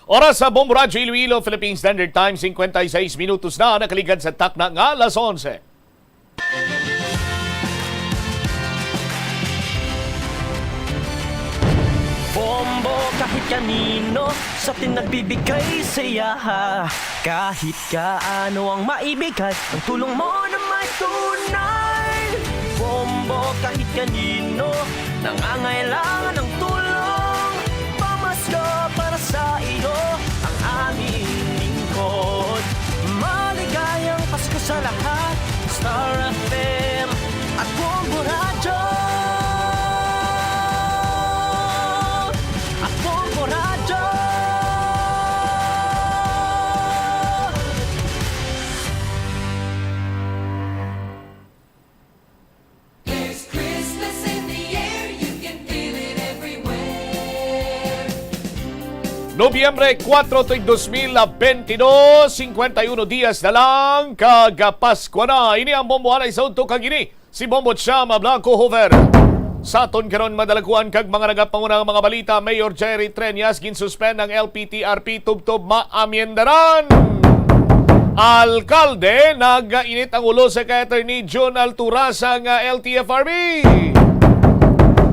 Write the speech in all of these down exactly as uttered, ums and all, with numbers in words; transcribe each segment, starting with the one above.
Oras sa Bombo Radyo Iloilo, Philippine Standard Time, singkwenta y seis minutos na nakaligad sa takna nga alas onse. Bombo kahit kanino sa atin nagbibigay saya. Kahit kaano ang maibigay, ang tulong mo na may tunay. Bombo kahit kanino nangangailangan ng tulong. Pamasko para sa iyo ang aming lingkod. Maligayang Pasko sa lahat. Star F M at Bombo Radyo. At Bombo Radyo. There's Christmas in the air, you can feel it everywhere. Nobyembre kuwatro tuig dos mil bentidus, singkwenta y uno dias na lang kag Pasko na. Ini ang Bombo Anay sa Udto kag ini si Bombo Chama Blanco Hoover. Sa aton karon madalaguan kag mga nagapanguna nga mga balita, Mayor Jerry Treñas ginsuspend ang L P T R P tubtob maamyendaran. Alkalde nagainit ang ulo sa kay Attorney Jun Altura sang L T F R B.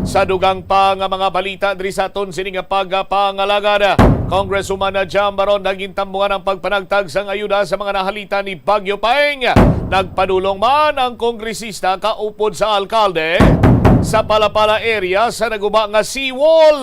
Sa dugang pa nga mga balita diri sa aton sini nga pagpangalagad, Congresswoman Jam Baron nagintambungan ang pagpanagtag sang ayuda sa mga nahalita ni Bagyo Paeng. Nagpadulong man ang kongresista kaupod sa alkalde sa Palapala area sa naguba nga seawall.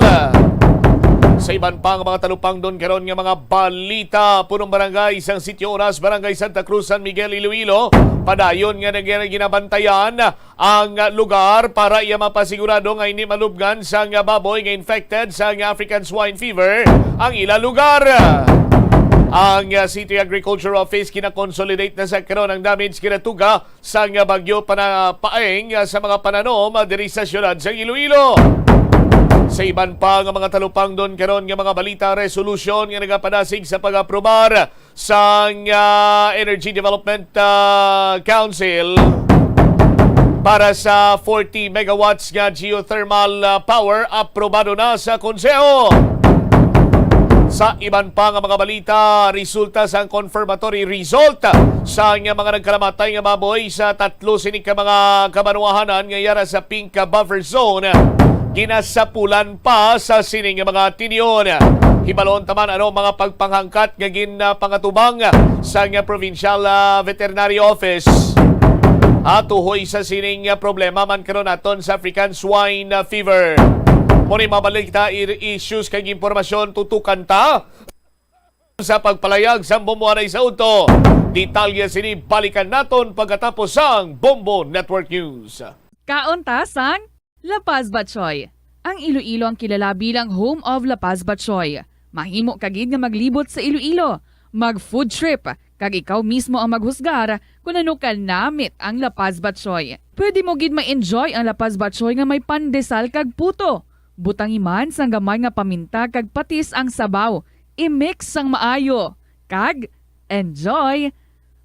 Sa iban pa nga mga talupangdon karon nga mga balita, punong barangay sang Sitio Oras, Barangay Santa Cruz, San Miguel, Iloilo, padayon nga nag-, ginabantayan ang lugar para iya mapasigurado nga hindi malubngan sang baboy nga infected sang African Swine Fever ang ila lugar. Ang City Agriculture Office gina-consolidate na sa karon ang damage ginatuga sang bagyo pana-, Paeng sa mga pananom diri sa siyudad sa Iloilo. Sa iban pa nga mga talupangdon karon nga mga balita, resolusyon nga nagapadasig sa pag-aprobar sang, ah, Energy Development, ah, Council para sa forty megawatts nga geothermal, ah, power aprobado na sa Konseho. Sa iban pa nga mga balita, resulta sang confirmatory result sang mga nagkalamatay nga baboy sa tatlo sini ka mga kabanwahanan nga yara sa pink buffer zone ginasapulan pa sa sini nga mga tinyon. Hibalon ta man ano mga pagpanghangkat nga ginpangatubang sang Provincial, ah, Veterinary Office. Ah, tuhoy sa sining problema man karon aton sa African Swine Fever. Mao ni mga balita, i-, issues kag impormasyon tutukan ta sa pagpalayag sang Bombo Anay sa Udto. Detalye sini balikan naton pagkatapos sang Bombo Network News. Kaon ta sang La Paz Batchoy. Ang Iloilo ang kilala bilang home of La Paz Batchoy. Mahimo ka gid nga maglibot sa Iloilo, mag food trip, kag ikaw mismo ang maghusgar kon ano ka namit ang La Paz Batchoy. Pwede mo gid ma-enjoy ang La Paz Batchoy nga may pandesal kag puto. Butangi man sang gamay nga paminta kag patis ang sabaw. I-mix sang maayo. Kag enjoy!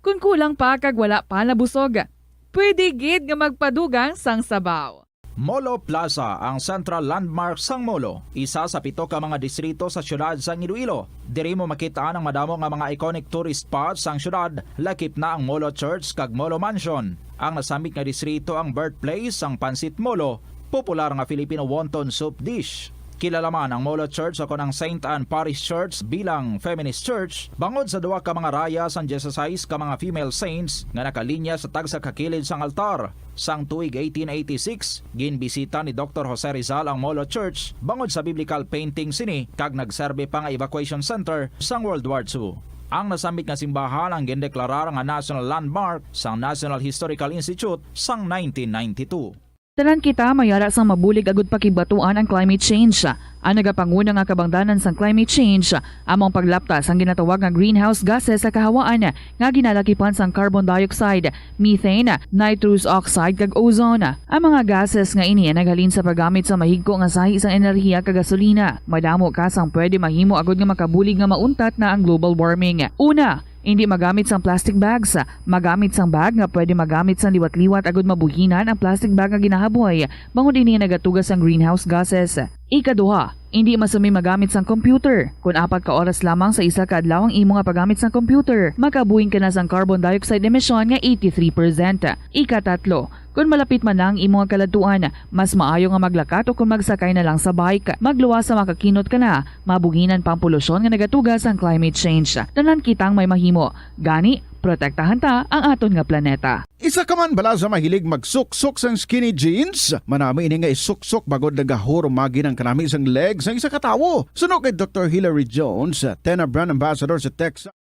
Kon kulang pa kag wala pa nabusog, pwede gid nga magpadugang sang sabaw. Molo Plaza, ang central landmark sang Molo, isa sa pito ka mga distrito sa siyudad sang Iloilo. Diri mo makit-an ang madamo nga mga iconic tourist spots sang siyudad, lakip na ang Molo Church kag Molo Mansion. Ang nasambit nga distrito ang birthplace sang Pancit Molo, popular nga Filipino wonton soup dish. Kilala man ang Molo Church ukon ang Saint Anne Parish Church bilang feminist church bangod sa duha ka mga raya sang dieciséis ka mga female saints nga nakalinya sa tagsa ka kilid sang altar. Sang tuig eighteen eighty-six, ginbisita ni Doktor Jose Rizal ang Molo Church bangod sa biblical painting sini kag nagserbi pa nga evacuation center sang World War Two. Ang nasambit nga simbahan ang gindeklarar nga national landmark sang National Historical Institute sang nineteen ninety-two. Tanan kita mayara sang mabulig agud pakigbatuan ang climate change. Ang nagapanguna nga kabangdanan sang climate change amo ang paglapta sang ginatawag nga greenhouse gases sa kahawaan nga ginalakipan sang carbon dioxide, methane, nitrous oxide, kag ozone. Ang mga gases nga ini naghalin sa paggamit sa mahigko nga sahi sang enerhiya kag gasolina. Madamo ka sang pwede mahimo agud nga makabulig nga mauntat na ang global warming. Una, indi magamit sang plastic bags. Magamit sang bag nga pwede magamit sang liwat-liwat agud mabuhinan ang plastic bag nga ginahaboy, bangod ini nagatuga sang greenhouse gases. Ikaduha, Indi masumi magamit sang computer. Kon apat ka oras lamang sa isa ka adlaw ang imo nga paggamit sang computer, makabuhing ka na sang carbon dioxide emission nga eighty-three percent. Ikatatlo, kon malapit man na ang imo nga kaladtuan, mas maayo nga maglakat o kon magsakay na lang sa bike. Magluwas sa makakinot ka na, mabuhinan pa ang polusyon nga nagatuga sang climate change. Tanan kitang may mahimo. Gani, protektahan ta ang aton nga planeta. Isa ka man bala sa mahilig magsuksok sang skinny jeans? Manami ini nga isuksok bangod nagahurumagi ang kanami sang leg sang isa ka tawo. Suno kay Doktor Hilary Jones, Tena Brand Ambassador sa Texas.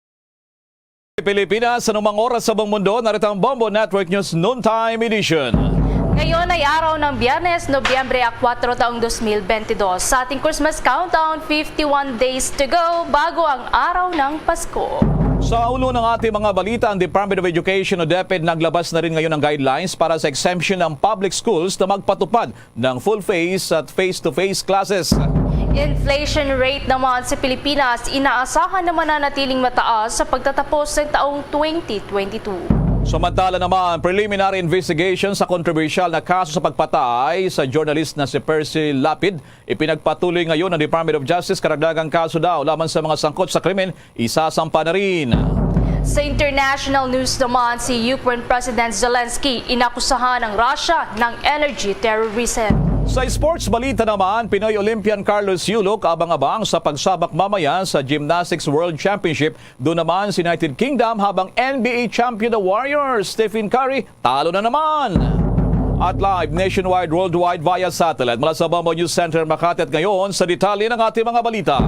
Pilipinas, anumang oras sa buong mundo, narito ang Bombo Network News Noontime Edition. Ngayon ay araw ng Biyernes, Nobyembre a kuwatro, taong dos mil bentidós. Sa ating Christmas countdown, fifty-one days to go bago ang araw ng Pasko. Sa ulo ng ating mga balita, ang Department of Education o DepEd naglabas na rin ngayon ng guidelines para sa exemption ng public schools na magpatupad ng full-face at face-to-face classes. Inflation rate naman sa Pilipinas inaasahan na mananatiling mataas sa pagtatapos ng taong twenty twenty-two. Samantala naman, preliminary investigation sa kontrobersyal na kaso sa pagpatay sa journalist na si Percy Lapid ipinagpatuloy ngayon ng Department of Justice. Karagdagang kaso daw laban sa mga sangkot sa krimen isasampa na rin. Sa international news naman, si Ukraine President Zelensky inakusahan ng Russia ng energy terrorism. Sa sports balita naman, Pinoy Olympian Carlos Yuluk abang-abang sa pagsabak mamaya sa Gymnastics World Championship. Doon naman si United Kingdom, habang N B A champion na Warriors, Stephen Curry, talo na naman. At live nationwide, worldwide via satellite mula sa Bombo News Center Makati. At ngayon, sa detalye ng ating mga balita.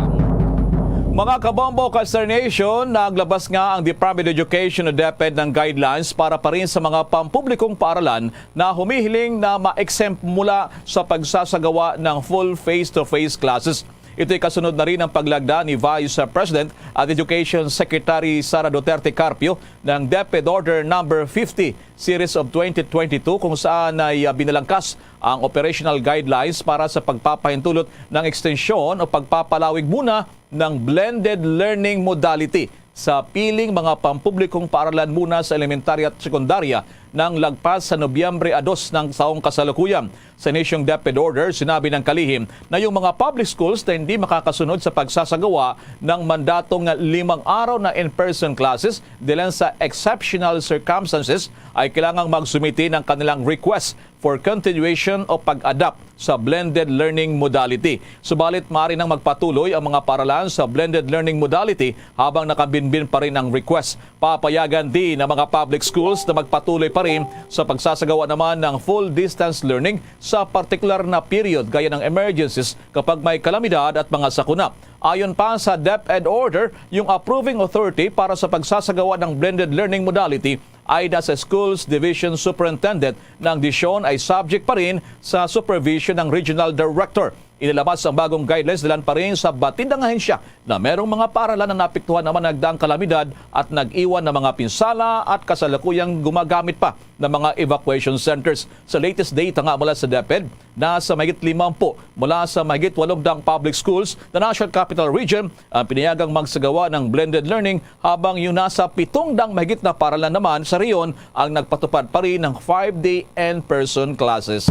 Mga kabombo, Kaster Nation, naglabas nga ang Department of Education o DepEd ng guidelines para pa rin sa mga pampublikong paaralan na humihiling na ma-exempt mula sa pagsasagawa ng full face-to-face classes. Ito'y kasunod na rin ang paglagda ni Vice President at Education Secretary Sara Duterte Carpio ng DepEd Order Number fifty, Series of twenty twenty-two, kung saan ay, ah, binalangkas ang operational guidelines para sa pagpapahintulot ng ekstensyon o pagpapalawig muna ng blended learning modality sa piling mga pampublikong paaralan muna sa elementarya at sekundarya nang lagpas sa Nobyembre a dos ng taong kasalukuyan. Sa inisyong DepEd order, sinabi ng kalihim na yung mga public schools na hindi makakasunod sa pagsasagawa ng mandatong limang araw na in-person classes dahilan sa exceptional circumstances ay kailangang magsumite ng kanilang request for continuation o pag-adapt sa blended learning modality. Subalit, maaari nang magpatuloy ang mga paaralan sa blended learning modality habang nakabinbin pa rin ang request. Papayagan din ang mga public schools na magpatuloy pa rin sa pagsasagawa naman ng full distance learning sa partikular na period gaya ng emergencies kapag may kalamidad at mga sakuna. Ayon pa sa DepEd order, yung approving authority para sa pagsasagawa ng blended learning modality ay nasa Schools Division Superintendent na ang desisyon ay subject pa rin sa supervision ng Regional Director. Inilabas ang bagong guidelines dahilan pa rin sa batid ng ahensya na merong mga paaralan na naapektuhan naman ng nagdaang kalamidad at nag-iwan ng mga pinsala at kasalukuyang gumagamit pa ng mga evacuation centers. Sa latest data nga mula sa DepEd, nasa mahigit limampu mula sa mahigit walong daang public schools na National Capital Region ang pinayagang magsagawa ng blended learning, habang yung nasa pitong daang mahigit na paaralan naman sa rehiyon ang nagpatupad pa rin ng five-day in-person classes.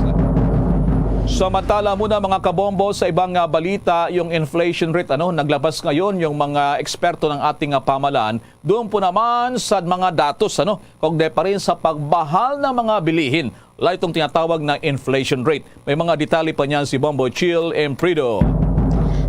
Samantala muna, mga kabombo, sa ibang, ah, balita, yung inflation rate, ano, naglabas ngayon yung mga eksperto ng ating, ah, pamahalaan. Doon po naman sa mga datos, ano, kaugnay pa rin sa pagbahal ng mga bilihin. Wala itong tinatawag na inflation rate. May mga detalye pa niyan si Bombo Chill Emprido.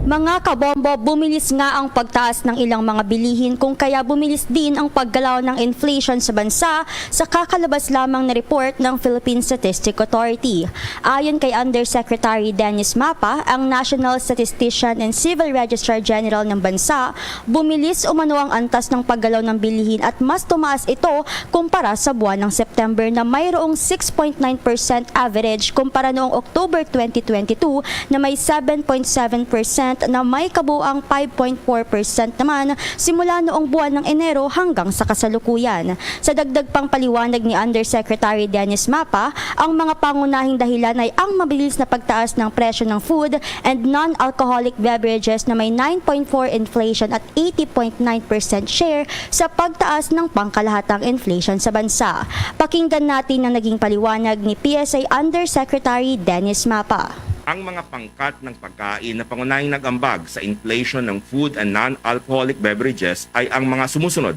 Mga kabombo, bumilis nga ang pagtaas ng ilang mga bilihin, kung kaya bumilis din ang paggalaw ng inflation sa bansa, sa kakalabas lamang na report ng Philippine Statistics Authority. Ayon kay Undersecretary Dennis Mapa, ang National Statistician and Civil Registrar General ng bansa, bumilis umano ang antas ng paggalaw ng bilihin at mas tumaas ito kumpara sa buwan ng September na mayroong six point nine percent average kumpara noong October twenty twenty-two na may seven point seven percent na may kabuang five point four percent naman simula noong buwan ng Enero hanggang sa kasalukuyan. Sa dagdag pang paliwanag ni Undersecretary Dennis Mapa, ang mga pangunahing dahilan ay ang mabilis na pagtaas ng presyo ng food and non-alcoholic beverages na may nine point four inflation at eighty point nine percent share sa pagtaas ng pangkalahatang inflation sa bansa. Pakinggan natin ang naging paliwanag ni P S A Undersecretary Dennis Mapa. Ang mga pangkat ng pagkain na pangunahing nag-ambag sa inflation ng food and non-alcoholic beverages ay ang mga sumusunod: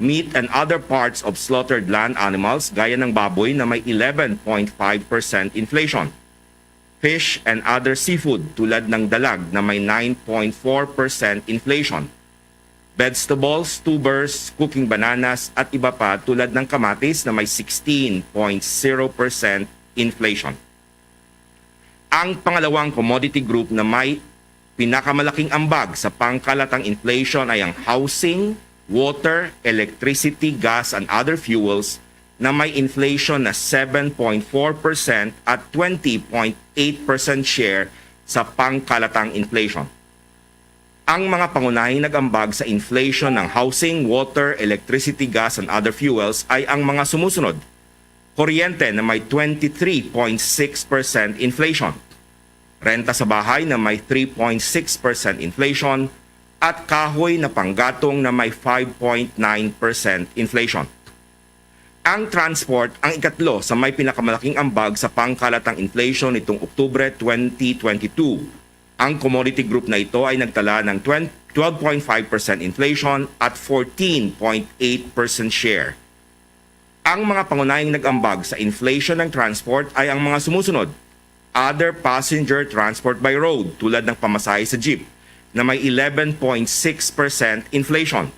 meat and other parts of slaughtered land animals gaya ng baboy na may eleven point five percent inflation, fish and other seafood tulad ng dalag na may nine point four percent inflation, vegetables, tubers, cooking bananas at iba pa tulad ng kamatis na may sixteen point zero percent inflation. Ang pangalawang commodity group na may pinakamalaking ambag sa pangkalatang inflation ay ang housing, water, electricity, gas, and other fuels na may inflation na seven point four percent at twenty point eight percent share sa pangkalatang inflation. Ang mga pangunahing nag-ambag sa inflation ng housing, water, electricity, gas, and other fuels ay ang mga sumusunod: kuryente na may twenty-three point six percent inflation, renta sa bahay na may three point six percent inflation, at kahoy na panggatong na may five point nine percent inflation. Ang transport ang ikatlo sa may pinakamalaking ambag sa pangkalatang inflation nitong Oktubre twenty twenty-two. Ang commodity group na ito ay nagtala ng twenty, twelve point five percent inflation at fourteen point eight percent share. Ang mga pangunahing nag-ambag sa inflation ng transport ay ang mga sumusunod: other passenger transport by road, tulad ng pamasahe sa jeep, na may eleven point six percent inflation,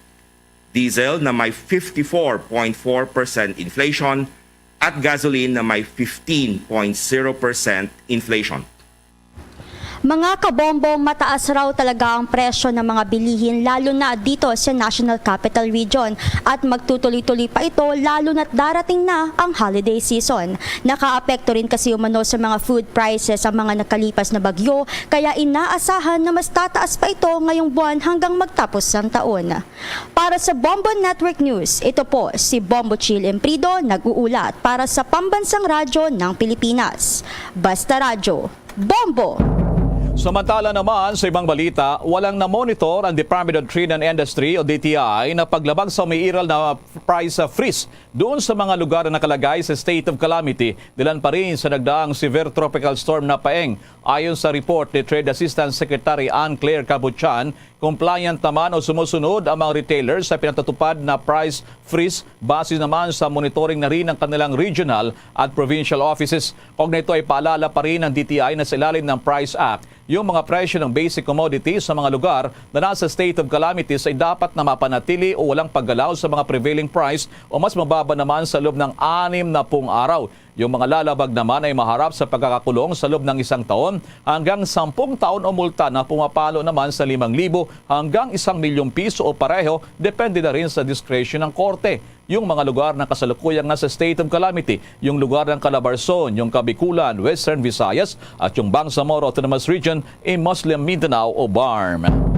diesel na may fifty-four point four percent inflation, at gasoline na may fifteen point zero percent inflation. Mga kabombo, mataas raw talaga ang presyo ng mga bilihin, lalo na dito sa National Capital Region, at magtutuloy-tuloy pa ito lalo na't darating na ang holiday season. Nakaapekto rin kasi umano sa mga food prices ang mga nakalipas na bagyo, kaya inaasahan na mas tataas pa ito ngayong buwan hanggang magtapos ang taon. Para sa Bombo Network News, ito po si Bombo Chill Emprido, nag-uulat para sa Pambansang Radyo ng Pilipinas. Basta Radyo, Bombo! Samantala naman, sa ibang balita, walang na-monitor ang Department of Trade and Industry o D T I na paglabag sa umiiral na price freeze doon sa mga lugar na nakalagay sa state of calamity dilan pa rin sa nagdaang severe tropical storm na Paeng. Ayon sa report ni Trade Assistant Secretary Ann Claire Cabuchan, compliant naman o sumusunod ang mga retailers sa pinatutupad na price freeze base naman sa monitoring na rin ng kanilang regional at provincial offices. Kaugnay nito ay paalala pa rin ng D T I na sa ilalim ng Price Act, yung mga presyo ng basic commodities sa mga lugar na nasa state of calamities ay dapat na mapanatili o walang paggalaw sa mga prevailing price o mas mababa naman sa loob ng anim na pung araw. Yung mga lalabag naman ay maharap sa pagkakakulong sa loob ng isang taon hanggang sampung taon o multa na pumapalo naman sa limang libo hanggang isang milyong piso o pareho, depende na rin sa diskresyon ng korte. Yung mga lugar na kasalukuyang nasa state of calamity, yung lugar ng Calabarzon, yung Kabikulan, Western Visayas, at yung Bangsamoro Autonomous Region, in Muslim Mindanao o BARMM.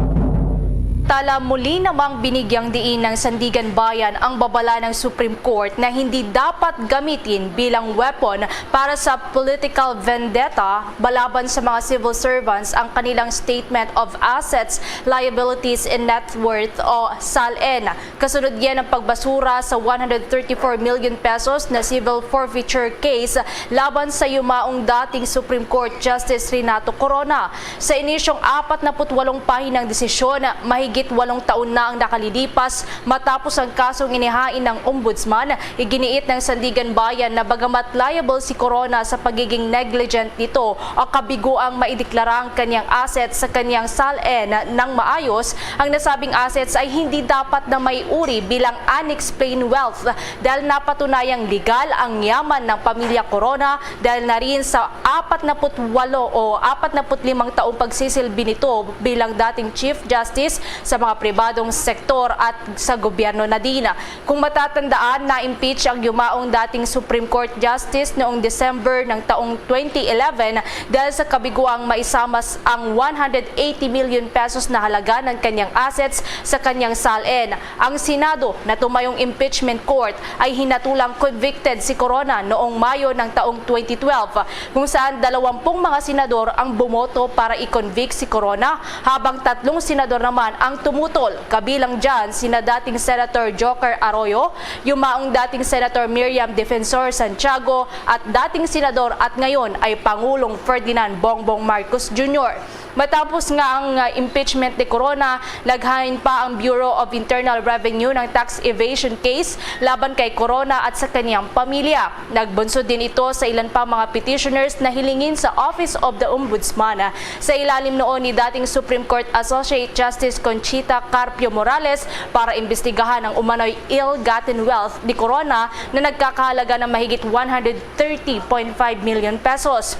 Tala, muli namang binigyang diin ng Sandiganbayan ang babala ng Supreme Court na hindi dapat gamitin bilang weapon para sa political vendetta balaban sa mga civil servants ang kanilang Statement of Assets, Liabilities, and Net Worth o SALN. Kasunod yan ang pagbasura sa one hundred thirty-four million pesos na civil forfeiture case laban sa yumaong dating Supreme Court Justice Renato Corona. Sa inisyong apat na put walong pahinang desisyon, mahigit walong taon na ang nakalilipas matapos ang kasong inihain ng Ombudsman. Iginiit ng Sandiganbayan na bagamat liable si Corona sa pagiging negligent nito o kabiguang maideklara ang kanyang assets sa kanyang SALN ng maayos, ang nasabing assets ay hindi dapat na maiuri bilang unexplained wealth dahil napatunayang legal ang yaman ng pamilya Corona dahil na rin sa apat na put walo o apat na put limang taong pagsisilbi nito bilang dating Chief Justice sa mga pribadong sektor at sa gobyerno na din. Kung matatandaan, na-impeach ang yumaong dating Supreme Court Justice noong December ng taong twenty eleven dahil sa kabiguang maisamas ang one hundred eighty million pesos na halaga ng kanyang assets sa kanyang SALN. Ang Senado na tumayong impeachment court ay hinatulang convicted si Corona noong Mayo ng taong twenty twelve, kung saan dalawampung mga senador ang bumoto para i-convict si Corona, habang tatlong senador naman ang ang tumutol, kabilang dyan sina dating Senator Joker Arroyo, yumaong dating Senator Miriam Defensor Santiago, at dating senador at ngayon ay Pangulong Ferdinand Bongbong Marcos Junior. Matapos nga ang, ah, impeachment ni Corona, naghain pa ang Bureau of Internal Revenue ng tax evasion case laban kay Corona at sa kanyang pamilya. Nagbunsod din ito sa ilan pa mga petitioners na hilingin sa Office of the Ombudsman. Sa ilalim noon ni dating Supreme Court Associate Justice Conchita Carpio Morales para imbestigahan ang umano'y ill-gotten wealth ni Corona na nagkakahalaga ng mahigit one hundred thirty point five million pesos.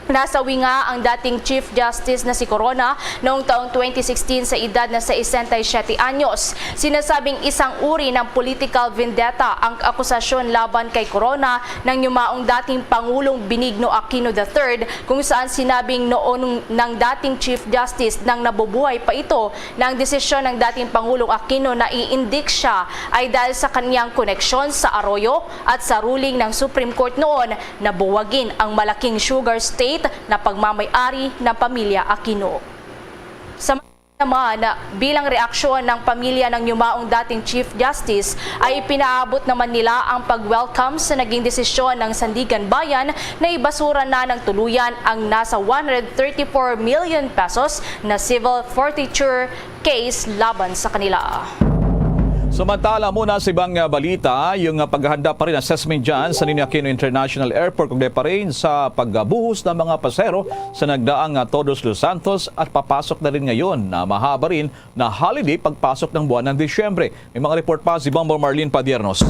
Nasawi nga ang dating Chief Justice na si Corona noong taong twenty sixteen sa edad na sesenta y siete anyos. Sinasabing isang uri ng political vendetta ang akusasyon laban kay Corona ng yumaong dating Pangulong Benigno Aquino the third, kung saan sinabing noon ng dating Chief Justice nang nabubuhay pa ito na ang desisyon ng dating Pangulong Aquino na i-indict siya ay dahil sa kanyang koneksyon sa Arroyo at sa ruling ng Supreme Court noon na buwagin ang malaking sugar state na pagmamay-ari ng pamilya Aquino. Sa naman, bilang reaksyon ng pamilya ng yumaong dating Chief Justice, ay ipinaabot naman nila ang pag-welcome sa naging desisyon ng Sandiganbayan na ibasura na ng tuluyan ang nasa one hundred thirty-four million pesos na civil forfeiture case laban sa kanila. Samantala muna sa ibang, ah, balita, yung, ah, paghahanda pa rin, assessment dyan sa Ninoy Aquino International Airport, kundi pa rin sa pagbuhos ng mga pasahero sa nagdaang, ah, Todos los Santos at papasok na rin ngayon na mahaba rin na holiday pagpasok ng buwan ng Disyembre. May mga report pa si Bombo Marlene Padiernos.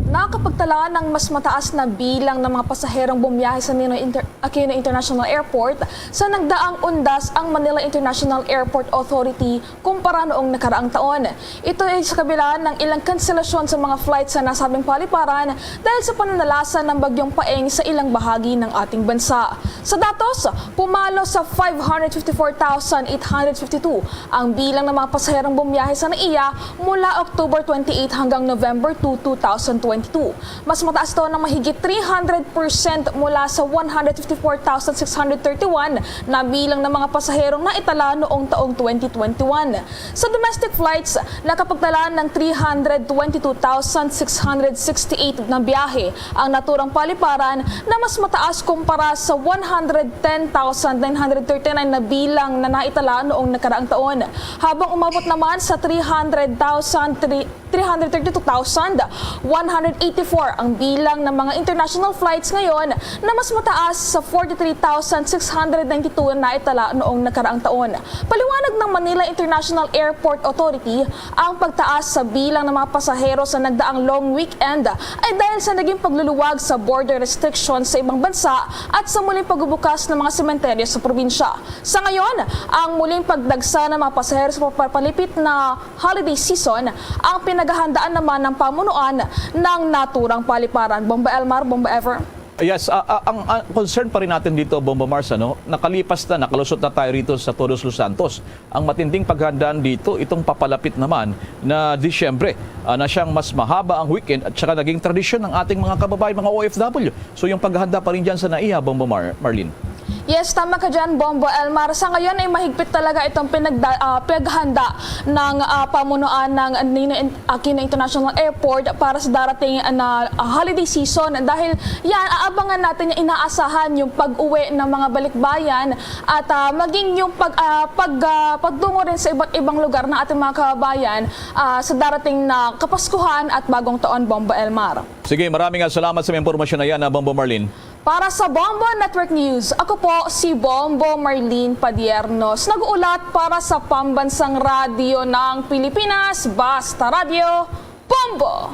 Nakapagtala ng mas mataas na bilang ng mga pasaherong bumiyahe sa Ninoy Inter-, Aquino International Airport sa nagdaang undas ang Manila International Airport Authority kumpara noong nakaraang taon. Ito ay sa kabila ng ilang kanselasyon sa mga flight sa nasabing paliparan dahil sa pananalasa ng Bagyong Paeng sa ilang bahagi ng ating bansa. Sa datos, pumalo sa five hundred fifty-four thousand eight hundred fifty-two ang bilang ng mga pasaherong bumiyahe sa NAIA mula October twenty-eight hanggang November two, two thousand twenty-two. Mas mataas ito ng mahigit three hundred percent mula sa one hundred fifty-four thousand six hundred thirty-one na bilang ng mga pasaherong naitala noong taong twenty twenty-one. Sa domestic flights, nakapagtala ng three hundred twenty-two thousand six hundred sixty-eight na biyahe ang naturang paliparan, na mas mataas kumpara sa one hundred ten thousand nine hundred thirty-nine na bilang na naitala noong nakaraang taon, habang umabot naman sa three hundred thousand three hundred thirty-two thousand one hundred eighty-four ang bilang ng mga international flights ngayon, na mas mataas sa forty-three thousand six hundred ninety-two na naitala noong nakaraang taon. Paliwanag ng Manila International Airport Authority, ang pagtaas sa bilang ng mga pasahero sa nagdaang long weekend ay dahil sa naging pagluluwag sa border restrictions sa ibang bansa at sa muling pagbubukas ng mga sementeryo sa probinsya. Sa ngayon, ang muling pagdagsa ng mga pasahero sa papalapit na holiday season ang pinaghahandaan naman ng pamunuan ng naturang paliparan. Bomba Elmar, Bomba Ever. Yes, ah, ah, ang, ang concern pa rin natin dito, Bomba Mars, ano, nakalipas na, nakalusot na tayo rito sa Todos los Santos. Ang matinding paghandaan dito, itong papalapit naman na Disyembre, ah, na siyang mas mahaba ang weekend at saka naging tradisyon ng ating mga kababayan, mga O F W. So, yung paghahanda pa rin dyan sa NAIA, Bomba Mar-, Marlene. Yes, tama ka dyan, Bombo Elmar. Sa ngayon ay mahigpit talaga itong pinagda-, ah, paghanda ng, ah, pamunuan ng Ninoy In-, Aquino International Airport para sa darating na, ah, holiday season. Dahil yan, aabangan natin yung inaasahan yung pag-uwi ng mga balikbayan at, ah, maging yung pag, ah, pag, ah, pagtungo rin sa iba't ibang lugar ng ating mga kababayan, ah, sa darating na Kapaskuhan at Bagong Taon, Bombo Elmar. Sige, maraming, ah, salamat sa mga impormasyon na yan, ah, Bombo Marlene. Para sa Bombo Network News, ako po si Bombo Marlene Padiernos, nag-uulat para sa Pambansang Radyo ng Pilipinas, Basta Radyo, Bombo!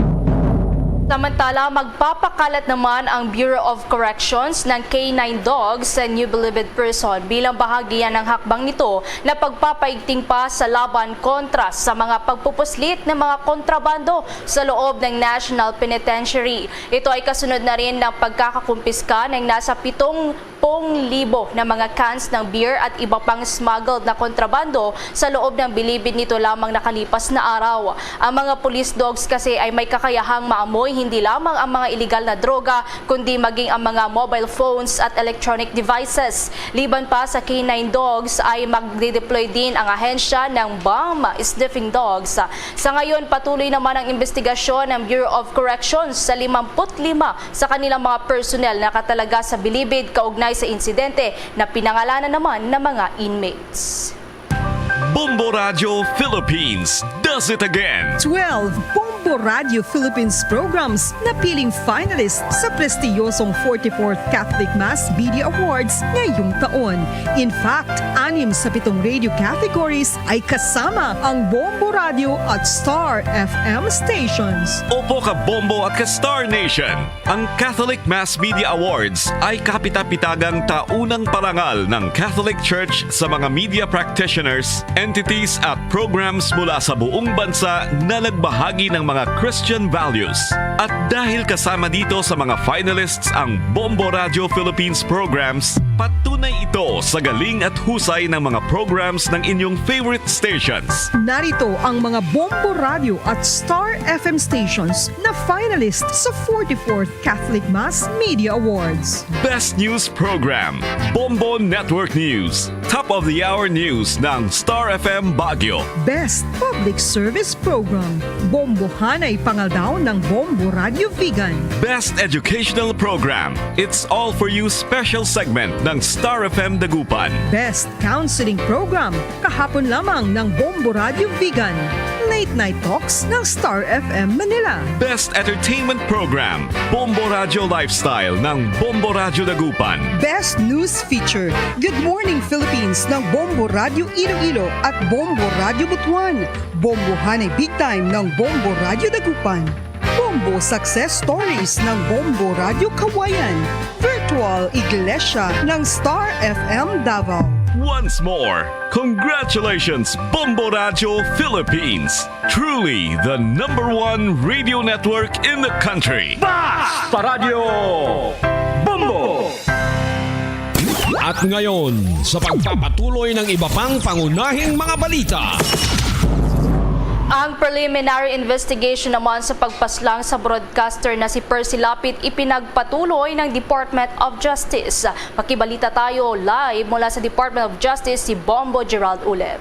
Samantala, magpapakalat naman ang Bureau of Corrections ng K nine Dogs sa New Bilibid Prison bilang bahagi yan ng hakbang nito na pagpapaigting pa sa laban kontra sa mga pagpupuslit ng mga kontrabando sa loob ng National Penitentiary. Ito ay kasunod na rin ng pagkakakumpiska ng nasa pitong pung libo na mga cans ng beer at iba pang smuggled na kontrabando sa loob ng bilibid nito lamang nakalipas na araw. Ang mga police dogs kasi ay may kakayahang maamoy hindi lamang ang mga iligal na droga, kundi maging ang mga mobile phones at electronic devices. Liban pa sa K nine dogs ay magde-deploy din ang ahensya ng bomb sniffing dogs. Sa ngayon, patuloy naman ang investigasyon ng Bureau of Corrections sa limampu't lima sa kanilang mga personnel na katalaga sa bilibid kaugnay sa insidente na pinangalanan naman ng mga inmates. Bombo Radio Philippines does it again. twelve Bombo Radio Philippines programs napiling finalist sa prestiyosong forty-fourth Catholic Mass Media Awards ngayong taon. In fact, anim sa pitong radio categories ay kasama ang Bombo Radio at Star F M stations. Opo ka Bombo at ka Star Nation. Ang Catholic Mass Media Awards ay kapitapitagang taunang parangal ng Catholic Church sa mga media practitioners, entities at programs mula sa buong bansa na nagbahagi ng mga Christian values. At dahil kasama dito sa mga finalists ang Bombo Radio Philippines programs, patunay ito sa galing at husay ng mga programs ng inyong favorite stations. Narito ang mga Bombo Radio at Star F M stations na finalist sa forty-fourth Catholic Mass Media Awards. Best News Program, Bombo Network News. Top of the Hour News ng Star F M Baguio. Best Public Service Program, Bombohanay Pangaldaw ng Bombo Radio Vigan. Best Educational Program, It's All For You Special Segment ng Star F M Dagupan. Best Counseling Program, kahapon lamang ng Bombo Radio Vigan. Late Night Talks ng Star F M Manila. Best Entertainment Program, Bombo Radio Lifestyle ng Bombo Radio Dagupan. Best News Feature, Good Morning Philippines ng Bombo Radio Iloilo at Bombo Radio Butuan. Bombohanay Big Time ng Bombo Radio Dagupan. Bombo Success Stories ng Bombo Radio Kawayan. Virtual Iglesia ng Star F M Davao. Once more, congratulations, Bombo Radio Philippines. Truly the number one radio network in the country. Basta Radio Bombo! At ngayon, sa pagpapatuloy ng iba pang pangunahing mga balita. Ang preliminary investigation naman sa pagpaslang sa broadcaster na si Percy Lapid ipinagpatuloy ng Department of Justice. Makibalita tayo live mula sa Department of Justice si Bombo Gerald Ulep.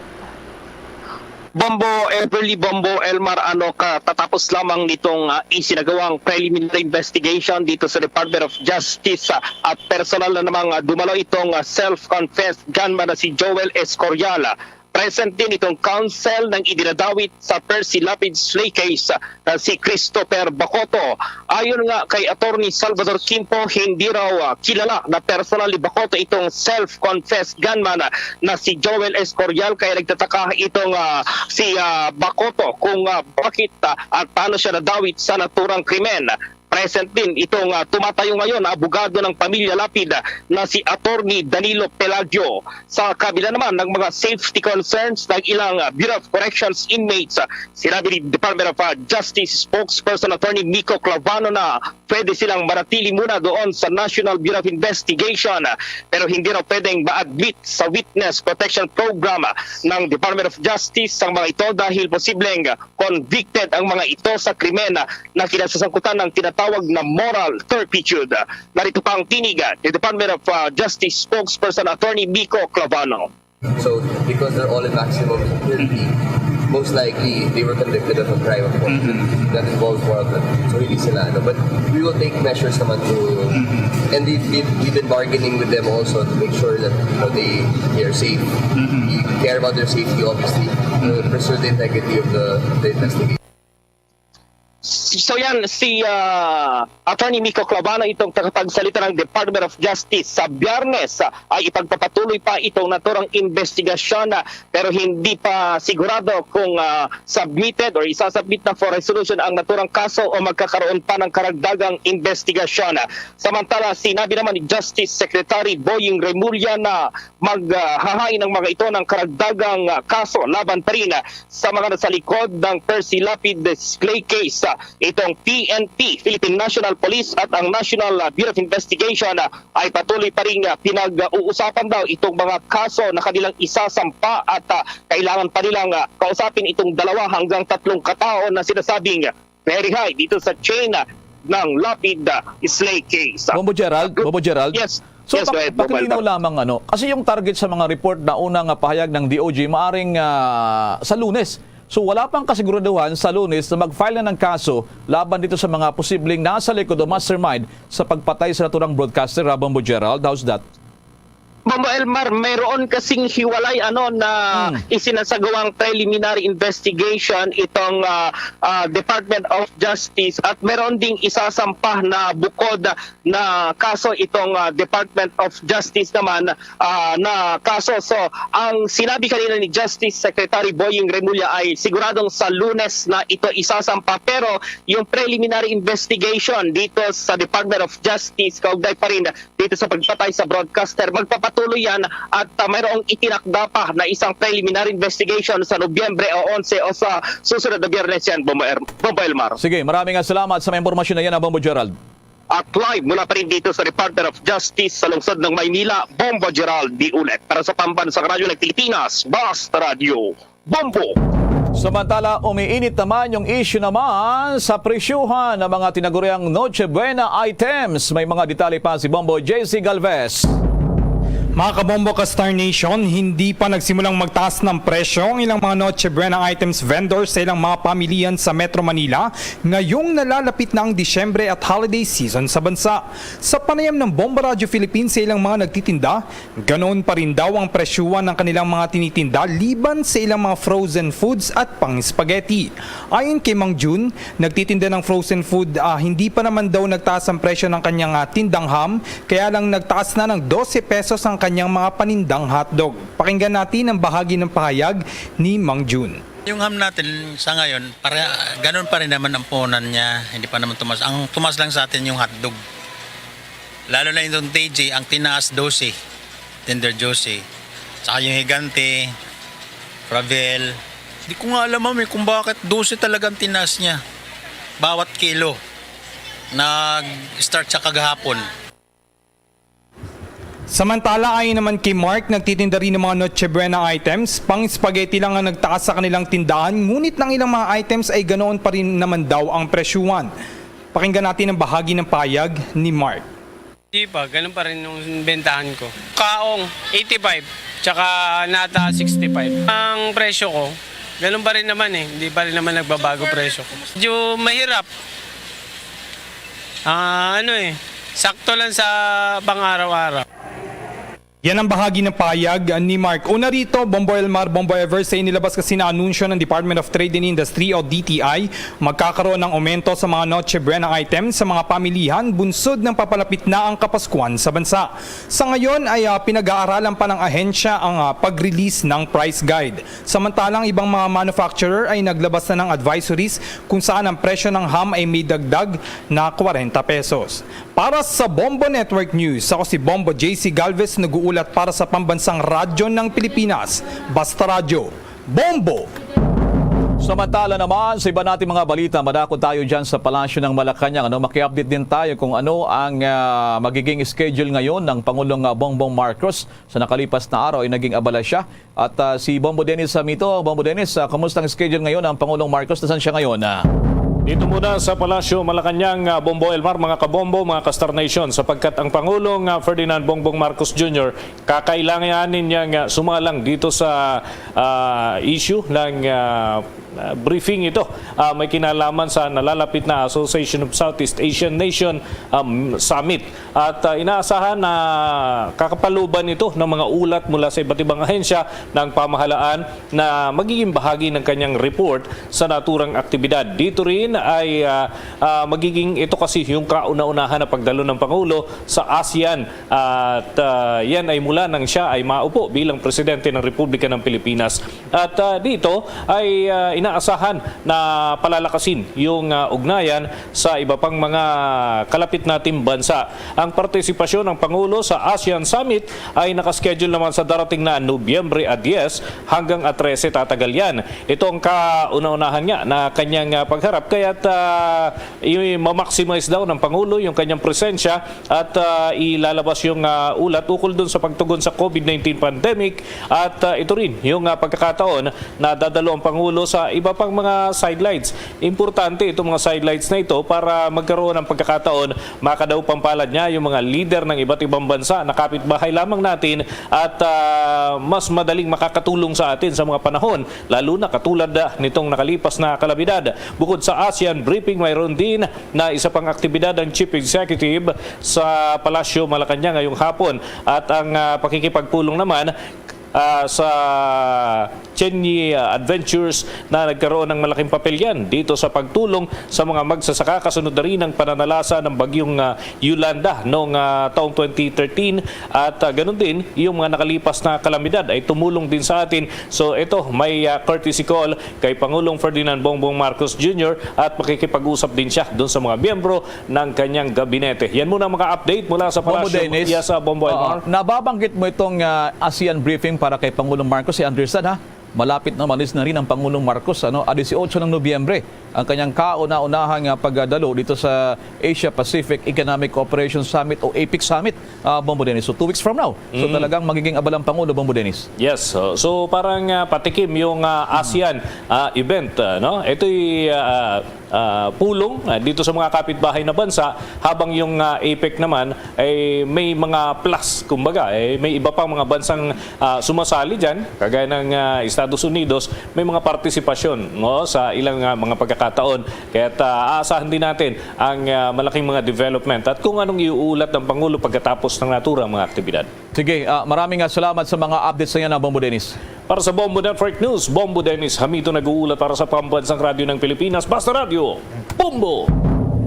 Bombo Everly, Bombo Elmar, ano, katatapos lamang nitong uh, isinagawang preliminary investigation dito sa Department of Justice uh, at personal na namang uh, dumalo itong uh, self-confessed gunman na si Joel Escorial. Present din itong counsel ng idinadawit sa Percy Lapid slay case na si Christopher Bacoto. Ayon nga kay Attorney Salvador Quimpo, hindi raw uh, kilala na personal ni Bacoto itong self-confessed gunman na si Joel Escorial, kaya nagtataka itong uh, si uh, Bacoto kung uh, bakit uh, at paano siya nadawit sa naturang krimen. Present din itong uh, tumatayo ngayon na abogado ng pamilya Lapid uh, na si Attorney Danilo Pelagio. Sa kabila naman ng mga safety concerns ng ilang uh, Bureau of Corrections inmates, uh, sinabi ni Department of uh, Justice Spokesperson Attorney Mico Clavano na pwede silang manatili muna doon sa National Bureau of Investigation, uh, pero hindi raw pwedeng ma-admit sa Witness Protection Program uh, ng Department of Justice ang mga ito dahil posibleng uh, convicted ang mga ito sa krimen na kinasasangkutan ng tinatawag na moral turpitude. Narito pa ang tinig ni Department of uh, Justice Spokesperson Attorney Mico Clavano. So, because they're all in maximum security, most likely they were convicted of a crime of mm-hmm. that involves moral turpitude. So, hindi sila, ano. But we will take measures naman to, mm-hmm. and we've, we've, we've been bargaining with them also to make sure that you know, they, they are safe. Mm-hmm. We care about their safety, obviously. Mm-hmm. Pursue the integrity of the, the investigation. So yan, si uh, Attorney Mico Clavano itong tagapagsalita ng Department of Justice. Sa Biyernes uh, ay ipagpapatuloy pa itong naturang investigasyon uh, pero hindi pa sigurado kung uh, submitted or isasubmit na for resolution ang naturang kaso o magkakaroon pa ng karagdagang investigasyon. Samantala, sinabi naman ni Justice Secretary Boying Remulla na maghahain uh, ng mga ito ng karagdagang uh, kaso laban pa rin uh, sa mga nasa likod ng Percy Lapid slay case. itong P N P, Philippine National Police, at ang National, ah, Bureau of Investigation, ah, ay patuloy pa rin, ah, pinag-uusapan daw itong mga kaso na kanilang isasampa at, ah, kailangan pa nilang, ah, kausapin itong dalawa hanggang tatlong katao na sinasabing very high dito sa chain, ah, ng Lapid, ah, Slay case. Bombo Gerald, Bombo Gerald. Yes. So, Yes, pak-, go ahead, Bombo pakilinaw Elmar. lamang, ano, kasi yung target sa mga report na una nga pahayag ng D O J, maaring, ah, sa Lunes. So, wala pang kasiguraduhan sa Lunes na mag-file na ng kaso laban dito sa mga posibleng nasa likod o mastermind sa pagpatay sa naturang broadcaster, ah, Bombo Gerald. How's that? Bombo Elmar, mayroon kasing hiwalay, ano, na Hmm. isinasagawang preliminary investigation itong, ah, ah, Department of Justice, at mayroon ding isasampah na bukod na kaso itong, ah, Department of Justice naman, ah, na kaso. So, ang sinabi kanina ni Justice Secretary Boying Remulla ay siguradong sa Lunes na ito isasampa, pero yung preliminary investigation dito sa Department of Justice kaugnay pa rin dito sa pagpatay sa broadcaster, magpapatuloy yan at, ah, mayroong itinakda pa na isang preliminary investigation sa Nobyembre o onse o sa susunod na Biyernes yan, Bombo Er-, Bombo Elmar. Sige, maraming salamat sa mga impormasyon na yan, ah, Bombo Gerald. At live mula pa rin dito sa Department of Justice sa lungsod ng Maynila, Bombo Gerald Diulet. Para sa Pambansang Radyo ng Pilipinas, Basta Radyo, Bombo. Samantala, umiinit naman yung issue naman sa presyuhan ng mga tinaguriang Noche Buena items. May mga detalye pa si Bombo J C Galvez. Mga kabombo ka Star Nation, hindi pa nagsimulang magtaas ng presyo ang ilang mga Noche Buena items vendors sa ilang mga pamilihan sa Metro Manila ngayong nalalapit na ang Disyembre at holiday season sa bansa. Sa panayam ng Bombo Radyo Philippines sa ilang mga nagtitinda, ganoon pa rin daw ang presyuhan ng kanilang mga tinitinda liban sa ilang mga frozen foods at pang-spaghetti. Ayon kay Mang Jun, nagtitinda ng frozen food, ah, hindi pa naman daw nagtaas ang presyo ng kanyang, ah, tindang ham, kaya lang nagtaas na ng dose pesos ang kanyang mga panindang hotdog. Pakinggan natin ang bahagi ng pahayag ni Mang Jun. Yung ham natin sa ngayon, para, ganun pa rin naman ang puhunan niya. Hindi pa naman tumaas. Ang tumaas lang sa atin yung hotdog. Lalo na yung T J, ang tinaas dose, tender juicy. Saka yung Higante, Fravel. Di ko nga alam, ma'am, eh, kung bakit dose talaga ang tinaas niya. Bawat kilo. Nag-start siya kagahapon. Samantala, ayon naman kay Mark, nagtitinda rin ng mga Noche Buena items, pang spaghetti lang ang nagtaas sa kanilang tindahan, ngunit ang ilang mga items ay ganoon pa rin naman daw ang presyuhan. Pakinggan natin ang bahagi ng pahayag ni Mark. Di pa, ganun pa rin yung bentahan ko. Kaong, eighty-five, tsaka nata, sixty-five. Ang presyo ko, ganun pa rin naman eh. Hindi pa rin naman nagbabago presyo ko. Medyo mahirap. Ah, ano eh, sakto lang sa pang-araw-araw. Yan ang bahagi ng pahayag ni Mark. Una rito, Bombo Elmar, Bombo Ever, sa inilabas kasi na anunsyo ng Department of Trade and Industry o D T I, magkakaroon ng aumento sa mga Noche Buena items sa mga pamilihan bunsod ng papalapit na ang Kapaskuhan sa bansa. Sa ngayon ay, ah, pinag-aaralan pa ng ahensya ang, ah, pag-release ng price guide. Samantalang ibang mga manufacturer ay naglabas na ng advisories kung saan ang presyo ng ham ay may dagdag na kwarenta pesos. Para sa Bombo Network News, ako si Bombo J C Galvez, nag-uulat para sa Pambansang Radyo ng Pilipinas, Basta Radyo, Bombo! Samantala naman, sa iba nating mga balita, madako tayo dyan sa Palasyo ng Malacañang. Ano, maki-update din tayo kung ano ang, ah, magiging schedule ngayon ng Pangulong, ah, Bongbong Marcos. Sa nakalipas na araw ay naging abala siya. At, ah, si Bombo Dennis Samito. Bombo Dennis, ah, kumusta ang schedule ngayon ng Pangulong Marcos? Nasaan siya ngayon? Ah, Dito muna sa Palasyo, Malacañang, ah, Bombo Elmar, mga kabombo, mga ka-Star Nation, sapagkat ang Pangulong, ah, Ferdinand Bongbong Marcos Junior, kakailanganin niya nga sumalang dito sa, ah, issue ng, ah, ah, briefing ito. Ah, may kinalaman sa nalalapit na Association of Southeast Asian Nation, um, Summit. At, ah, inaasahan na kakapaluban ito ng mga ulat mula sa iba't ibang ahensya ng pamahalaan na magiging bahagi ng kanyang report sa naturang aktibidad. Dito rin ay, ah, ah, magiging ito kasi yung kauna-unahan na pagdalo ng Pangulo sa ASEAN at, ah, yan ay mula nang siya ay maupo bilang Presidente ng Republika ng Pilipinas. At, ah, dito ay, ah, Inaasahan na palalakasin yung, ah, ugnayan sa iba pang mga kalapit nating bansa. Ang partisipasyon ng Pangulo sa ASEAN Summit ay nakaschedule naman sa darating na Nobyembre a diyes hanggang a trese tatagal yan. Ito ang kauna-unahan nga na kanyang, ah, pagharap, kaya't, ah, i-maximize daw ng Pangulo yung kanyang presensya at, ah, ilalabas yung, ah, ulat ukol dun sa pagtugon sa COVID nineteen pandemic at, ah, ito rin yung, ah, pagkakataon na dadalo ang Pangulo sa iba pang mga sidelights. Importante itong mga sidelights na ito para magkaroon ng pagkakataon makadaw pampalad niya yung mga lider ng iba't ibang bansa na kapitbahay lamang natin at, ah, mas madaling makakatulong sa atin sa mga panahon, lalo na katulad, ah, nitong nakalipas na kalamidad. Bukod sa ASEAN briefing, mayroon din na isa pang aktibidad ang Chief Executive sa Palasyo Malacañang ngayong hapon at ang, ah, pakikipagpulong naman, ah, sa Chenyi, ah, Adventures na nagkaroon ng malaking papel yan dito sa pagtulong sa mga magsasaka kasunod na rin ng pananalasa ng bagyong, ah, Yolanda noong, ah, taong twenty thirteen. At, ah, ganun din, yung mga nakalipas na kalamidad ay tumulong din sa atin. So ito, may, ah, courtesy call kay Pangulong Ferdinand Bongbong Marcos Junior at makikipag-usap din siya dun sa mga miyembro ng kanyang gabinete. Yan muna ang mga update mula sa Bombo Palasyo. Dennis. Yes, ah, Bombo Elmar. Oo. Nababanggit mo itong, ah, ASEAN briefing para kay Pangulong Marcos, si Anderson, ha? Malapit na umalis na rin ang Pangulong Marcos, ano, ah, dieciocho ng Nobyembre ang kanyang kauna-unahang, ah, pagdalo dito sa Asia Pacific Economic Cooperation Summit o APEC Summit, ah, Bombo Dennis. So, two weeks from now. So, Mm. talagang magiging abala ang Pangulo, Bombo Dennis. Yes. So, so parang, ah, patikim yung, ah, ASEAN, ah, event, ah, no? Ito'y, ah, ah, pulong, ah, dito sa mga kapitbahay na bansa, habang yung, ah, APEC naman ay may mga plus, kumbaga, eh, may iba pang mga bansang, ah, sumasali diyan, kagaya ng, ah, Estados Unidos, may mga partisipasyon, no, sa ilang, ah, mga pagkakataon. Kaya, ah, aasahan din natin ang, ah, malaking mga development at kung anong iuulat ng Pangulo pagkatapos ng naturang mga aktibidad. Sige, ah, maraming, ah, salamat sa mga updates na yan, ah, Bombo Dennis. Para sa Bombo Network News, Bombo Dennis Hamito nag-uulat para sa Pambansang Radyo ng Pilipinas, Basta Radyo, Bombo!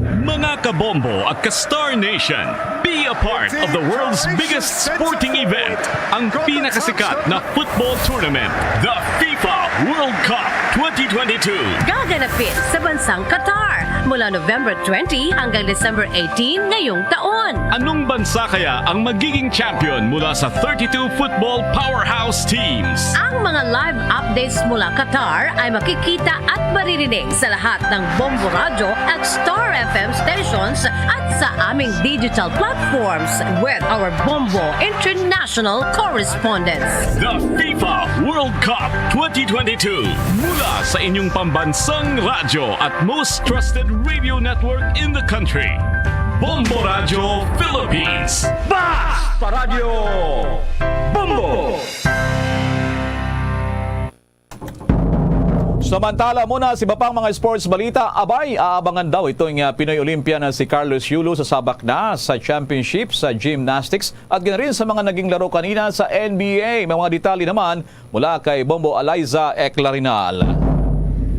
Mga kabombo at ka-Star Nation, be a part of the world's biggest sporting event, ang pinakasikat na football tournament, the FIFA World Cup twenty twenty-two. Gaganapin sa bansang Qatar mula November twenty hanggang December eighteen ngayong taon. Anong bansa kaya ang magiging champion mula sa thirty-two football powerhouse teams? Ang mga live updates mula Qatar ay makikita at maririnig sa lahat ng Bombo Radyo at Star F M stations at sa aming digital platforms with our Bombo International correspondents. The FIFA World Cup twenty twenty-two, mula sa inyong pambansang radyo at most trusted radio network in the country, Bombo Radyo Philippines. Basta Radyo Bombo! Samantala muna sa iba pang mga sports balita, abay, aabangan daw itong, ah, Pinoy Olympian na si Carlos Yulo sa sabak na sa championship sa gymnastics at gina rin sa mga naging laro kanina sa N B A. May mga detalye naman mula kay Bombo Eliza Eclarinal.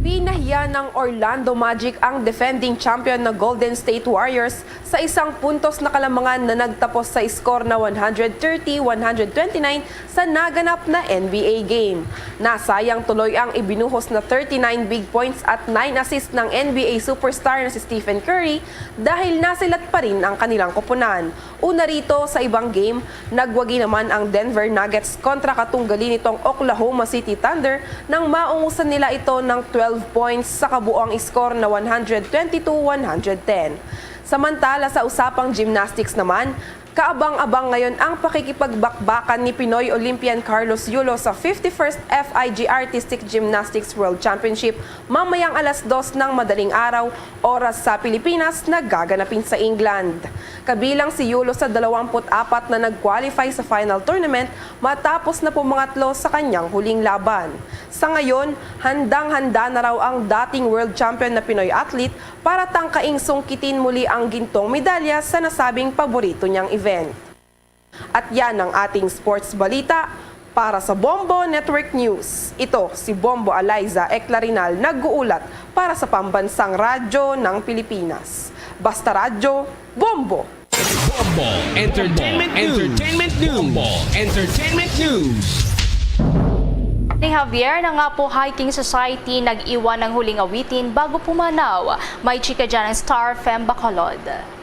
Pinahiya ng Orlando Magic ang defending champion na Golden State Warriors sa isang puntos na kalamangan na nagtapos sa score na one hundred thirty, one hundred twenty-nine sa naganap na N B A game. Nasayang tuloy ang ibinuhos na thirty-nine big points at nine assists ng N B A superstar na si Stephen Curry dahil nasilat pa rin ang kanilang koponan. Una rito, sa ibang game, nagwagi naman ang Denver Nuggets kontra katunggali nitong Oklahoma City Thunder nang maungusan nila ito ng twelve points sa kabuoang score na one hundred twenty-two, one hundred ten. Samantala, sa usapang gymnastics naman, kaabang-abang ngayon ang pakikipagbakbakan ni Pinoy Olympian Carlos Yulo sa fifty-first F I G Artistic Gymnastics World Championship mamayang alas dos ng madaling araw, oras sa Pilipinas, na gaganapin sa England. Kabilang si Yulo sa dalawampu't apat na nag-qualify sa final tournament matapos na pumangatlo sa kanyang huling laban. Sa ngayon, handang-handa na raw ang dating world champion na Pinoy athlete para tangkaing sungkitin muli ang gintong medalya sa nasabing paborito niyang event. At yan ang ating sports balita para sa Bombo Network News. Ito si Bombo Eliza Eclarinal nag-uulat para sa Pambansang Radyo ng Pilipinas. Basta Radyo, Bombo! Bombo Entertainment News. Entertainment News. Bombo Entertainment News. Javier ng Apo Hiking Society nag-iwan ng huling awitin bago pumanaw. May chika dyan ang Star F M Bacolod.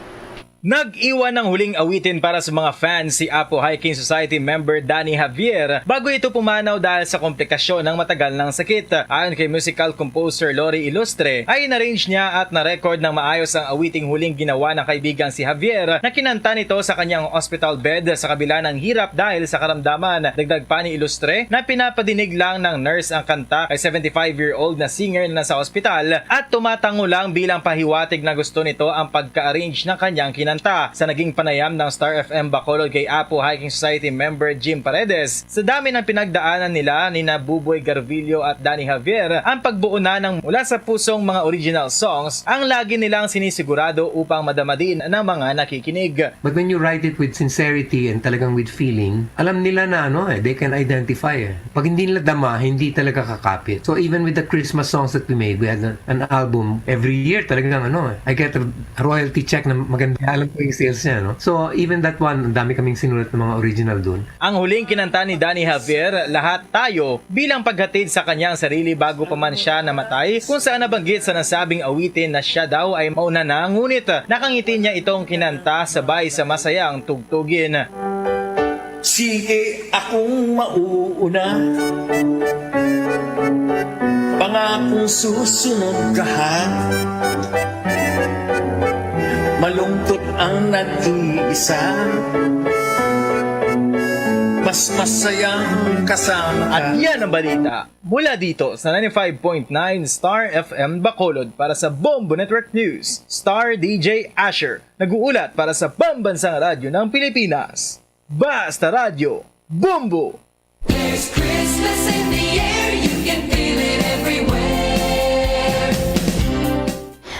Nag-iwan ng huling awitin para sa mga fans si Apo Hiking Society member Danny Javier bago ito pumanaw dahil sa komplikasyon ng matagal ng sakit. Ayon kay musical composer Lori Ilustre, ay in-arrange niya at na-record ng maayos ang awiting huling ginawa ng kaibigang si Javier na kinanta nito sa kanyang hospital bed sa kabila ng hirap dahil sa karamdaman. Dagdag pa ni Ilustre na pinapadinig lang ng nurse ang kanta kay seventy-five-year-old na singer na nasa ospital at tumatango lang bilang pahiwatig na gusto nito ang pagka-arrange ng kanyang kinanta. Sa naging panayam ng Star F M Bacolod kay Apo Hiking Society member Jim Paredes, sa dami ng pinagdaanan nila ni na Buboy Garvillo at Danny Javier, ang pagbuo na ng mula sa pusong mga original songs ang lagi nilang sinisigurado upang madama din ng mga nakikinig. But when you write it with sincerity and talagang with feeling, alam nila na ano eh, they can identify eh. Pag hindi nila dama, hindi talaga kakapit. So even with the Christmas songs that we made, we had an, an album every year talagang ano eh. I get a royalty check na maganda. Alam ko yung sales niya, no? So even that one, ang dami kaming sinulat ng mga original dun. Ang huling kinanta ni Danny Javier, Lahat Tayo, bilang paghatid sa kanyang sarili bago pa man siya namatay, kung saan nabanggit sa nasabing awitin na siya daw ay mauna na, ngunit nakangiti niya itong kinanta sabay sa masayang tugtugin. Sige, akong mauuna. Pangakong susunod ka, ha? Malungkot ang nag-iisa. Mas masayang kasama ka. At yan ang balita mula dito sa ninety-five point nine Star F M Bacolod para sa Bombo Network News. Star D J Asher, nag-uulat para sa Pambansang Radyo ng Pilipinas. Basta Radyo, Bombo! There's Christmas in the air, you can feel it everywhere.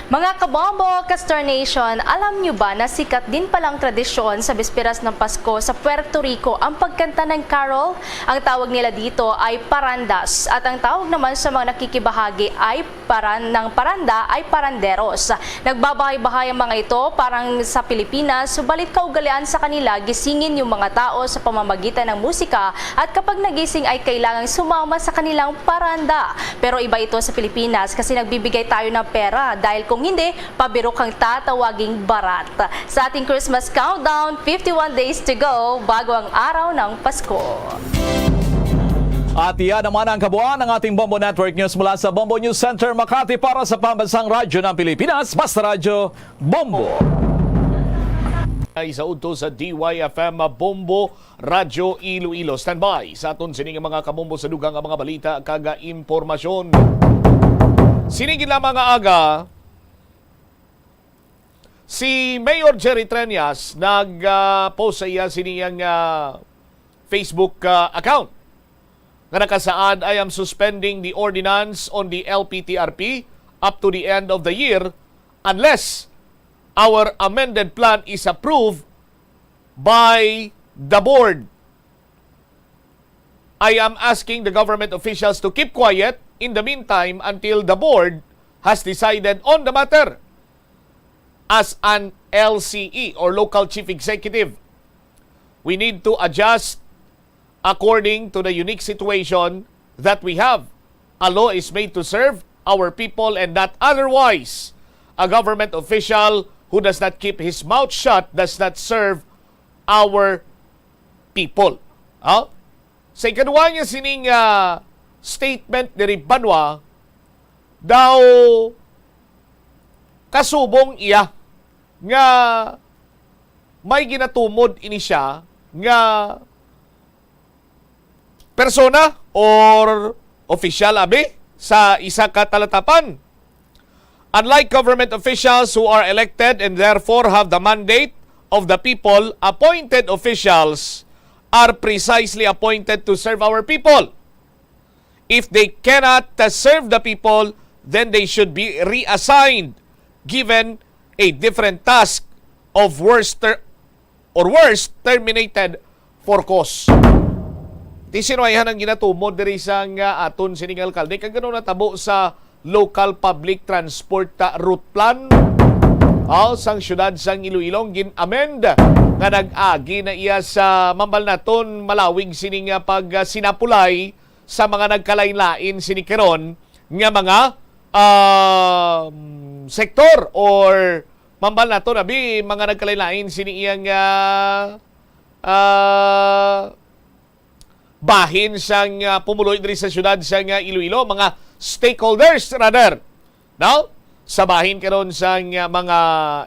Mga kabombo, Castor Nation, alam nyo ba na sikat din pala ang tradisyon sa bisperas ng Pasko sa Puerto Rico ang pagkanta ng carol? Ang tawag nila dito ay parandas, at ang tawag naman sa mga nakikibahagi ay paran ng paranda ay paranderos. Nagbabahay-bahay ang mga ito parang sa Pilipinas, subalit kaugalian sa kanila gisingin yung mga tao sa pamamagitan ng musika, at kapag nagising ay kailangang sumama sa kanilang paranda. Pero iba ito sa Pilipinas kasi nagbibigay tayo ng pera dahil kung hindi, pabirok ang tatawaging barat. Sa ating Christmas countdown, fifty-one days to go bago ang araw ng Pasko. At iyan naman ang kabuuan ng ating Bombo Network News mula sa Bombo News Center Makati para sa Pambansang Radyo ng Pilipinas, Basta Radyo, Bombo. Ay sa udto sa D Y F M Bombo Radyo Iloilo. Standby sa aton sini nga mga kabombo sa dugang nga mga balita kag impormasyon. Sini gid lamang nga aga, si Mayor Jerry Treñas nag, ah, post sa iya sini nga, ah, Facebook, ah, account nga nakasaad, "I am suspending the ordinance on the L P T R P up to the end of the year unless our amended plan is approved by the board. I am asking the government officials to keep quiet in the meantime until the board has decided on the matter. As an L C E or local chief executive, we need to adjust according to the unique situation that we have. A law is made to serve our people and not otherwise. A government official who does not keep his mouth shut does not serve our people." Ha? Sa ikaduha niya sining, ah, statement diri, Banwa, daw kasubong iya nga may ginatumod ini siya nga persona or opisyal, abi, sa isa ka talatapan. Unlike government officials who are elected and therefore have the mandate of the people, appointed officials are precisely appointed to serve our people. If they cannot, uh, serve the people, then they should be reassigned, given a different task of worse ter-, or worse, terminated for cause. Ti sinuwayhan ang ginatumod diri sa nga aton sining alkalde, kag ano natabo sa local public transport, ah, route plan, ah, sang siyudad sang Iloilo, ang gin-amend nga nag-agi na iya sa mambal naton malawig sining, ah, pag, ah, sinapulay sa mga nagkalain-lain sini karon nga mga, um, sektor or mambal nato na bi mga nagkalain-lain sini iyang, ah, ah, bahin sang, ah, pumuluyo diri sa siyudad sang, ah, Iloilo, mga stakeholders rather, no? Sa bahin karon sang, ah, mga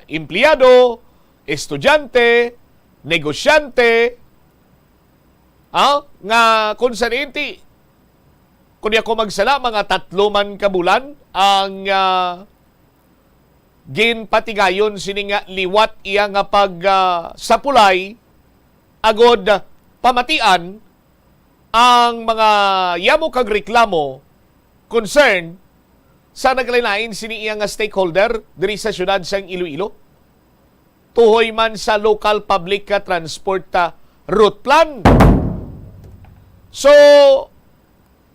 empleyado, estudyante, negosyante, ah, nga kung sa inti, kung di ako magsala, mga tatlo man ka bulan ang, ah, ginpatigayon sini nga liwat iya nga pag, ah, sapulay agud pamatian ang mga yamo kag reklamo, concern sa naglain-lain sini iya nga stakeholder diri sa siyudad sang Iloilo, tuhoy man sa local public, ah, transport, ah, route plan. So,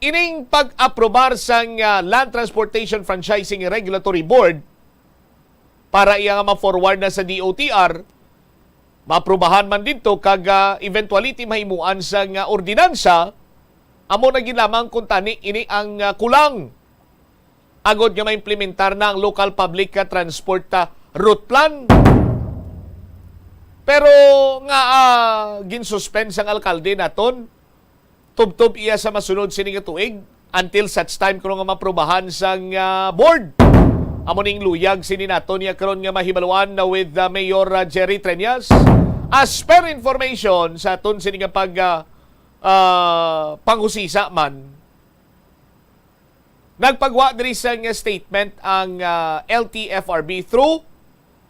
ining pag-aprobar sang, ah, Land Transportation Franchising Regulatory Board para iya nga ma-forward na sa D O T R, maaprubahan man didto kag, ah, eventuality mahimuan sang, ah, ordinansa, amo na gid lamang kuntani ini ang, ah, kulang agud nga maimplementar na ang local public, ah, transport, ah, route plan. Pero nga, ah, ginsuspend sang alkalde naton, tubtob iya sa masunod sini nga tuig, until such time kuno nga maprubahan sang, ah, board. Amo ning luyag sini nato niya karon nga mahibaluan na with, ah, Mayor, ah, Jerry Treñas. As per information sa aton sini nga pag, ah, ah, panghusisa man, nagpagwa diri sang statement ang, ah, L T F R B through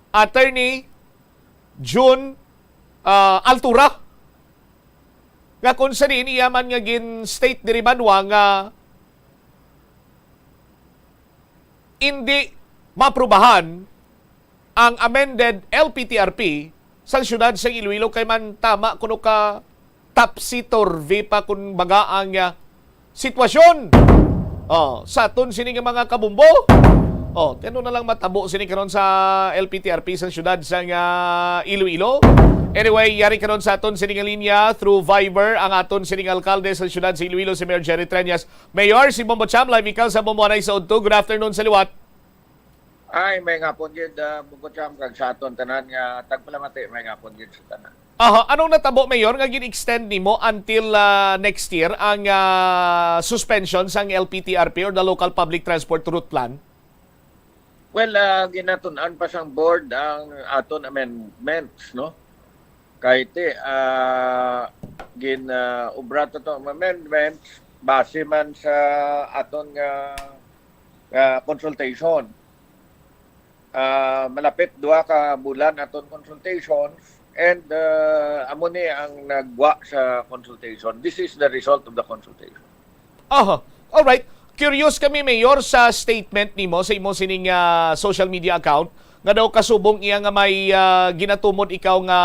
Attorney June, ah, Altura, nga kung sa diin iya man nga gin-state diri banwa nga indi maaprubahan ang amended L P T R P sang siyudad sang Iloilo kay man tama kuno ka topsy-turvy pa kun baga ang, ah, sitwasyon. Oh, sa aton sini nga mga kabumbo. Oh, kano na lang matabo sini karon sa L P T R P sa siyudad sang, ah, Iloilo. Anyway, yari karon sa aton sini nga linya through Viber ang aton sini nga alkalde sa siyudad sa Iloilo, si Mayor Jerry Treñas. Mayor, si Bombo Cham, live ikaw sa Bombo Anay sa Udto. Good afternoon sa liwat. Ay, may ngapon gid, ah, Bombo Cham, kag sa aton tanan nga tagpalamati, may ngapon gid sa tanan. Aha, anong natabo, Mayor, nga gin-extend nimo until, ah, next year ang, ah, suspension sang L P T R P or the Local Public Transport Route Plan? Well, ah, ginatun-an pa sang board ang aton amendments, no? Kay ti, ah, gin, ah, obra to, to amendments base man sa aton nga, nga consultation. Ah, malapit duha ka bulan aton consultations and, ah, amo ni ang nagwa sa consultation. This is the result of the consultation. Aha. All right. Curious kami, Mayor, sa statement nimo sa imo sining, ah, social media account nga daw kasubong iya nga may, ah, ginatumod ikaw nga,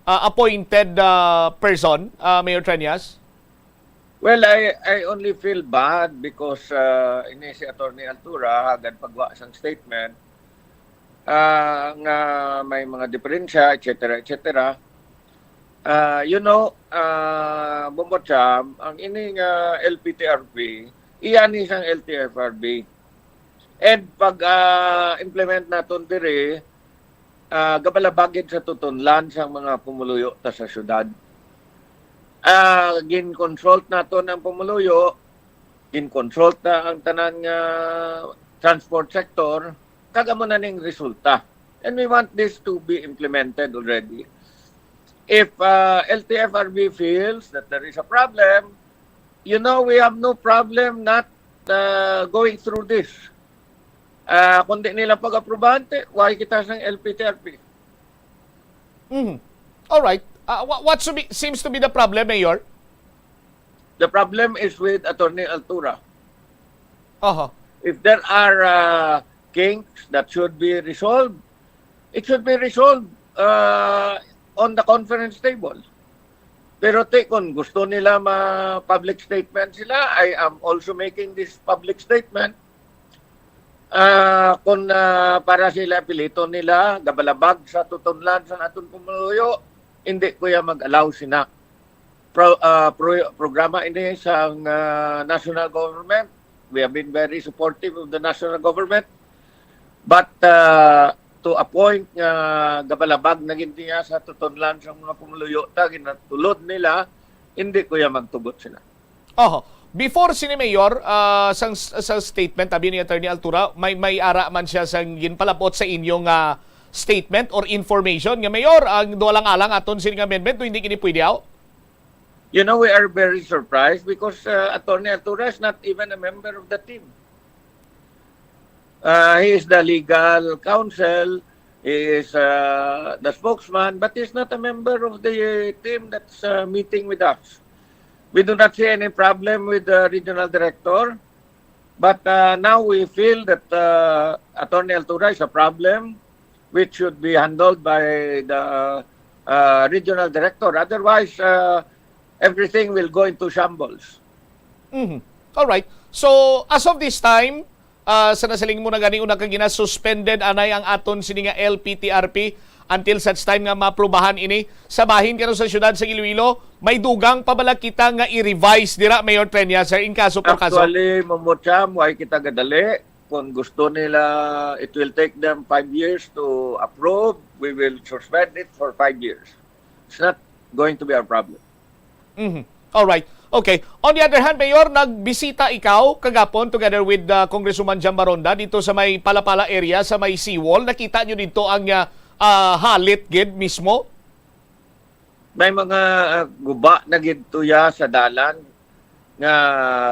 ah, appointed, ah, person, ah, Mayor Treñas? Well, I, I only feel bad because, ah, ini si Attorney Altura, hagad pagwa sang statement, ah, nga may mga diferensya, et cetera, et cetera. Ah, you know, ah, Bombo Cham, ang ini nga L P T R P, iya ni sang L T F R B. And pag, ah, implement naton diri, ah, gabalabagid sa tutunlan sang mga pumuluyo ta sa syudad. Ah, gin-consult naton ang pumuluyo, gin-consult na ang tanan nga transport sector, kag amo na ning resulta. And we want this to be implemented already. If, ah, L T F R B feels that there is a problem, you know, we have no problem not, ah, going through this. Ah, kung di nila pag-aprubahan, ti, why kita sang L P T R P? Mhm. All right. Ah, wha-, what should be, seems to be the problem, Mayor? The problem is with Attorney Altura. Aha. If there are, ah, kinks that should be resolved, it should be resolved, ah, on the conference table. Pero ti, kung gusto nila ma-public statement sila, I am also making this public statement. Ah, kung, ah, para sila piliton nila, gabalabag sa tutunlan sa aton pumuluyo, hindi ko ya mag-allow sina. pro, ah, pro, programa ini sang, ah, national government. We have been very supportive of the national government. But, ah, to a point nga gabalabag na gid niya sa tutunlan sang mga pumuluyo ta, ginatulod nila, hindi ko ya magtugot sila. Oho. Before sini, Mayor, ah, sang, sa statement, abi ni Attorney Altura, may, may ara man siya sang ginpalabot sa inyo nga statement or information nga, Mayor, ang duha lang alang aton sini nga amendment, do hindi kini pwede, aw? You know, we are very surprised because, uh, Attorney Altura is not even a member of the team. Uh, he is the legal counsel, he is, uh, the spokesman, but he's not a member of the team that's, uh, meeting with us. We do not see any problem with the regional director, but, uh, now we feel that, uh, Attorney Altura is a problem which should be handled by the, uh, regional director. Otherwise, uh, everything will go into shambles. Mhm. All right. So, as of this time, ah, sa nasiling mo na gani, una ka gina-suspended anay ang aton sini nga L P T R P until such time nga maaprubahan ini sa bahin kano sa siyudad sa Iloilo. May dugang pa bala kita nga i-revise dira, Mayor Treñas, sir, in kaso por kaso? Actually, Momo Cham, why kita gadali? Kung gusto nila, it will take them five years to approve. We will suspend it for five years. It's not going to be our problem. Mhm. All right. Okay. On the other hand, Mayor, nagbisita ikaw kagapon together with, uh, Congresswoman Jam Baronda dito sa may Palapala area, sa may seawall. Nakita nyo dito ang, uh, uh, halit gid mismo? May mga, uh, guba na gid tuya sa dalan nga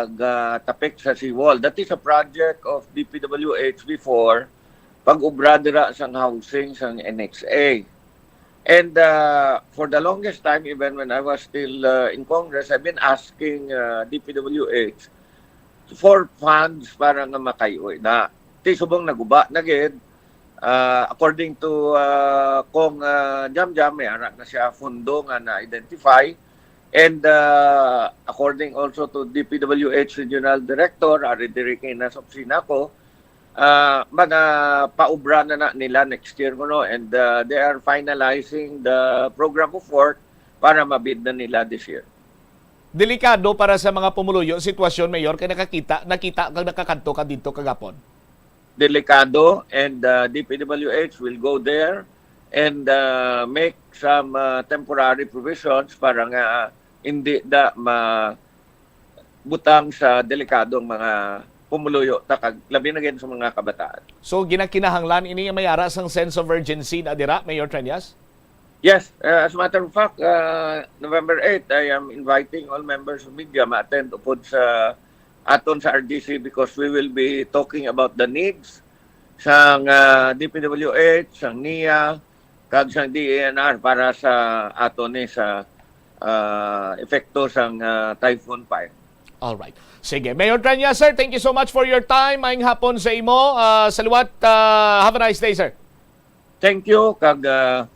gatapik sa seawall. That is a project of D P W H before, pag-ubra dira sang housing sang N X A. And, uh, for the longest time, even when I was still, uh, in Congress, I've been asking, uh, D P W H for funds para nga makay-oy na. Ti subong naguba na gid, uh, according to, uh, Cong, uh, Jamjam, may ara na siya fundo nga na-identify. And, uh, according also to D P W H Regional Director, ari diri kay nasa opisina ko, ah, mga paubra na na nila next year kuno, and, ah, they are finalizing the program of work para mabid na nila this year. Delikado para sa mga pumuluyo sitwasyon, Mayor, kay nakakita, nakita kag nakakadto ka didto kagapon. Delikado, and, ah, D P W H will go there and, ah, make some, ah, temporary provisions para nga hindi da ma-, butang sa delikadong mga pumuluyo ta, kag labi na gid sa mga kabataan. So, ginakinahanglan ini nga may ara sang sense of urgency na dira, Mayor Treñas? Yes, uh, as a matter of fact, uh, November eight, I am inviting all members of media ma-attend upod sa aton sa R D C because we will be talking about the needs sang, uh, D P W H, sang nia, kag sang D E N R para sa aton ni sa, uh, epekto sang, uh, Typhoon Pai. All right. Sige. Mayor Treñas, sir, thank you so much for your time. Maayong hapon sa imo. Uh, sa liwat, uh, have a nice day, sir. Thank you, kag, uh,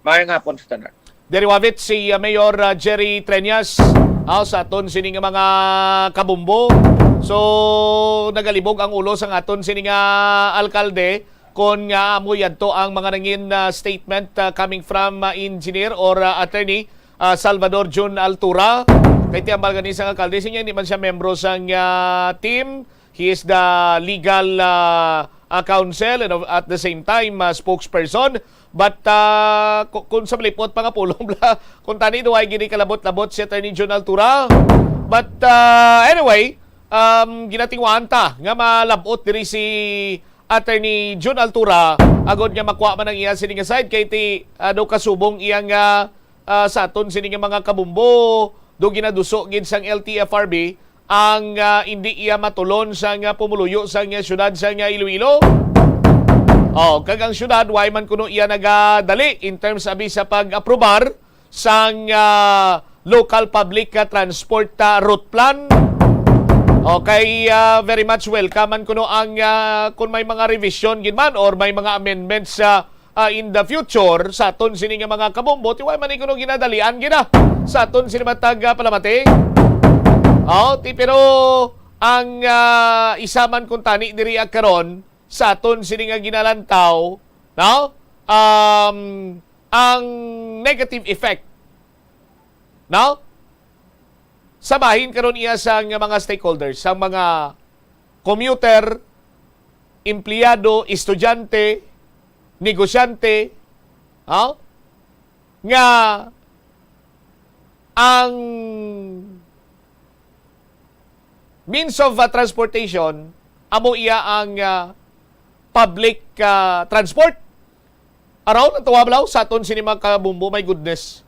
maayong hapon sa tanan. Diri wavit si, uh, Mayor, uh, Jerry Treñas, ah, sa aton sini nga mga kabumbo. So, nagalibog ang ulo sang aton sini nga alkalde kon nga amo yadto ang mga nangin, uh, statement, uh, coming from, uh, engineer or, uh, attorney, uh, Salvador Jun Altura. Kay ti ambal gani sang alkalde, siya hindi man siya membro sang, uh, team. He is the legal, uh, uh, counsel and of, at the same time, uh, spokesperson. But, uh, ku-, kung sa malipot, pangapulong bla, kung tani do ay gini kalabot-labot si Attorney Jun Altura. But, uh, anyway, um, ginatingwaan ta nga malabot diri si Attorney Jun Altura agod nga makuha man ang iya sini nga side kay ti, uh, daw kasubong iyang, uh, uh, sa aton sini nga mga kabumbo, do ginaduso gid sang L T F R B ang, ah, indi iya matulon sang, ah, pumuluyo sang, ah, siyudad sang, ah, Iloilo. Oh, kag ang siyudad, way man kuno iya nagadali in terms abi sa pag-aprobar sang, ah, local public, ah, transport, ah, route plan. Okay, ah, very much welcome man kuno ang, ah, kung may mga revision gid man or may mga amendments sa ah, in the future sa aton sini nga mga kabombo, ti way man ni kuno ginadalian gina sa aton sini matag, ah, palamati. Oh, ti, pero ang, ah, isa man kuntani diri, ah, karon sa aton sini nga ginalantaw, no? Um, ang negative effect, no? sa bahin karon iya sa nga mga stakeholders, sa mga commuter, empleyado, estudyante, negosyante, ha? Nga ang means of, uh, transportation, amo iya ang, uh, public, uh, transport. Araw, natuwa balaw sa aton sini mga kabumbo, my goodness.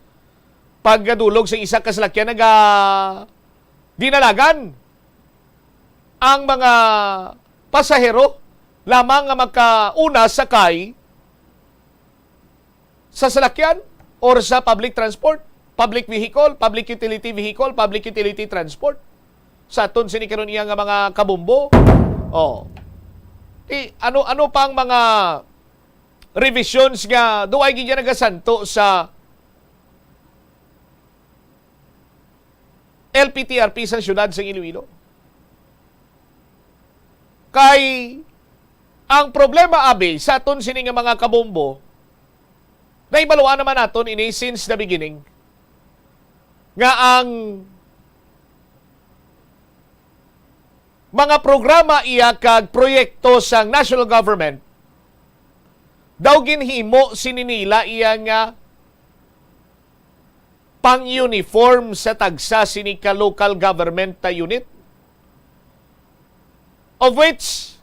Pagkadulog sa isa ka salakyan, naga dinalagan ang mga pasahero lamang nga makauna sakay sa salakyan or sa public transport, public vehicle, public utility vehicle, public utility transport. Sa aton sini karon iya nga mga kabumbo. Oh. Ti, ano, ano pa ang mga revisions nga duay gid nga nagasanto sa L P T R P sa siyudad sa Iloilo? Kay ang problema, abi, sa aton sini nga mga kabumbo, nahibaluan naman naton ini since the beginning, nga ang mga programa iya kag proyekto sang national government daw ginhimo sini nila iya nga pang-uniform sa tagsa sini ka local government unit. Of which,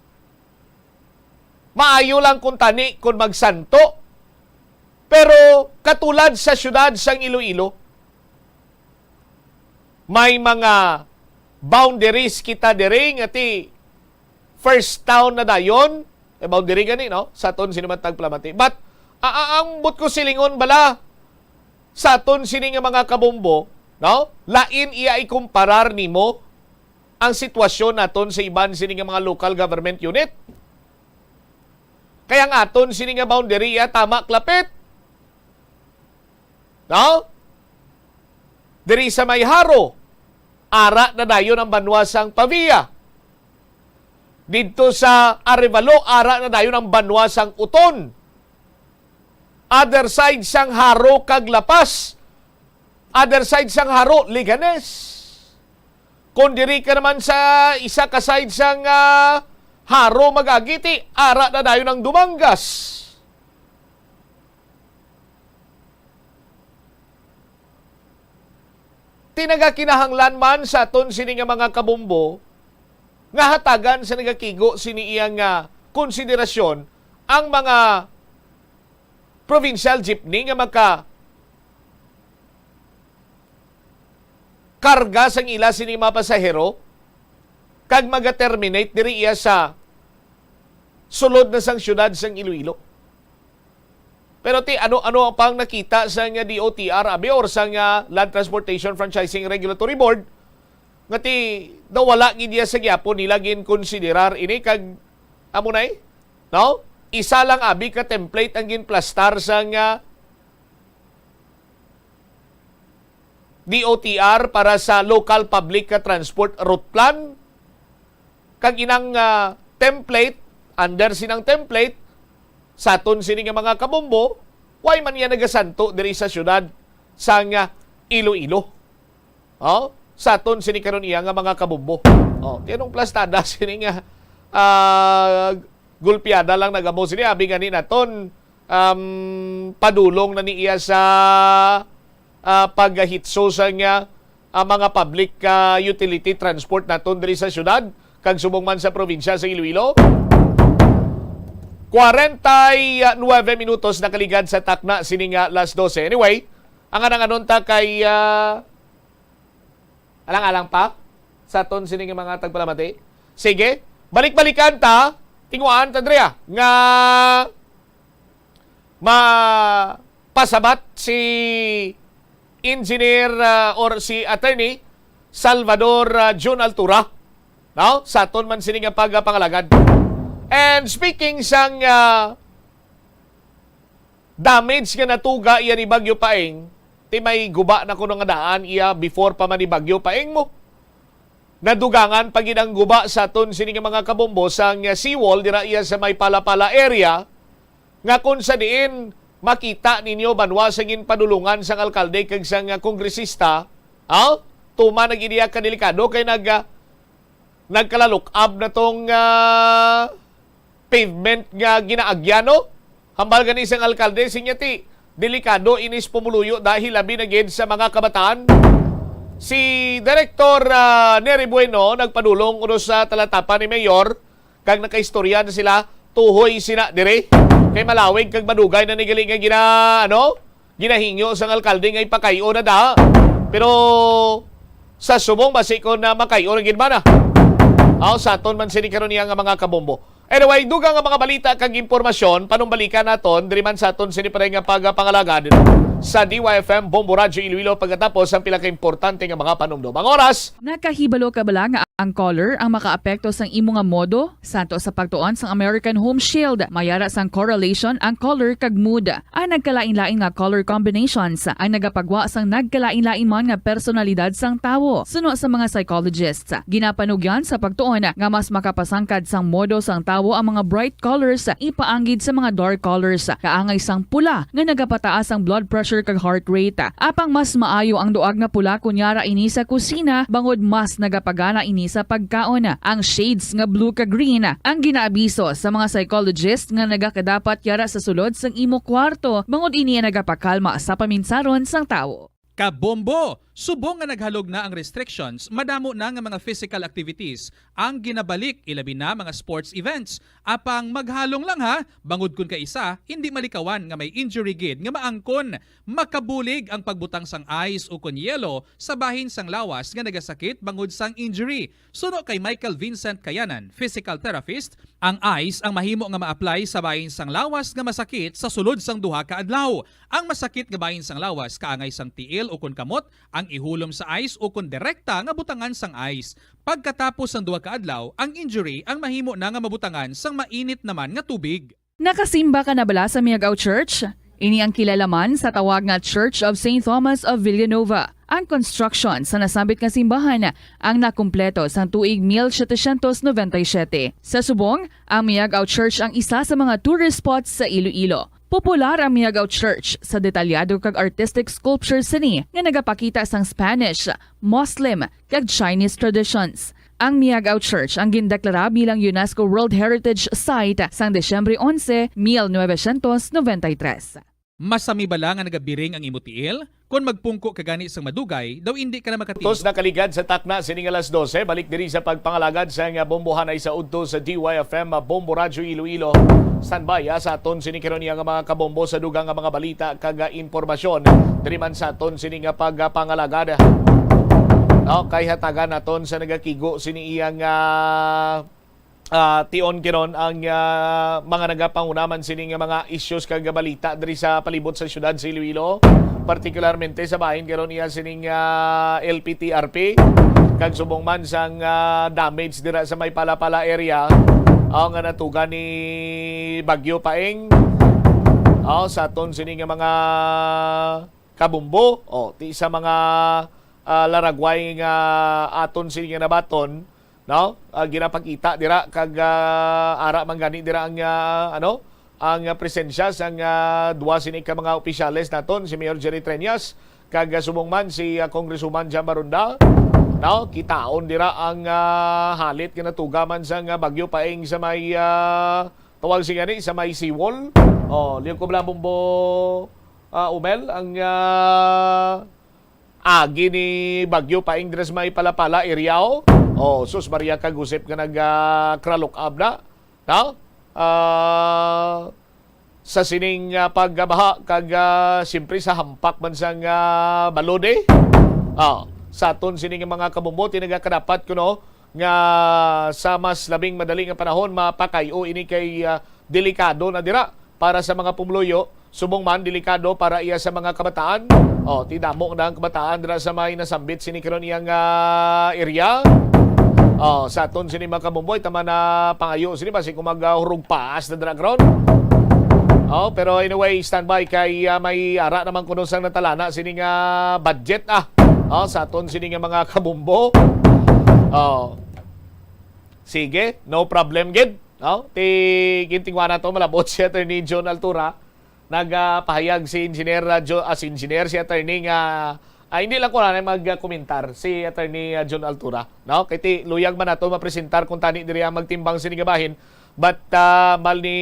maayo lang kung tani kung magsanto, pero katulad sa siyudad sang Iloilo, may mga boundaries kita diri nga ti first town na dayon, eh, boundary gani, no? Sa aton sini man tagpalamati. But, a-, a-, ang but ko silingon bala, sa aton sini nga mga kabumbo, no? Lain iya ikumparar nimo ang sitwasyon naton sa iban sini nga mga local government unit. Kaya ang aton sini nga boundary iya tama klapit. No? Diri sa may Jaro, ara na dayon ang banwa sang Pavia. Didto sa Arevalo, ara na dayon ang banwa sang Oton. Other side sang Jaro kag La Paz, other side sang Jaro, Leganes. Kung diri ka naman sa isa ka side sang, ah, Jaro, mag-agi ti, ara na dayon ang Dumangas. Ti nagakinahanglan man sa aton sini nga mga kabumbo nga hatagan sa nagakigo sini iya nga konsiderasyon ang mga provincial jeepney nga maka karga sang ila sini mga pasahero kag maga-terminate diri iya sa sulod na sang siyudad sang Iloilo. Pero ti, ano-ano ang pang nakita sa nga D O T R, abi, or sa nga Land Transportation Franchising Regulatory Board, nga ti, daw wala gid iya sa gyapon nila ginkonsiderar ini kag, amo na eh, no? Isa lang abi ka template ang ginplastar sa nga D O T R para sa Local Public Transport Route Plan. Kag inang, ah, template, under sinang template, sa aton sini nga mga kabombo, way man niya nagasanto diri sa siyudad sang, ah, Iloilo. Oh, sa aton sini karon iya nga mga kabombo. Oh, ti anong plastada sini nga, ah, gulpiada lang nagamo sini, abi gani naton, um, padulong na ni iya sa, ah, paghitso sa nga, ah, mga public, ah, utility transport naton diri sa syudad kag subong man sa probinsya sa Iloilo. Kwarenta y nuwebe minutos nakaligad sa takna sini nga las dose. Anyway, ang anang-anon ta kay, ah, alang-alang pa sa aton sini nga mga tagpalamati. Sige, balik-balikan ta, tinguhaan ta, Andrea, nga mapasabat si Engineer, ah, or si Attorney Salvador, ah, Jun Altura, no? Sa aton man sini nga pagapangalagad. And speaking sang, ah, damage nga natuga iya ni Bagyo Paeng, ti may guba na kuno nga daan iya before pa man ni Bagyo Paeng mo. Nadugangan pa gid ang guba sa aton sini nga mga kabombo sang seawall dira iya sa may Palapala area, nga kung sa diin makita ninyo banwa sa ginpadulungan sang alkalde kag sang kongresista, ah, tuman na gid iya ka delikado kay nag, ah, nagkalalukab na tong, ah, pavement nga ginaagyan, no? Hambal gani sang alkalde, sinya ti, delikado inis pumuluyo dahil labi na gid sa mga kabataan. Si Director, ah, Nery Bueno nagpadulong kuno sa talatapan ni Mayor kag nakaistorya na sila tuhoy sina dire. Kay malawig kag madugay na ni gali nga gina-, ano, ginahingyo sang alkalde nga ipakay-o na da. Pero sa subong, basi kon na makay-o na gid man na. Aw, sa aton man sini karon niya nga mga kabombo. Anyway, dugang nga mga balita kag impormasyon, panumbalikan naton diri man sa aton sini pa nga pagapangalagad sa D Y F M Bombo Radyo Iloilo pagkatapos ang pila ka importante nga mga panumdom. Ang oras, Nakahibalo ka bala nga ang color ang makaapekto sang imo nga modo? Santo sa pagtuon sang American Home Shield, may ara sang correlation ang color kag mood. Ang nagkalain-lain nga color combinations ang nagapagwa sang nagkalain-lain man nga personalidad sang tawo. Suno sa mga psychologists, ginapanugyan sa pagtuon nga mas makapasangkad sang modo sang tawo ang mga bright colors ipaanggid sa mga dark colors, kaangay sang pula nga nagapataas ang blood pressure kag heart rate. Apang mas maayo ang duag nga pula kon yara ini sa kusina, bangod mas nagapagana ini sa pagkaon. Ang shades nga blue kag green ang ginaabiso sa mga psychologist nga nagakadapat yara sa sulod sang imo kwarto, bangod ini ang nagapakalma sa paminsaron sang tawo. Kabombo! Subong nga naghalog na ang restrictions, madamo na nga mga physical activities ang ginabalik, ilabi na mga sports events. Apang maghalong lang ha, bangod kun kaisa, hindi malikawan nga may injury gid nga maangkon. Makabulig ang pagbutang sang ice ukon yelo sa bahin sang lawas nga nagasakit bangod sang injury. Suno kay Michael Vincent Kayanan, physical therapist, ang ice ang mahimo nga ma-apply sa bahin sang lawas nga masakit sa sulod sang duha ka adlaw. Ang masakit nga bahin sang lawas kaangay sang tiil ukon kamot, ang ihulom sa ice ukon direkta nga butangan sang ice. Pagkatapos sang duha ka adlaw, ang injury ang mahimo na nga mabutangan sang mainit naman nga tubig. Nakasimba ka na bala sa Miagao Church? Ini ang kilala man sa tawag nga Church of Saint Thomas of Villanova. Ang construction sa nasambit nga simbahan ang nakumpleto sang tuig mil setecientos noventa y siete. Sa subong, ang Miagao Church ang isa sa mga tourist spots sa Iloilo. Popular ang Miagao Church sa detalyado kag artistic sculptures sini nga nagapakita sang Spanish, Muslim, kag Chinese traditions. Ang Miagao Church ang gindeklara bilang UNESCO World Heritage Site sang Disyembre onse, mil novecientos noventa y tres. Masami bala nga nagabiring ang imo tiil? Kon magpungko ka gani sang madugay, daw indi ka na makatiil. Tos nakaligad sa takna sining alas dose, balik diri sa pagpangalagad sang bombohanay sa udto sa D Y F M Bombo Radyo Iloilo. Standby, ah, sa aton sini karon niya nga mga kabombo sa dugang nga mga balita kag, ah, impormasyon diri man sa aton sini nga pagpangalagad. No, kay hatagan naton sa nagakigo sini iyang, ah, ah, tion kinon ang, ah, mga nagapanguna man sini nga mga issues kag balita diri sa palibot sa siyudad sa Iloilo, partikularmente sa bahin karon iya sining, ah, L P T R P, kag subong man sang, ah, damage dira sa may Palapala area, ah, nga natuga ni Bagyo Paeng. Ah, sa aton sini nga mga kabumbo, o, ti sa mga, ah, laragway nga aton sini nga nabaton, no? Ah, ginapakita dira kag, ah, ara man gani dira ang, ah, ano, ang, ah, presensya sang, ah, duwa sini ka mga opisyales naton, si Mayor Jerry Treñas kag, ah, subong man si, ah, Congresswoman Jam Baronda, no? Kitaon dira ang, ah, halit nga natuga man sang, ah, Bagyo Paeng sa may, ah, tawag si gani, sa may seawall. Oh, liyo ko bala, Bombo, ah, Umel, ang, ah, agi ni Bagyo Paeng diri sa may Palapala area, oh. Oh, sus Maria, kag usip nga nag, ah, kralok-ab na, no? Ah, sa sining, ah, pagbaha kag, ah, siyempre sa hampak man sang, ah, balod, eh. Ah, sa aton sining mga kabumbo, ti nagakadapat kuno nga sa mas labing madali nga panahon mapakay-o ini kay, ah, delikado na dira para sa mga pumuluyo. Subong man, delikado para iya sa mga kabataan. Oh, ti damo na ang kabataan dira sa may nasambit sini karon iyang, ah, area. Oh, sa aton sini mga kabumboy, tama na pangayo sini, basi kung mag, ah, hurog paas na dira karon. Oh, pero anyway, standby kay, ah, may ara naman kuno sang natalana sini nga budget, ah. Oh, sa aton sini nga mga kabumbo. Oh. Sige, no problem gid, no? Ti gintingwa nato, malabot si Attorney John Altura. Nagapahayag si Engineer, ah, Jo-, ah, si Engineer, si Attorney nga Ah, hindi lang ko na mag-komentar si Attorney, ah, John Altura, no? Kay ti luyag man nato mapresentar kung tani diri ang magtimbang sini nga bahin. But, ah, mal ni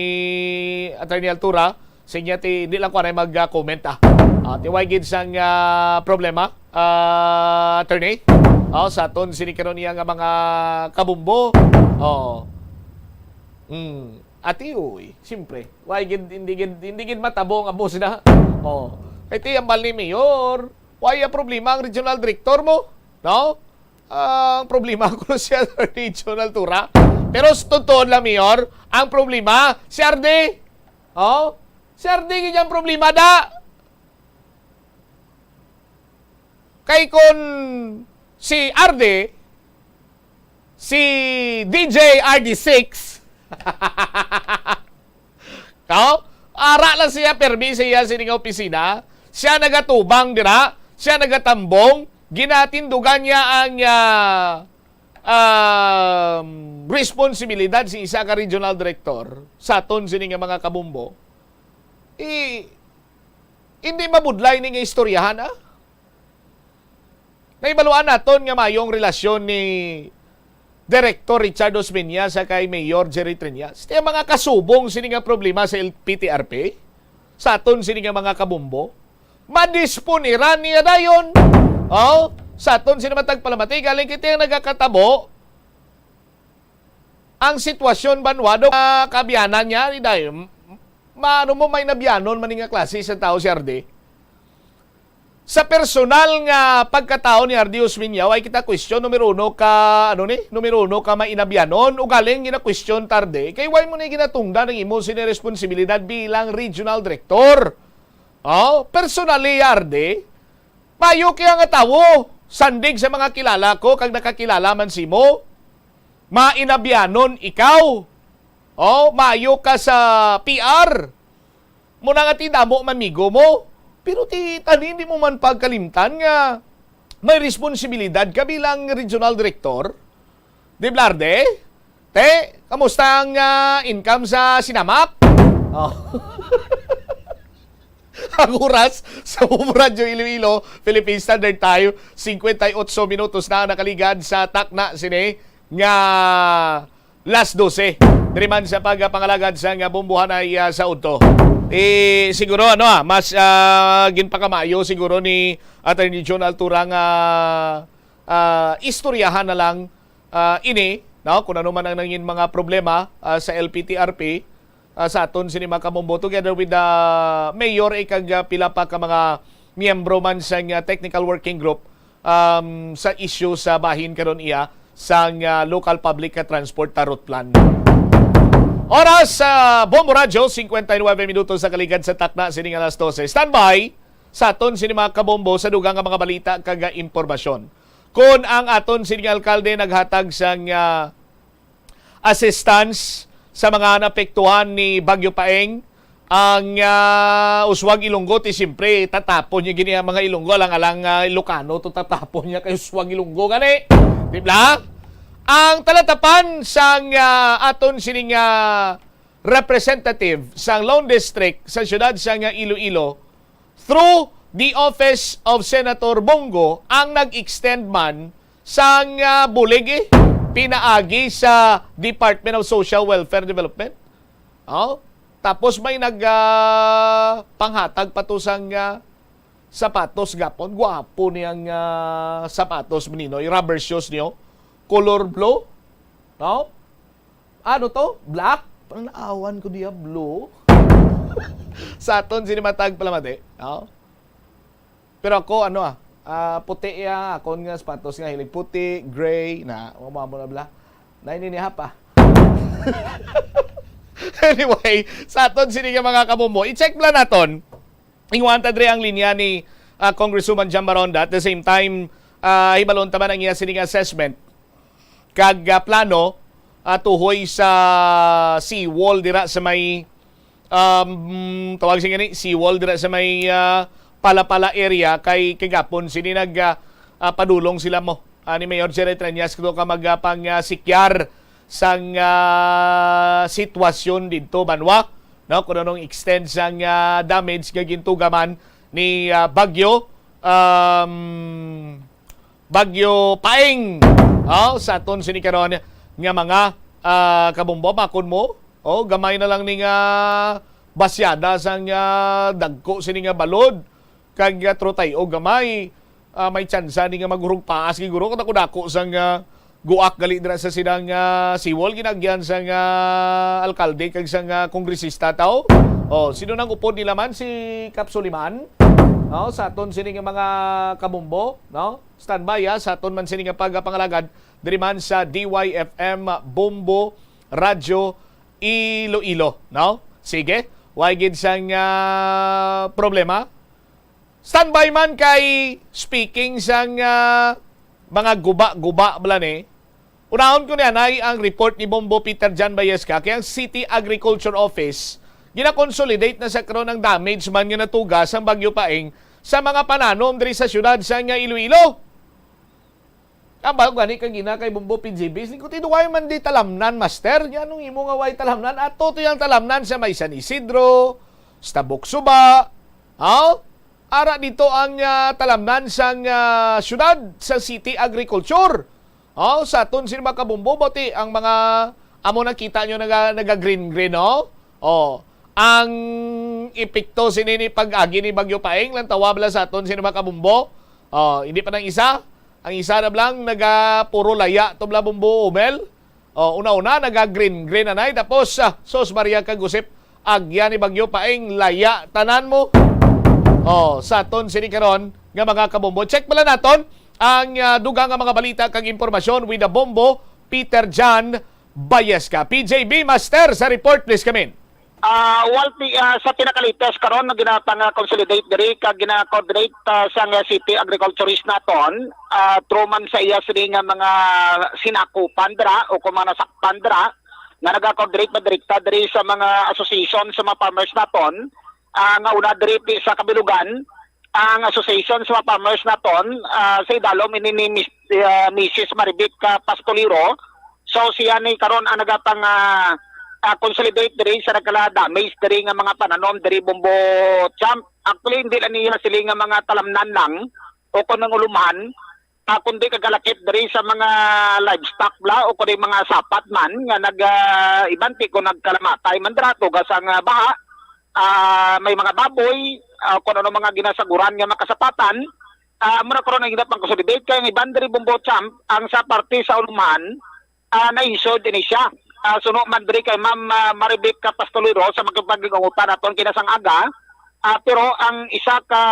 Attorney Altura, sinya ti hindi lang ko na mag-comment, ah. Ah, ti way gid sang, ah, problema, ah, attorney. Oh, sa aton sini karon iya nga mga kabumbo. Oh. Hmm. Ati, uy, siyempre. Why gid, hindi gid, hindi gid matabo nga boss na? Oh. Kay ti ang mal ni Mayor, why ang problema ang regional director mo? No? Ang problema ko si Attorney John Altura. Pero sa totoo lang, Mayor, ang problema, si Arde. Oh? Si Arde gid ang problema, da. Kay kun si Arde, si D J R D six, no? Ara lang siya, permi siya sini nga opisina. Siya nagatubang dira, siya nagatambong, ginatindugan niya ang, ah, um, responsibilidad si isa ka regional director sa aton sini nga mga kabumbo. I, hindi mabudlay ni nga istoryahan, ah. Nahibaluan naton nga mayong relasyon ni Director Richard Osmeña sa kay Mayor Jerry Treñas. Ti mga kasubong sini nga problema sa L P T R P, sa aton sini nga mga kabumbo, madisponeran niya dayon. Oh, sa aton sini matag palamati, galing kita ang nagakatabo ang sitwasyon banwa do, ah, kaabyanan niya, di dayon, maano mo, may nabyanon man ni nga klase sa tao si Arde. Sa personal nga pagkatao ni Arde Osmeña, ay kita question, numero uno ka, ano ni? Numero uno ka mainabyanon, o galing gina-question ta Arde, kay why mo ni ginatungdan ang imo sini responsibilidad bilang regional director? Oh, personally, Arde, mayo kaya nga tawo, sandig sa mga kilala ko, kag nakakilala man simo, mainabyanon ikaw. Oh, mayo ka sa P R. Mo na nga ti damo mamigo mo. Pero ti tani, di mo man pagkalimtan nga may responsibilidad ka bilang regional director. Di ba, Arde? Te, kamusta ang, ah, income sa Sinamak? Oh. Ang oras sa Bombo Radyo Iloilo, Philippine Standard Time, singkwenta y otso minutos na nakaligad sa takna sini nga las dose. Diri man sa pagpangalagad sa nga bombohanay, ah, sa udto. Eh, siguro, ano, ah, mas, ah, ginpakamaayo siguro ni Attorney John Altura nga, ah, istoryahan na lang, ah, ini, no? Kung ano man ang nangin mga problema, ah, sa L P T R P, ah, sa aton sini mga kabumbo, together with the mayor, eh, kag, ah, pila pa ka mga miyembro man sa, ah, technical working group, um, sa issue sa bahin karon iya sang, ah, local public nga transport tarot plan. Oras sa Bombo Radyo, singkwenta y nuebe minutos sa kaligad sa takna sini nga alas dose. Standby sa aton sini mga kabombo sa dugang nga mga balita kag impormasyon. Kon ang aton sini nga alkalde naghatag sang, ah, assistance sa mga naapektuhan ni Bagyo Paeng, ang, ah, Uswag Ilonggo, ti siyempre tatapon niya gini ang mga Ilonggo, alang-alang, ah, Ilocano to tatapon niya kay Uswag Ilonggo gani. Di ba? Ang talatapan sang, ah, aton sining, ah, representative sang Lone District sa siyudad sang, ah, Iloilo, through the office of Senator Bong Go, ang nag-extend man sang, ah, bulig, eh, pinaagi sa Department of Social Welfare Development. Oh, tapos may nag, ah, panghatag pa to sang, ah, sapatos gapon. Guwapo niyang, ah, sapatos, Ninoy. Rubber shoes niyo. Color blue. No? Ano to? Black? Parang naawan ko diya, blue. Sa aton, sini matag palamati. No? Pero ako, ano, ah, ah, puti iya, akon nga sapatos nga hilig puti, gray, na, mamo na bla. Na ini ni hapa. Anyway, sa aton, sini nga mga kabombo, i-check lang naton. Ingon ta diri ang linya ni, ah, Congresswoman Jam Maronda. At the same time, ah, hibalon ta man ang iya sining assessment kag, ah, plano, ah, tuhoy sa seawall dira sa may, um, tawag siya gani, seawall dira sa may, ah, Palapala area kay kagapon sini nag, ah, ah, padulong sila mo, ah, ni Mayor Jerry Treñas kuno ka mag, ah, pang, ah, sikyar sang, ah, sitwasyon didto banwa, no, kung anong extent sang, ah, damage nga gintugaman ni, ah, bagyo. um, Bagyo Paeng. Oh, sa aton sini karon nga mga, ah, kabumbo, makon mo. Oh, gamay na lang ni nga basyada sang, ah, dagko sini nga balod. Kag, ah, trutay o gamay, ah, may tsansa ni nga maghurog paas, siguro, kung dako-dako sang, ah, guak gali dira sa sidang, ah, seawall, ginagyan sang, ah, alkalde kag sang, ah, kongresista taw. Oh, sino nang upod nila man? Si Kap Suliman? Oh, sa aton sini nga mga kabumbo, no? Standby, ah, sa aton man sini nga pagpangalagad diri man sa D Y F M Bombo Radyo Iloilo, no? Sige, way gid sang, ah, problema. Standby man kay speaking sang, ah, mga guba-guba bala ni. Unahon ko ni anay ang report ni Bombo Peter John Bayesca kay ang City Agriculture Office gina-consolidate na sa karon ang damage man nga natuga sang Bagyo Paeng sa mga pananom diri sa siyudad sang, ah, Iloilo. Ang bago gani kang gina kay Bombo P J B, lingkod, "Ido, way man di talamnan, master? Yan ang imo nga way talamnan. Ato to yung talamnan sa may San Isidro, sa Tabok Suba." Oh? Ara dito ang, ah, talamnan sang, ah, syudad, sa city agriculture. Oh, sa aton sino mga kabumbo, bati ang mga amo nakita nyo naga, naga green green, no? Oh, ang epekto sini ni pag-agi ni Bagyo Paeng, lang tawab lang sa aton sino mga kabumbo. Oh, hindi pa nang isa. Ang isa na lang naga puro laya to bla, Bombo Omel. Oh, una-una naga green green anay, tapos, ah, sus Maria kag Josep, agya ni Bagyo Paeng, laya tanan mo. Oh, sa aton sini karon nga mga kabombo. Check pala naton ang, ah, dugang nga mga balita kag impormasyon with the Bombo, Peter John Bayesca. P J B, master, sa report, please come in. Ah, Walti, ah, sa pinakalitas karon nga ginapang, ah, consolidate diri kag gina-coordinate, ah, sang, ah, city agriculturist naton, ah, through man sa iya sini nga mga sinakupan dira o kung mga nasakpan dira nga naga-coordinate madirekta diri sa mga association sa mga farmers naton, ah, nga una diri pi-, sa Kabilugan, ang association sa mga farmers naton, ah, sa idalom ini ni Mis-, ah, Missus Marivic, ah, Pastolero. So, siya ni karon ang nagapang, ah, ah, consolidate diri sa nagkala damage diri nga mga pananom diri, Bombo Champ. Actually, hindi lang niya sila nga mga talamnan lang o kung nang ulumhan, ah, kundi kagalakip diri sa mga livestock bla o kundi mga sapat man nga nag, ah, ibanti ko nagkalamatay man dira tuga sang, ah, baha. Ah, may mga baboy, ah, kung ano mga ginasaguran nga makasapatan. Ah, amo na karon ang ginapang consolidate kay ang iban diri, Bombo Champ, ang sa parte sa Uluman, ah, na-insured ini siya. Ah, suno man diri kay Ma'am, ah, Marivic Pastolero sa makipag-ingungutan naton kinasang aga. Ah, pero ang isa ka,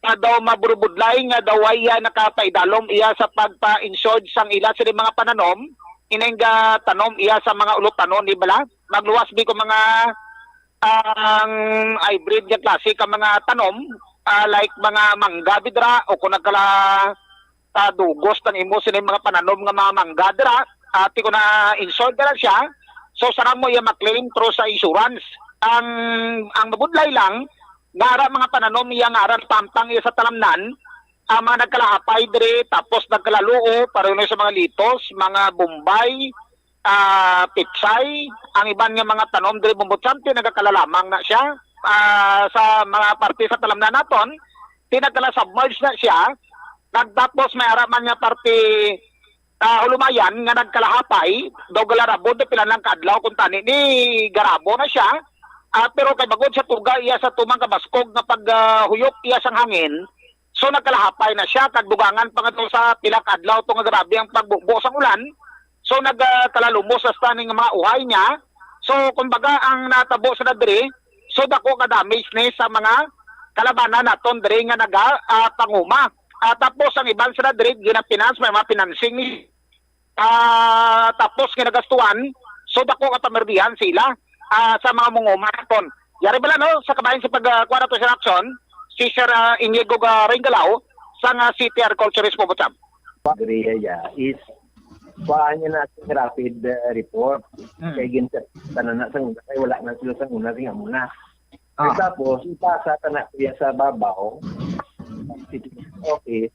ah, daw maburubudlay nga daw iya nakapaidalom iya sa pagpa-insured sang ila sini mga pananom, ining, ah, tanom iya sa mga ulutanon ni bala. Magluwas bi ko mga ang hybrid nga klase ka mga tanom, ah, like mga mangga bidra o kung nagkala, ah, dugos ang imo sini mga pananom nga mga mangga dira, ah, ti ko na insured na lang siya. So, sarang mo iya maklaim through sa insurance. Ang, ang mabudlay lang, nara mga pananom iya nga aran pampang iya sa talamnan, ang mga nagkalahapay diri, tapos nagkalaluo, pareho na sa mga litos, mga bombay, ah, pitsay, ang iban nga mga tanom diri, Bombo Champ, ti nagakalalamang na siya. Ah, sa mga parte sa talamnan naton, ti nagkala-submerge na siya. Nagtapos may ara man nga parte, ah, hulumayan nga nagkalahapay, daw galarabod na pila lang ka adlaw kung tani ni garabo na siya. Ah, pero kay bagod sa tuga iya sa tumang kabaskog nga pag, ah, huyop iya sang hangin, so, nagkalahapay na siya, kag dugangan pa nga to sa pila ka adlaw to nga grabe ang pagbubo sang ulan. So, nagkalalumos hasta ning mga uhay niya. So, kumbaga, ang natabo sa diri, so, dako ka damage ni sa mga kalabanan naton diri nga naga, ah, panguma. Ah, tapos, ang iban sa diri, ginafinance, may mga financing ni ah, tapos nga nagastuan, so dako nga pamerdihan sila, ah, sa mga munguma naton. Yari bala, no, sa kabahin sa pag, ah, kuha nato sa action, si Sir, ah, Inigo, ah, Ringgalaw, sa nga City Agriculturist Bubutang. Diri ya is kuhaan niya na sa rapid, ah, report. Mm. Kay gin-, tanan na sa una, kay wala na sila sa una, kaya muna. Ah. Tapos, ipasa ta na siya sa babaw, city office,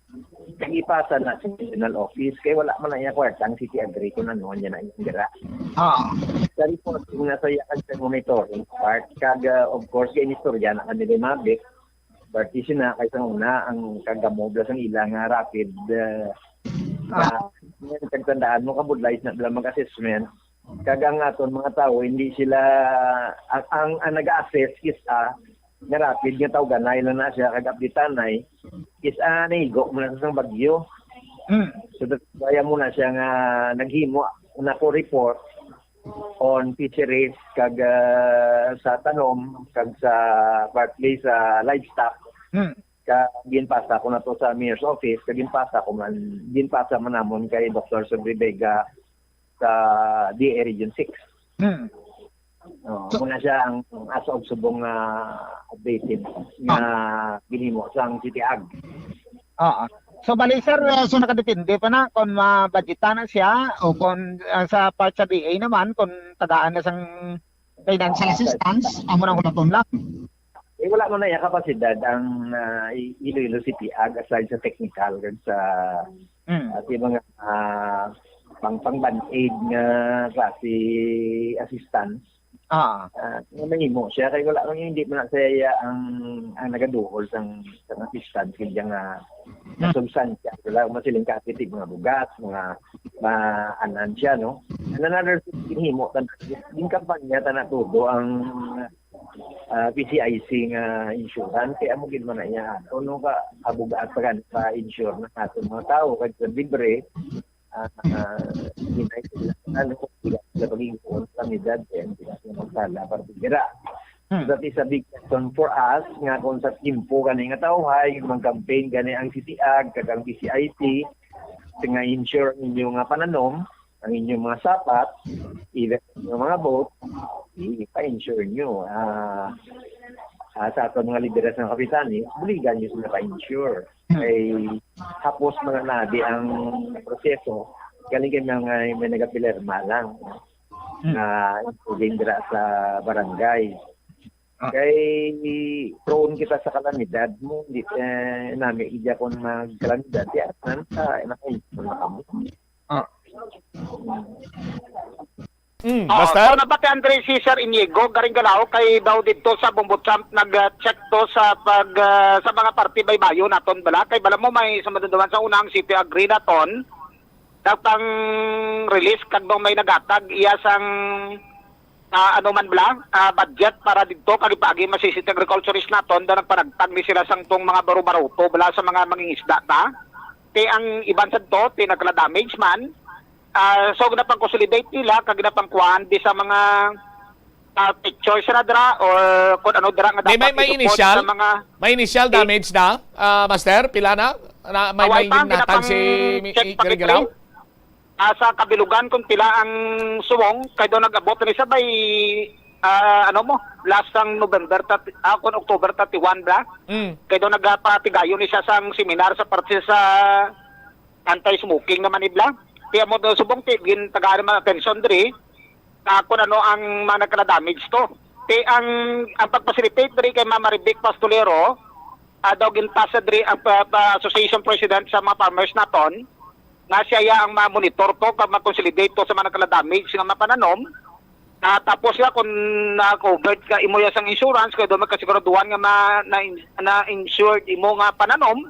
kag ipasa na sa regional office, kay wala man na iya kwarta ang city agri kung ano niya na yung dira. Ah. Sa reporting na sa iya, kag sa monitoring part, kag, ah, of course, kay inistorya na kanila Mavic, Party sina kay sang una ang kagamo bala sang ila nga rapid, eh, Ah. na, kag tandaan mo, kabudlay na bala mag-assessment. Kag ang aton mga tawo, hindi sila, ang, ang, ang nag-assess is, ah, nga rapid nga tawganay lang na siya, kag updateanay is, ah, naigo mo na sa sang bagyo. Hmm. So, that's why mo na siya nga naghimo na ko report on fisheries kag, ah, sa tanom kag sa partly sa livestock. Hmm. Kag ginpasa ko na to sa mayor's office, kag ginpasa ko man, ginpasa man namon kay Doctor Sobre Vega sa D A Region six. Hmm. Oh, So muna siya ang as of subong nga updated nga ginhimo sang City Ag. Oo. So, bali, sir, uh, so nakadepende pa na kung mabudgetan na siya o kung, uh, sa part sa D A naman, kung tagaan na sang financial assistance, amo nang hulaton lang. Eh, wala man na iya kapasidad ang, ah, I-, Iloilo City Ag aside sa technical kag sa Mm. at yung mga, ah, pang, pang band-aid nga klase assistance. Ah. Ah, nga mahimo siya kay wala man, hindi man na siya ang, ang nagaduol sang, sang assistance kaya nga Mm. substansya. Wala man siling kapitig mga bugas, mga maanan siya, no? And another thing, ginhimo tan-, yung kampanya tana todo ang, ah, P C I C nga insurance kay amo gid man na iya ato, no, ka abugaan pa gani pa insure na ato mga tawo kay sa libre, ah, ah, hindi na sila, ano, hindi na sila pag-iingon sa edad, eh, hindi na sila magsala para sa dira. Hmm. That is a big lesson for us nga kung sa timpo gani nga tawhay, mag-campaign gani ang C T A G kag ang P C I T, nga insure ninyo nga pananom, ang inyong mga sapat, even ang inyong mga boat, ipa-insure nyo. Ah, ah, sa aton mga lideres ng kapitani, buligan nyo sila pa-insure. Hmm. Kay hapos mga nabi ang proseso, galing kay mga may nagapilirma lang, no? Hmm. Na including dira sa barangay. Ah. Kay prone kita sa kalamidad mo, hindi, eh, nami iya kung magkalamidad, di asan sa, nakaingon na kamo. Ah. Mm, Oo, Master? So nabatian diri si Sir Inigo Garingalao kay daw didto sa Bombo Champ nag-check to sa pag, ah, sa mga parte baybayon naton bala kay bala mo may sa madunduman sa unang City Agri naton nagpang release kag daw may nagatag iya sang, ah, ano man bala, ah, budget para didto kag ipaagi man sa City Agriculturist naton daw nagpanagtag ni sila sang tong mga baro-baroto bala sa mga mangingisda ta. Ti ang iban sadto ti nagkala damage man. Ah, so, ginapang-consolidate nila kag ginapangkuhaan di sa mga, ah, pictures na dira or kung ano dira nga May, may, dapat may isupport initial? Sa mga May initial i- damage na, ah, Master? Pila na? Na, may, Away may pa, natag si ginapang Mi-, check i-, pa Gregalaw? Kay, ah, sa kabilugan kung pila ang suwong, kay daw nag-abot na siya by, ah, ano mo, last sang November thirty, ah, kung October thirty-one ba? Mm. Kay daw nagapatigayon ni siya sang seminar sa parte sa anti-smoking naman ibla. Kaya mo daw subong ti gintagaan man atensyon diri, ah, kung ano ang mga nagkala-damage to. Ti ang, ang pag-facilitate diri kay Ma'am Marivic Pastolero, ah, daw ginpasa diri ang pa, pa association president sa mga farmers naton, nga siya ya ang ma-monitor to kag ma-consolidate to sa mga nagkala-damage nga mga pananom. Ah, tapos ya kung na-covered ka imo ya sang insurance, kay daw may kasiguraduhan nga ma, na, na-insured imo nga pananom,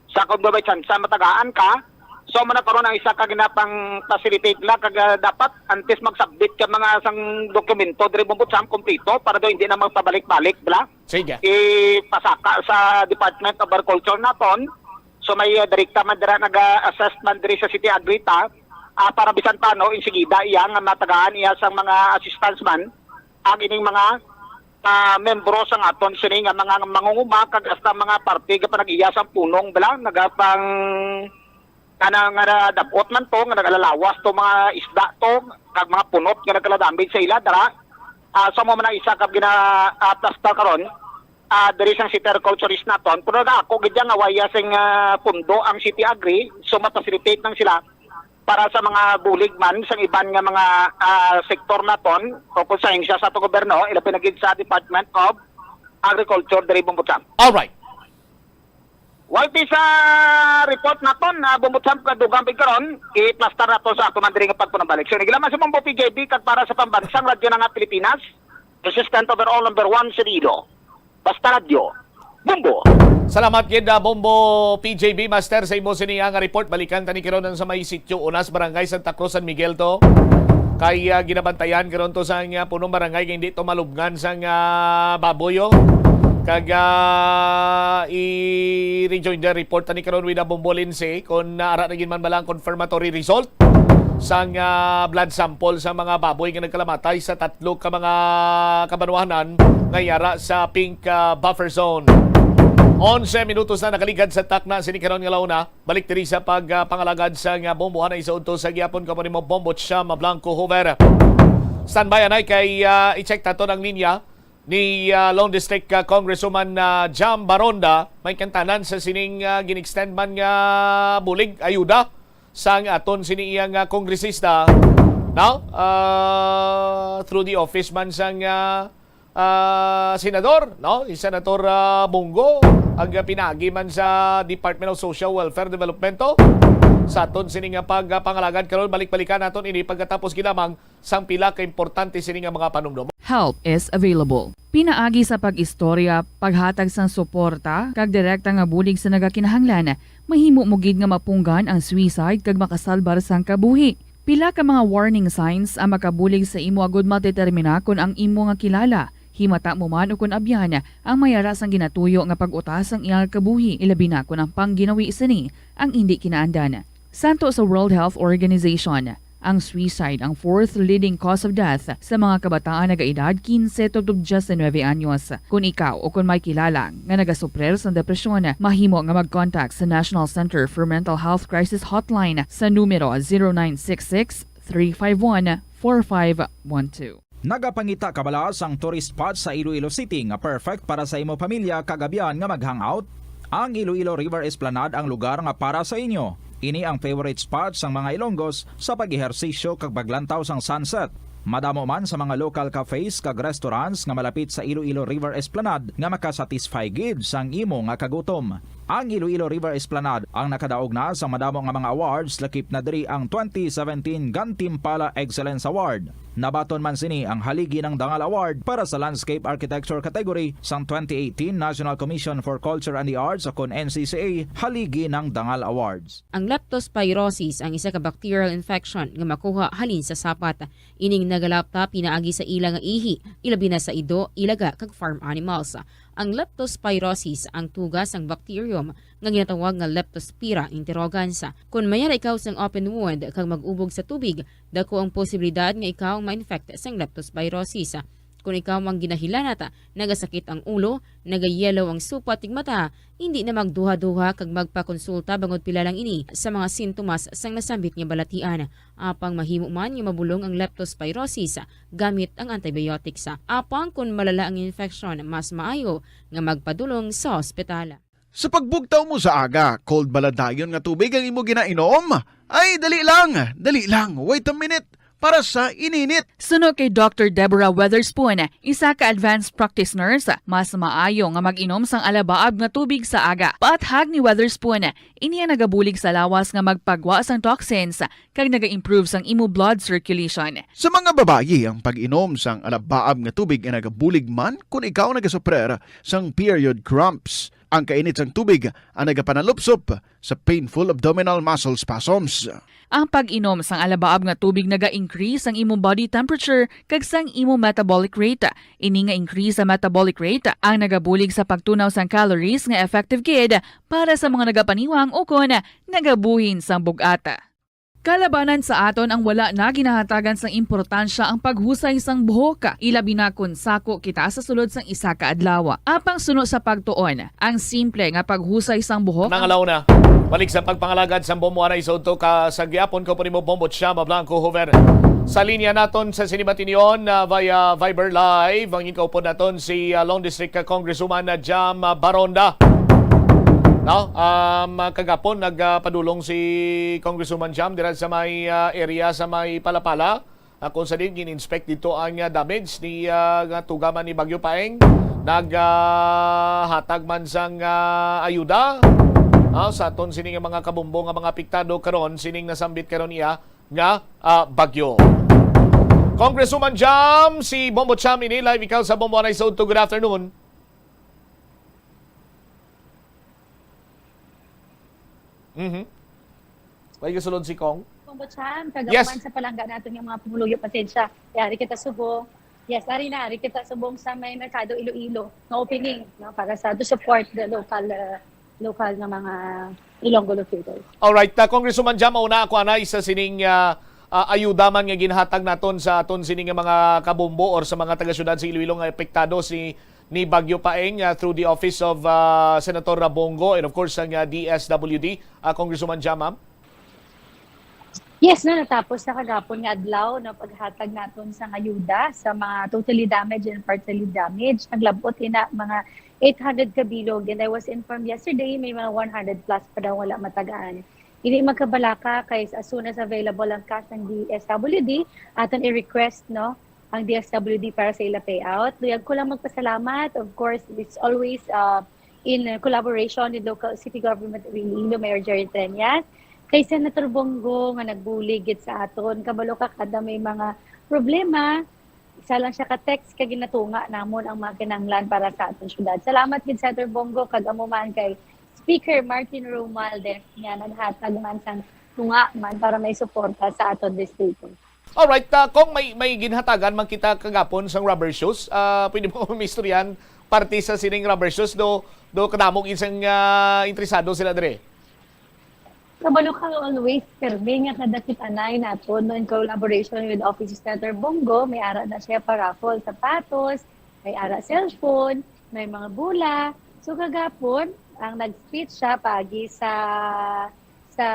sa kung daw may tsansa matagaan ka. So, man na karon ang isa ka ginapang-facilitate la, kag, ah, dapat antes mag-submit ka mga sang dokumento diri Bombo Champ kompleto para daw hindi na magpabalik-balik, bla? Sige. Ipasaka sa Department of Agriculture naton. So, may, ah, direkta man dira naga-assist man diri sa City Agri ta, ah, para bisan pa, no, insigida iya nga matagaan iya sang mga assistance man ang ining mga, ah, membro sang aton sini nga mga mangunguma kag hasta mga parte nga panag-iya sang punong bala nagapang kana nga nadab-ot man to nga nagalalawas to mga isda to kag mga punot nga nagkala-damage sa ila dara. Ah, so mo man ang isa ka gina, ah, plastar karon, ah, diri sang City Agriculturist naton, pero naako gid nga waya sing, ah, pundo ang City Agri, so ma-facilitate lang sila para sa mga bulig man sang iban nga mga, ah, sektor naton o konsehensya sa ato gobyerno, ilabi na gid sa Department of Agriculture diri Bombo Champ. All right. Walti sa report naton, ah, Bombo Champ, kadugang pagkaron, iplastar nato sa ato man diri nga pagpunabalik. So, nagila man si Bombo P J B kag para sa Pambansang Radyo na nga Pilipinas, resistant overall number one sa Iloilo. Basta Radyo. Bombo. Salamat gid, ah, Bombo P J B Master, sa imo sini nga report. Balikan ta ni karon ang sa may sitio Unas, Barangay Santa Cruz, San Miguel to. Kay, ah, ginabantayan karon to sang, ah, punong barangay kay hindi to malubngan sang, ah, baboy, oh. Kag, ah, i-rejoin the report ta ni karon with, ah, Bombo Lindsay kung, ah, ara na gid man bala ang confirmatory result sang, ah, blood sample sa mga baboy nga nagkalamatay sa tatlo ka mga kabanwahanan nga yara sa pink, ah, buffer zone. Onse minutos na nakaligad sa takna sini karon nga launa. Balik diri sa pag, ah, pangalagad sa nga bombohan ay sa udto sa gihapon ko mo nimo Bombo Cham Blanco Hoover. Standby anay kay, ah, i-check taton ang linya ni, ah, Long District, ah, Congresswoman, ah, Jam Baronda. May kantanan sa sining, ah, gin-extend man nga bulig, ayuda sang aton sini iyang, ah, kongresista, no? Ah, through the office man sang, ah, ah, senador, no? Si Senator, ah, Bong Go, ang, ah, pinaagi man sa Department of Social Welfare Development, oh. Sa aton sini nga pag, ah, pangalagad karon, balik-balikan naton ini pagkatapos gid lamang sang pila ka importante sini nga mga panumdom. Help is available. Pinaagi sa pag-istorya, paghatag sang suporta, kag direkta nga bulig sa nagakinahanglan, mahimo mo gid nga mapunggan ang suicide kag makasalbar sang kabuhi. Pila ka mga warning signs ang makabulig sa imo agud madetermina kon ang imo nga kilala, himata mo man ukon abyan, ang may ara sang ginatuyo nga pag-utas sang iyang kabuhi, ilabi na kon ang pangginawi sini ang indi kinaandan. Santo sa World Health Organization, ang suicide ang fourth leading cause of death sa mga kabataan nagaedad quince tubtob diecinuebe anyos. Kon ikaw o kon may kilala nga nagasuprer sang depresyon, mahimo nga mag-contact sa National Center for Mental Health Crisis Hotline sa numero zero nine six six, three five one, four five one two. Nagapangita ka bala sang tourist spot sa Iloilo City nga perfect para sa imo pamilya kag abyan nga mag-hangout? Ang Iloilo River Esplanade ang lugar nga para sa inyo. Ini ang favorite spot sang mga Ilonggos sa pag-ehersisyo kag paglantaw sang sunset. Madamo man sa mga local cafes kag restaurants nga malapit sa Iloilo River Esplanade nga makasatisfy gid sang imo nga kagutom. Ang Iloilo River Esplanade ang nakadaog na sang madamo nga mga awards, lakip na diri ang twenty seventeen Gantimpala Excellence Award. Nabaton man sini ang Haligi ng Dangal Award para sa Landscape Architecture category sang twenty eighteen National Commission for Culture and the Arts, o kon N C C A, Haligi ng Dangal Awards. Ang leptospirosis ang isa ka bacterial infection nga makuha halin sa sapat. Ining nagalapta pinaagi sa ila nga ihi, ilabi na sa ido, ilaga, kag farm animals. Ang leptospirosis ang tuga sang bacterium nga ginatawag nga Leptospira interrogans. Kon may ara ikaw sang open wound kag mag-ubog sa tubig, dako ang posibilidad nga ikaw ma-infect sang leptospirosis. Kon ikaw ang ginahilanat, nagasakit ang ulo, nagayellow ang supat ning mata, hindi na magduha-duha kag magpakonsulta bangod pila lang ini sa mga sintomas sang nasambit nga balatian. Apang mahimo man nga mabulong ang leptospirosis gamit ang antibiotics. Apang kon malala ang infeksyon, mas maayo nga magpadulong sa ospital. Sa pagbugtaw mo sa aga, cold bala dayon nga tubig ang imo ginainom? Ay, dali lang, dali lang, wait a minute, para sa ininit. Suno kay Doctor Deborah Weatherspoon, isa ka advanced practice nurse, mas maayo nga mag-inom sang alabaab nga tubig sa aga. Paathag ni Weatherspoon, ini ang nagabulig sa lawas nga magpagwa sang toxins kag naga-improve sang imo blood circulation. Sa mga babayi, ang pag-inom sang alabaab nga tubig ay nagabulig man kon ikaw nagasuprer sang period cramps. Ang kainit sang tubig ang nagapanalupsop sa painful abdominal muscle spasms. Ang pag-inom sang alabaab nga tubig naga-increase sang imong body temperature kag sang imong metabolic rate. Ini nga increase sa metabolic rate ang nagabulig sa pagtunaw sang calories nga effective gid para sa mga nagapaniwang ukon nagabuhin sang bug-at. Kalabanan sa aton ang wala na ginahatagan sang importansya ang paghusay sang buhok, ilabi na kon sako kita sa sulod sang isa ka adlaw. Apang suno sa pagtuon, ang simple nga paghusay sang buhok Nangalaw na. Balik sa pagpangalagad sang bombo anay sa udto ka sa gihapon ko po nimo Bombo Chama Blanco Hoover. Sa linya naton sa sinibatinyon, ah, via Viber Live, ang inyong kaupod naton si, ah, Long District, ah, Congresswoman, ah, Jam, ah, Baronda. No? Um, ah, kagapon nagpadulong si Congresswoman Jam dira sa may, ah, area sa may Palapala. Ah, kung sa din gin-inspect dito ang, ah, damage ni, ah, nga tuga man ni Bagyo Paeng, naghatag man sang, ah, ayuda, ah, sa aton sini nga mga kabombo nga mga apektado karon sining nasambit karon iya nga, ah, bagyo. Congresswoman Jam, si Bombo Cham ini live ikaw sa Bombo Anay sa Udto. Good afternoon. Mhm. May kasulod si Kong? Kung Butcham, kag Yes. man sa palangga naton nga mga pumuluyo, pasensya. Kay ari kita subong. Yes, ari na, ari kita subong sa may Merkado Iloilo nga opening, no, para sa, to support the local, uh, local nga mga Ilonggo locators. Alright, uh, Congresswoman Jam, una ako ana isa sining, uh, uh, ayuda man nga ginhatag naton sa aton sining nga mga kabombo or sa mga taga-syudad sa Iloilo nga apektado si ni Bagyo Paeng, uh, through the office of, uh, Senator Rabongo and of course ang, uh, D S W D, uh, Congresswoman Jam, ma'am? Yes, no, natapos na kagapon nga adlaw, no, paghatag naton sang ayuda sa mga totally damaged and partially damaged. Naglab-ot ina mga eight hundred ka bilog, and I was informed yesterday may mga one hundred plus pa daw wala matagaan. Hindi magkabalaka kay as soon as available ang cash ng D S W D, aton i-request, no, ang D S W D para sa ila payout. Luyag ko lang magpasalamat. Of course, it's always, uh, in collaboration with local city government of Iloilo, Mayor Jerry Treñas, kay Senator Bongo nga nagbulig gid sa aton. Kabalo ka, kada may mga problema, isa lang siya ka text kay ginatunga namon ang mga kinahanglan para sa aton syudad. Salamat gid, Senator Bongo, kag amo man kay Speaker Martin Romualdez nga naghatag man sang tunga man para may suporta sa aton distrito. Alright, ah, kung may, may ginhatagan man kita kagapon sang rubber shoes, ah, pwede mo kami istoryahan parte sa sining rubber shoes, do, do kadamo gid sang, ah, interesado sila dire? Kabalo ka, always permi nga kada kita nay naton, no, in collaboration with Office of Senator Bongo, may ara na siya pa raffle sapatos, may ara cellphone, may mga bola. So kagapon, ang nag-tweet siya paagi sa sa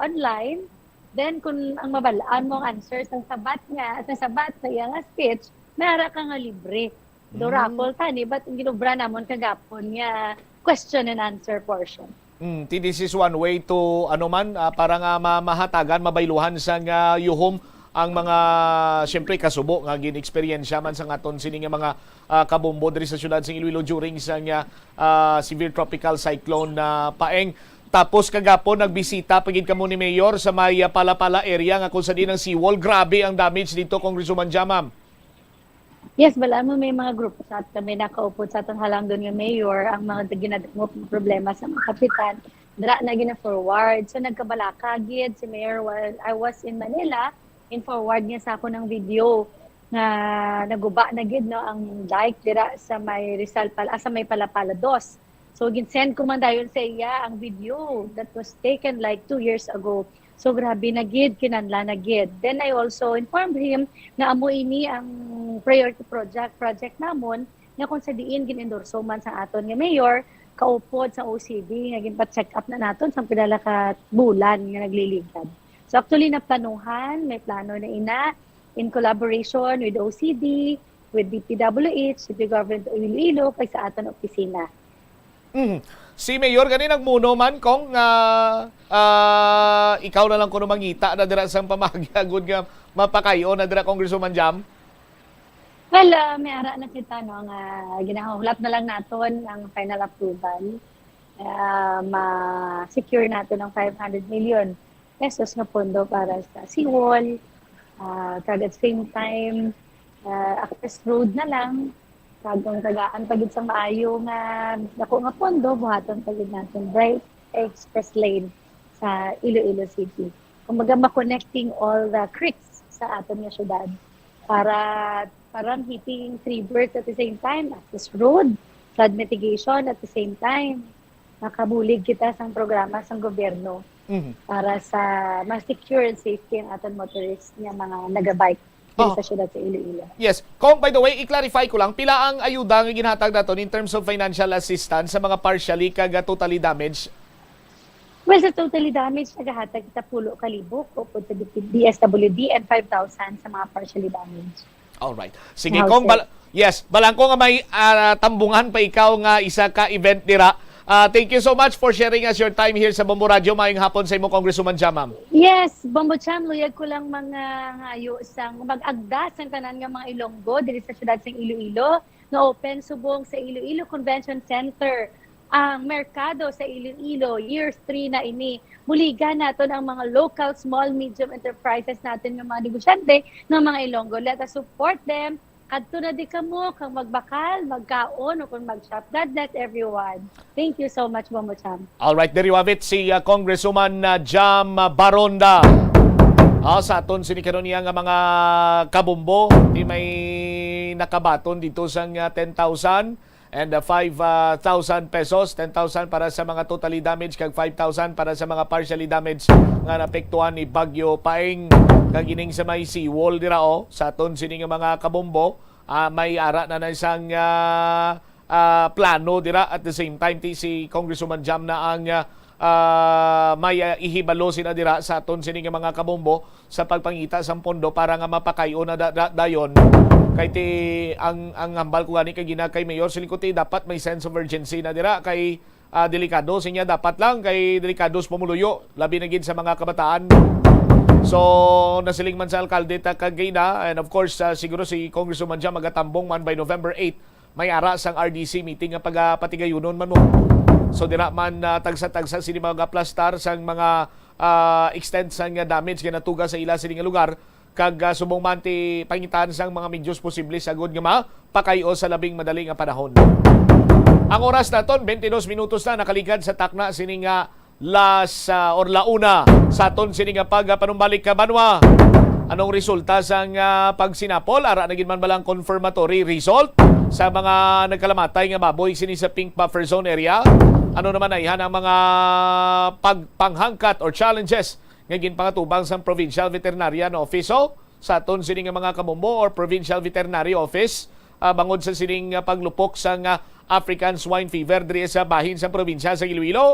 online, then kung ang mabalaan mo ang answer sang sabat nga, sa sabat sa iya nga speech, may ara ka nga libre. Do Mm. raffle tani, but ang ginobra namon kagapon nga question and answer portion. Mm, ti, this is one way to, ano man, ah, para nga ma-, mahatagan, mabayluhan sang, ah, yuhom ang mga, siyempre, kasubo nga gin-eksperyensya man sa aton sini nga mga, ah, kabombo diri sa siyudad sa Iloilo during sa nga, ah, severe tropical cyclone na Paeng. Tapos kagapon nagbisita pa gid kamo ni Mayor sa may, ah, Palapala area nga kung sa diin ang seawall. Grabe ang damage dito, Congresswoman Jam, ma'am. Yes, bala mo may mga grupo sa aton, may nakaupod sa atong halangdon nga mayor, ang mga ginadangop nga problema sa mga kapitan, dira na gina-forward. So, nagkabalaka gid si Mayor while I was in Manila, in-forward niya sa ako ng video nga naguba na gid, no, ang dike dira sa may Rizal Pal-, ah, sa may Palapala dos. So, gin-send ko man dayon sa iya ang video that was taken, like, two years ago. So, grabe na gid, kinanla na gid. Then, I also informed him nga amo ini ang priority project, project namon, nga kung sa diin gin-endorso man sa aton nga mayor, kaupod sa O C D, nga ginpa-check up na naton sa pila ka bulan nga nagliligad. So, actually, naplanuhan, may plano na ina, in collaboration with O C D, with D P W H, City Government of Iloilo, kag sa aton opisina. Mhm. Si Mayor gani nagmuno man kung, ah, ah, ikaw na lang kuno mangita na dira sang pamahagya gud nga mapakayo na dira, Congresswoman Jam? Well, ah, may ara na kita, no, nga ginahulat na lang naton ang final approval. Ah, ma-secure naton ang five hundred million pesos nga pondo para sa seawall, ah, kag at the same time, ah, access road na lang, kag ang tagaan pa gid sang maayo nga dako nga pondo, buhaton pa gid naton bright express lane sa Iloilo City. Kumbaga, ma-connecting all the creeks sa aton nga syudad para, para hitting three birds at the same time, access road, flood mitigation at the same time. Makabulig kita sang programa sang gobyerno Mhm. para sa mas secure and safety ang aton motorist nga mga nagabike diri Oh. sa siyudad sa Iloilo. Yes. Kung, by the way, i-clarify ko lang, pila ang ayuda nga ginhatag naton in terms of financial assistance sa mga partially kag totally damaged? Well, sa totally damaged, nagahatag kita pulo ka libo ko po sa D S W D and five thousand sa mga partially damaged. Alright. Sige, House Kong, bal-, yes, balangko nga may, ah, tambungan pa ikaw nga isa ka event dira. Ah, thank you so much for sharing us your time here sa Bombo Radio. Maayong hapon sa imo, Congresswoman Jam, ma'am. Yes, Bombo Cham, luyag ko lang mga ngayo sang mag-agda sang tanan nga mga Ilonggo diri sa siyudad sang Iloilo, nga open subong sa Iloilo Convention Center ang merkado sa Iloilo. Year three na ini. Buligan naton ang mga local, small, medium enterprises natin, nga mga negosyante, nga mga Ilonggo. Let us support them. Kadto na di kamo kang magbakal, magkaon, o kung mag-shop. God bless everyone. Thank you so much, Bombo Cham. Alright, there you have it, si uh, Congresswoman uh, Jam Baronda. Ah, sa aton sini karon niya nga mga kabombo, di may nakabaton dito sang uh, ten thousand and uh, five thousand pesos, ten thousand para sa mga totally damaged kag five thousand para sa mga partially damaged nga naapektuhan ni Bagyo Paeng. Kag ining sa may seawall dira, oh, sa aton sini nga mga kabombo, ah, may ara na na isang ah, ah, plano dira. At the same time, ti si Congresswoman Jam na ang ah, ah, may ah, ihibalo sina dira sa aton sini nga mga kabombo sa pagpangita sang pondo para nga mapakay-o na da, da, dayon. Kay ti ang ang hambal ko gani kay gina kay Mayor, siling ko ti dapat may sense of urgency na dira kay ah, delikado sinya, dapat lang kay delikado sa pumuluyo, labi na gid sa mga kabataan. So, nasiling man sa alkalde ta kagina, and of course, ah, siguro si Congresswoman Jam magatambong man by November eight, may ara sang R D C meeting nga pagapatigayunon man mo. So, dira man ah, tagsa-tagsa sini mga plastar sang mga ah, extent sang damage nga natuga sa ila sini nga lugar, kag ah, subong man ti pangitaan sang mga medyos posible sagod nga mapakay-o sa labing madali nga panahon. Ang oras naton, twenty-dos minutos na nakaligad sa takna sini nga las ah, or la una sa aton sini nga pagpanumbalik ka banwa. Anong resulta sang ah, pagsinapol? Ara na gid man ba lang confirmatory result sa mga nagkalamatay nga baboy sini sa pink buffer zone area? Ano naman ayhan ang mga pagpanghangkat or challenges nga ginpangatubang sang Provincial Veterinarian Office, o sa aton sini nga mga kabombo or Provincial Veterinary Office, ah, bangod sa sining ah, paglupok sang ah, African Swine Fever diri sa bahin sa probinsya sa Iloilo?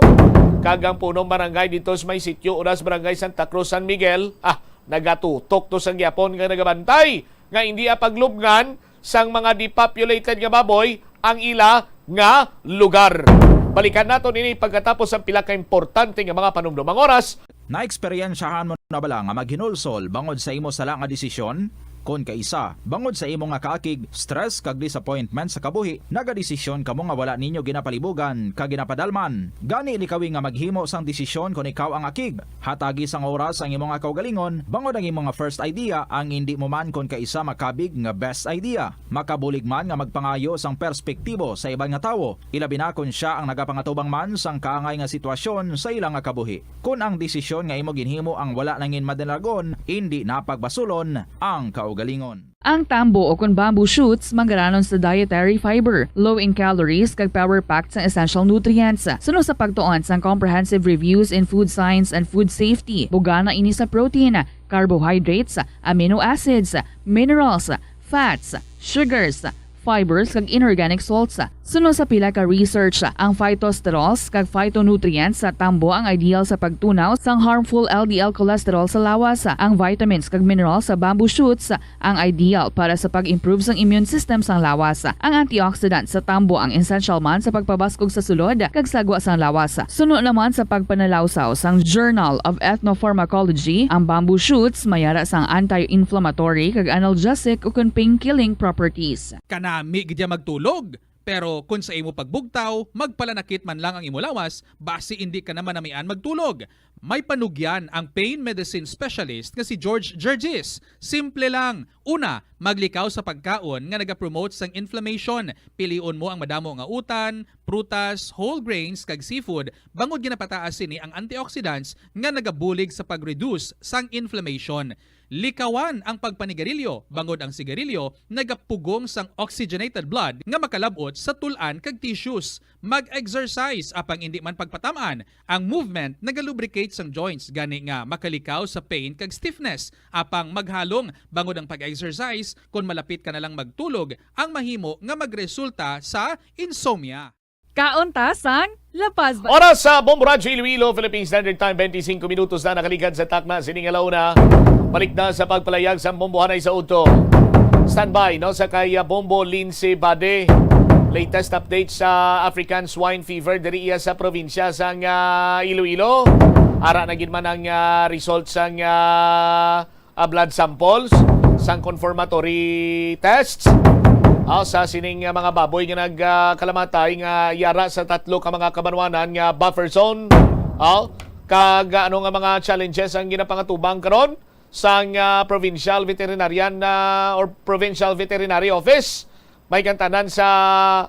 Kag ang punong barangay dito sa may sitio, unas Barangay Santa Cruz, San Miguel, ah, nagatutok to sang gyapon nga nagabantay nga hindi apaglubngan sang mga depopulated nga baboy ang ila nga lugar. Balikan naton ini pagkatapos ang pila ka importante nga mga panumdom. Ang oras, Naeksperyensyahan mo na bala nga maghinulsol bangod sa imo sala nga desisyon? Kon kaisa, bangod sa imo nga kaakig, stress kag disappointment sa kabuhi, nagadesisyon kamo nga wala ninyo ginapalibugan kag ginapadalman. Gani likawi nga maghimo sang desisyon kon ikaw ang akig. Hatagi sang oras ang imo nga kaugalingon bangod ang imo nga first idea ang indi mo man kon kaisa makabig nga best idea. Makabulig man nga magpangayo sang perspektibo sa iban nga tawo, ilabi na kon sia ang nagapangatubang man sang kaangay nga sitwasyon sa ila nga kabuhi. Kon ang desisyon nga imo ginhimo ang wala nangin madalagon, indi na pagbasulon ang kaugalingon. Ang tambo o kon bamboo shoots manggaranon sa dietary fiber, low in calories kag power-packed sang essential nutrients. Suno sa pagtuon sang Comprehensive Reviews in Food Science and Food Safety, bugana ini sa protein, carbohydrates, amino acids, minerals, fats, sugars, fibers kag inorganic salts. Suno sa pila ka research, ang phytosterols kag phytonutrients sa tambo ang ideal sa pagtunaw sang harmful L D L cholesterol sa lawas. Ang vitamins kag minerals sa bamboo shoots ang ideal para sa pag-improve sang immune system sang lawas. Ang antioxidant sa tambo ang essential man sa pagpabaskog sa sulod kag sagwa sang lawas. Suno naman sa pagpanalawsaw sang Journal of Ethnopharmacology, ang bamboo shoots may ara sang anti-inflammatory kag analgesic ukon pain-killing properties. Kanami gid ya magtulog. Pero kon sa imo pagbugtaw, magpalanakit man lang ang imo lawas, basi indi ka na manamian magtulog. May panugyan ang pain medicine specialist nga si George Gergis. Simple lang. Una, maglikaw sa pagkaon nga nagapromote sang inflammation. Pilion mo ang madamo nga utan, prutas, whole grains, kag seafood, bangod ginapataas sini ang antioxidants nga nagabulig sa pag-reduce sang inflammation. Likawan ang pagpanigarilyo, bangod ang sigarilyo nagapugong sang oxygenated blood nga makalab-ot sa tul-an kag tissues. Mag-exercise, apang indi man pagpatam-an. Ang movement nagalubricate sang joints, gani nga makalikaw sa pain kag stiffness. Apang maghalong, bangod ang pag-exercise, kon malapit ka na lang magtulog, ang mahimo nga magresulta sa insomnia. Kaon ta sang La Paz ba? Oras sa Bombo Radyo Iloilo, Philippine Standard Time, twenty-five minutos na nakaligad sa takna sini nga la una. Balik na sa pagpalayag sa bombohanay sa udto. Standby, no, sa kay ah, Bombo Lindsay Bade. Latest update sa African Swine Fever diri iya sa probinsya sang ah, Iloilo. Ara na gid man ang ah, result sang ah, ah, blood samples sang confirmatory tests, ah, sa sining ah, mga baboy nga nagkalamatay nga yara sa tatlo ka mga kabanwanan nga buffer zone. Ah, kag ah, ano nga mga challenges ang ginapangatubang karon sang ah, Provincial Veterinarian ah, or Provincial Veterinary Office may kantanan sa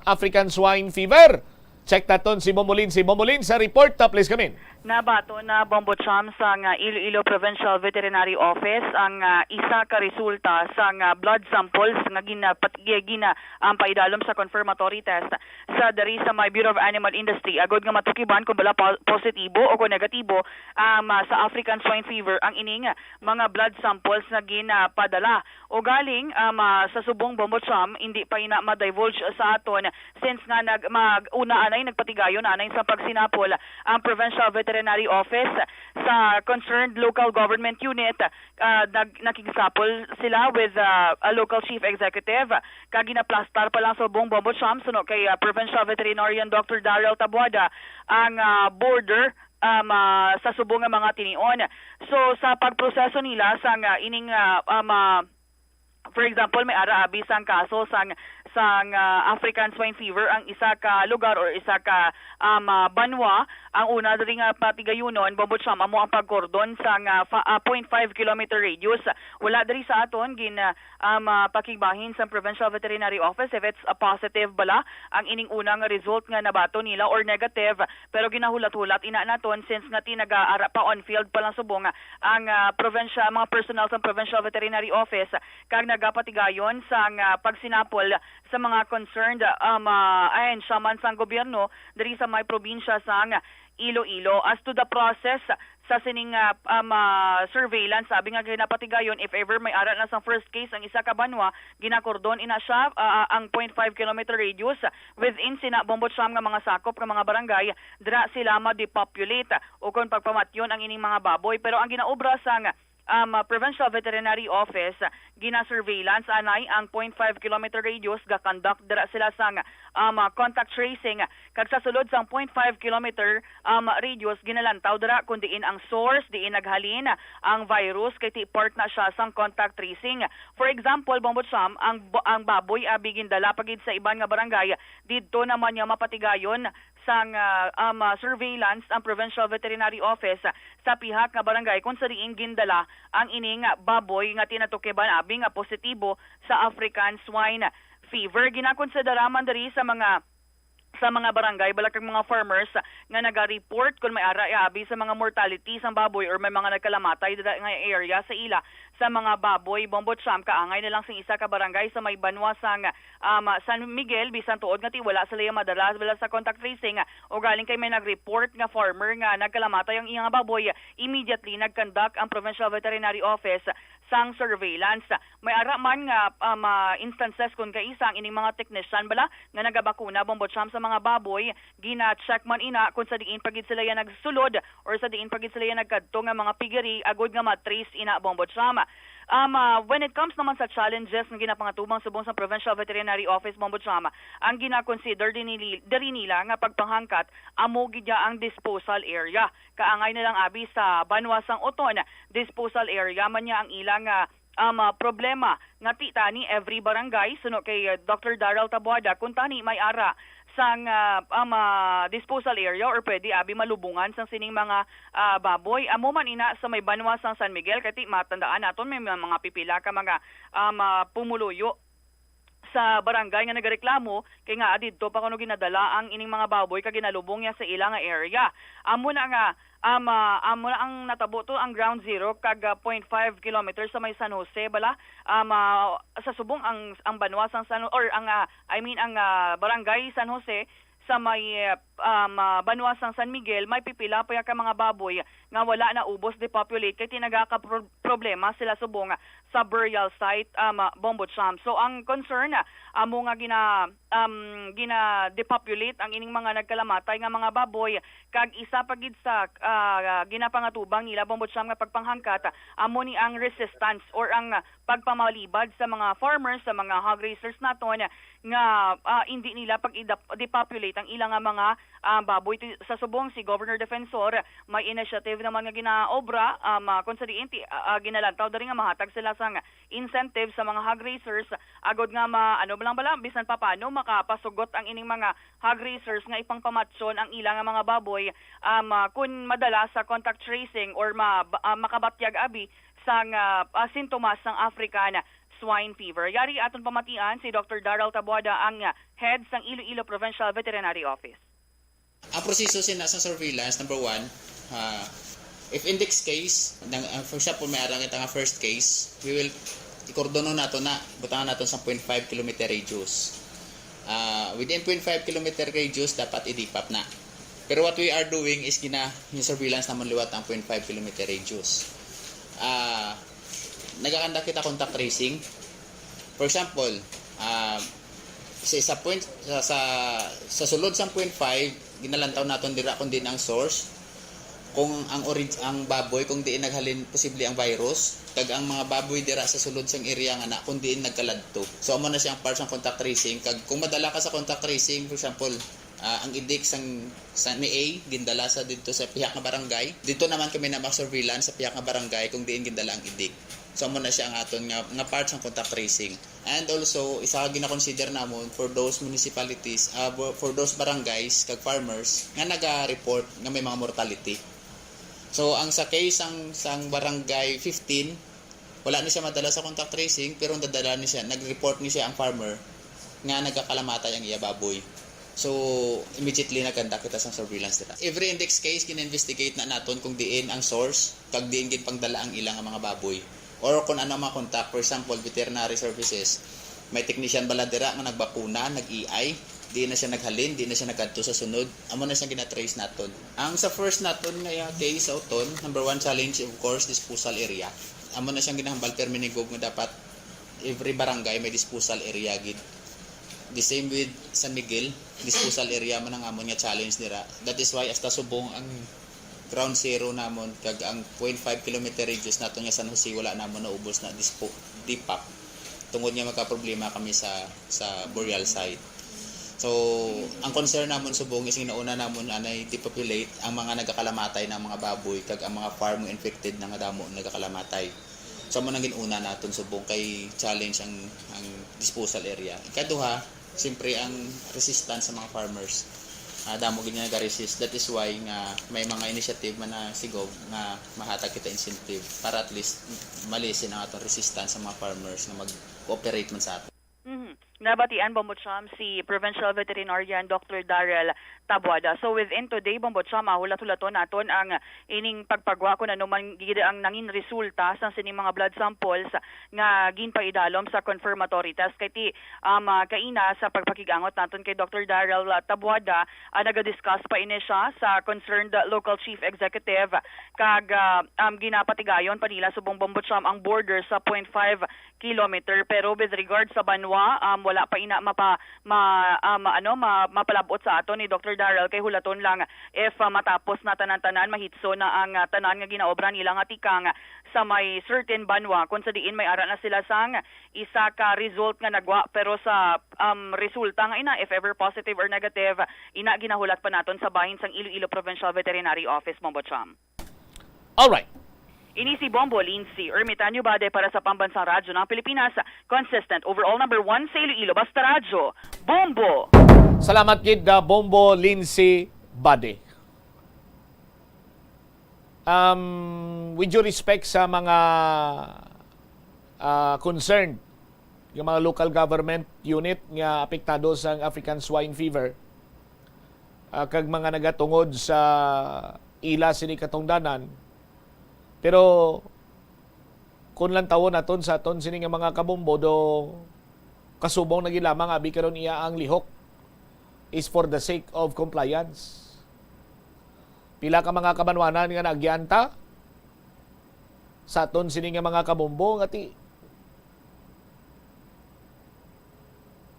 African Swine Fever. Check naton si Bombolin. Si Bombolin sa report. Ah, please come in. Nabaton na, Bombo Cham, sang Iloilo Provincial Veterinary Office ang ah, isa ka resulta sang ah, blood samples nga ginapat-, gi-, gina ang paidalom sa confirmatory test sa diri sa may Bureau of Animal Industry agud nga matukiban kung bala po-, positibo o kung negatibo um, ah, sa African Swine Fever ang ining mga blood samples nga ginapadala. Ugaling um, ah, sa subong, Bombo Cham, hindi pa ina ma-divulge sa aton since nga nag mag-una anay nagpatigayon anay sa pagsinapol ang Provincial Veterinary Office sa concerned local government unit. Ah, nag nakigsapol sila with ah, a local chief executive kag ginaplastar pa lang sa subong, Bombo Cham, suno kay ah, Provincial Veterinarian Doctor Daryl Tabuada ang ah, border um, ah, sa subong nga mga tinion. So sa pagproseso nila sang ah, ining ah, um, ah, for example, may ara abi sang kaso sang sang ah, African Swine Fever ang isa ka lugar or isa ka um, ah, banwa. Ang una diri nga patigayunon, Bombo Cham, amo ang pagkordon sang ah, fa- ah, point five kilometer radius. Wala diri sa aton gin ah, um, ah, pakigbahin sang Provincial Veterinary Office if it's a positive bala ang ining una nga result nga nabaton nila or negative, pero ginahulat-hulat ina naton since nga ti nagaara pa on field pa lang subong ang ah, provincial, mga personnel sang Provincial Veterinary Office kag nagapatigayon sang ah, pagsinapol sa mga concerned um, ah, ahensya man sang gobyerno diri sa may probinsya sang Iloilo. As to the process sa sining ah, um, ah, surveillance, sabi nga ginapatigayon, if ever may ara na sang first case ang isa ka banwa, ginakordon ina siya, ah, ang point five kilometer radius within sina, Bombo Cham, nga mga sakop nga mga barangay, dira sila ma-depopulate o kon pagpamatyon ang ining mga baboy. Pero ang ginaobra sang um, ah, Provincial Veterinary Office, gina-surveillance anay ang point five kilometer radius, ga-conduct dira sila sang um, ah, contact tracing, kag sa sulod sang point five kilometer um, radius, ginalantaw dira kung diin ang source, diin naghalin ang virus, kay ti part na siya sang contact tracing. For example, Bombo Cham, ang bo- ang baboy abi gindala pa gid sa iban nga barangay, didto naman niya mapatigayon sang ah, um, ah, surveillance ang Provincial Veterinary Office sa pihak nga barangay kung sa diin gindala ang ining baboy nga tinatukiban abi nga positibo sa African Swine Fever. Ginakonsidera man diri sa mga sa mga barangay, bala kag mga farmers nga naga-report kon may ara abi sa mga mortality sang baboy or may mga nagkalamatay dira nga area sa ila sa mga baboy, Bombo Cham, kaangay na lang sing isa ka barangay sa may banwa sang um, San Miguel, bisan tuod nga ti wala sila madala, wala sa contact tracing. Ugaling kay may nag-report nga farmer nga nagkalamatay ang iyang baboy, immediately nag-conduct ang Provincial Veterinary Office sang surveillance. May ara man nga um, ah, instances kon kaisa ang ining mga technician bala nga nagabakuna, Bombo Cham, sa mga baboy, gina-check man ina kung sa diin pa gid sila yan nagsulod or sa diin pa gid sila yan nagkadto nga mga piggery agud nga ma-trace ina, Bombo Cham. Um, ah, when it comes naman sa challenges nga ginapangatubang subong sa Provincial Veterinary Office, Bombo Cham, ang gina-consider din nili- diri nila nga pagpanghangkat amo gid ya ang disposal area. Kaangay na lang abi sa banwa sang Oton, disposal area man niya ang ilang ah, um, ah, problema nga ti tani every barangay, suno kay ah, Doctor Daryl Taboada, kung tani may ara sang ah, um, ah, disposal area or pwede abi malubungan sang sining mga ah, baboy. Amo man ina sa may banwa sang San Miguel, kay ti matandaan naton may mga, mga pipila ka mga um, ah, pumuluyo sa barangay nga nagareklamo kay nga didto pa kuno ginadala ang ining mga baboy kag ginalubong niya sa ila nga area. Amo na nga um, ah, amo na ang natabo to ang ground zero kag ah, point five kilometers sa may San Jose bala, um, ah, sa subong ang ang banwa sang San, or ang ah, I mean ang ah, barangay San Jose sa may um, ah, banwa sang San Miguel, may pipila pa ka mga baboy nga wala na ubos depopulate kay tinagaka pro- problema sila subong sa burial site, um, ah, Bombo Cham. So ang concern ah, amo nga gina um, gina-depopulate ang ining mga nagkalamatay nga mga baboy, kag isa pa gid sa ah, ginapangatubang nila, Bombo Cham, nga pagpanghangkat amo ni ang resistance or ang pagpamalibad sa mga farmers, sa mga hog raisers naton nga ah, hindi nila pag-depopulate ang ila nga mga, ah, baboy. Ti-, sa subong si Governor Defensor, may initiative naman nga ginaobra, um, ah, kung sa diin ti-, ah, ah, ginalantaw diri nga mahatag sila sang incentive sa mga hog raisers, agod nga ma-, ano lang bala, bisan pa paano makapasugot ang ining mga hog raisers nga ipangpamatyon ang ila nga mga baboy, um, ah, kun madala sa contact tracing or ma-, ah, makabatyag abi sang, ah, ah, sintomas sang African swine fever. Yari aton pamatian si Doctor Daryl Taboada, ang, ah, head sang Iloilo Provincial Veterinary Office. Ang proseso sina sa surveillance, number one, ah, if index case, nang, ah, for example, may arang kita nga first case, we will ikordonon nato na, butangan nato sa point five kilometer radius. Ah, within point five kilometer radius, dapat i-depop na. Pero what we are doing is gina, yung surveillance naman liwat ang point five kilometer radius. Ah, nagakanda kita contact tracing. For example, ah, sa isa point, sa, sa, sa sulod sa point five, ginalantaw naton dira kung diin ang source, kung ang orig-, ang baboy, kung diin naghalin posible ang virus, kag ang mga baboy dira sa sulod sang area nga na kung diin nagkaladto. So, amo na siyang part sang contact tracing. Kag kung madala ka sa contact tracing, for example, ah, ang idik sang, sa ni A, gindala sa didto sa pihak nga barangay. Didto naman kami na surveillance sa pihak nga barangay kung diin gindala ang idik. So, amo na siya ang aton nga, nga part sang contact tracing. And also, isa ka gina-consider namon for those municipalities, ah, for for those barangays kag farmers nga naga-report nga may mga mortality. So, ang sa case sang, sang barangay fifteen, wala ni siya madala sa contact tracing, pero nadala ni siya, nag-report ni siya ang farmer nga nagakalamatay ang iya baboy. So, immediately nagkanda kita sa surveillance dira. Every index case, gina-investigate na naton kung diin ang source, kag diin ginpangdala ang ila nga mga baboy. Or kung ano ang mga contact, for example, veterinary services, may technician bala dira nga nagbakuna, nag-E I, di na siya naghalin, di na siya nagkadto sa sunod. Amo na siyang gina-trace naton. Ang sa first naton nga case sa Oton, number one challenge, of course, disposal area. Amo na siyang ginahambal permi ni Gov nga dapat every barangay may disposal area gid. The same with San Miguel, disposal area man ang amon nga challenge dira. That is why hasta subong ang ground zero namon kag ang point five kilometer radius naton nga San Jose, wala namon naubos na dispo, depop, tungod nga magkaproblema kami sa, sa burial site. So, ang concern namon subong is ginauna namon anay depopulate ang mga nagakalamatay na mga baboy kag ang mga farm nga infected na nga damo nagakalamatay. So, amo nang gin-una naton subong kay challenge ang, ang disposal area. Ikaduha, siyempre ang resistance sa mga farmers. Ah, damo gid nga nag-resist. That is why nga may mga initiative man na si Gov nga mahatag kita incentive para at least ma-lessen ang aton resistance sa mga farmers nga mag-cooperate man sa aton. Mhm. Nabatian, Bombo Cham, si Provincial Veterinarian Doctor Daryl Taboada. So within today, Bombo Cham, ah, hulat-hulaton naton ang ining pagpagwa kung ano man gid ang nangin resulta sang sining mga blood samples nga ginpaidalom sa confirmatory test. Kay ti, um, ah, kaina sa pagpakig-angot naton kay Doctor Daryl, ah, Taboada, ah, naga-discuss pa ini siya sa concerned local chief executive kag, ah, um, ginapatigayon pa nila subong, Bombo Cham, ang border sa point five kilometer. Pero with regard sa banwa, um, wala pa ina mapa-, ma-, ah, ma-, ano, ma-, mapalab-ot sa aton ni Doctor Daryl kay hulaton lang if, ah, matapos na tanan-tanan, mahitso na ang, ah, tanan nga ginaobra nila nga tikang sa may certain banwa, kung sa diin may ara na sila sang isa ka result nga nagwa, pero sa, um, resulta nga ina, if ever positive or negative, ina ginahulat pa naton sa bahin sang Iloilo Provincial Veterinary Office, Bombo Cham. Alright. Ini si Bombo Lindsay Ermitanyo Bade para sa Pambansang Radyo ng Pilipinas, consistent overall number one sa Iloilo, basta radyo, Bombo! Salamat gid, ah, Bombo Lindsay Bade. Um, with due respect sa mga, ah, concerned, yung mga local government unit nga apektado sa African Swine Fever, ah, kag mga nagatungod sa ila sini katungdanan. Pero kung lantawon naton sa aton sini nga mga kabombo, do kasubong na gid lamang abi karon iya ang lihok is for the sake of compliance. Pila ka mga kabanwanan nga naagian ta sa aton sini nga mga kabombo nga ti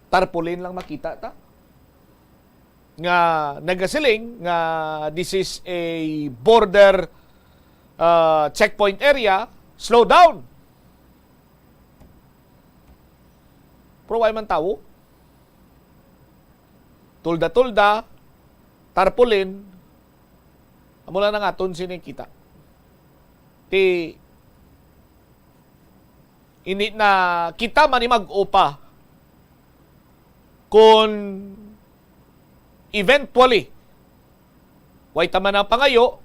tarpaulin lang makita ta nga nagasiling nga this is a border, uh, checkpoint area, slow down. Pero wala man tawo. tolda-tolda, tarpaulin, amo lang ang aton sini kita. Ti, ini na kita man ni mag-upa kung eventually, way ta man ang pangayo,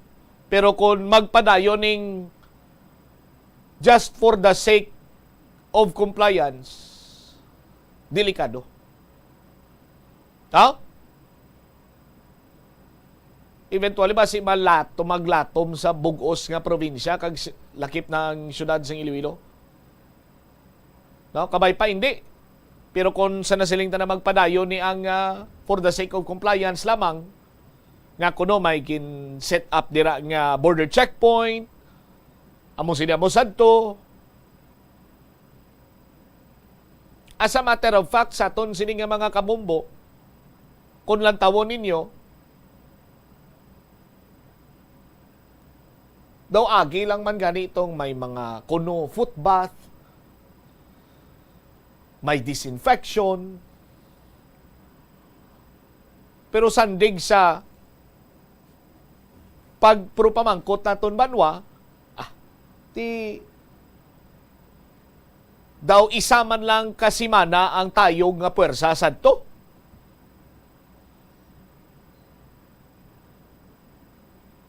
pero kung magpadayon ning just for the sake of compliance, delikado. Ha? Eventually, basi malatom, maglatom sa bug-os nga probinsya kag si-, lakip na ang siyudad sang Iloilo. No, kabay pa, hindi. Pero kung sa nasiling ta na magpadayon ni ang, ah, for the sake of compliance lamang, nga kuno may gin-set up dira nga border checkpoint, amo sini, amo sadto. As a matter of fact, sa aton sini nga mga kabombo, kung lantawon ninyo, daw agi lang man gani itong may mga kuno foot bath, may disinfection. Pero sandig sa pagpropamangkot naton banwa, ah, ti daw isa man lang ka semana ang tayog nga puwersa sadto.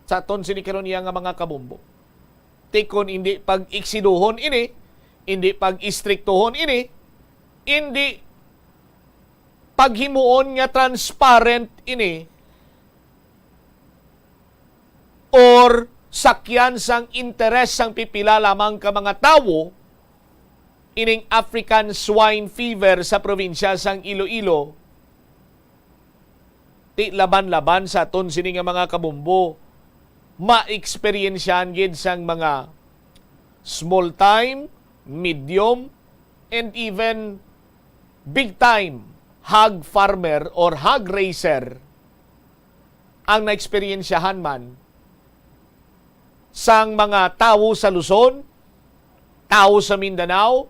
Sa aton sini karon iya nga mga kabombo. Ti kon hindi pag-iksiduhon ini, hindi pag-istriktuhon ini, hindi paghimuon nga transparent ini, or sakyan sang interes sang pipila lamang ka mga tawo, ining African Swine Fever sa probinsya sang Iloilo, ti laban-laban sa aton sini nga mga kabombo, maeksperiensyahan gid sang mga small time, medium, and even big time hog farmer or hog raiser ang naeksperyensyahan man sang mga tawo sa Luzon, tawo sa Mindanao,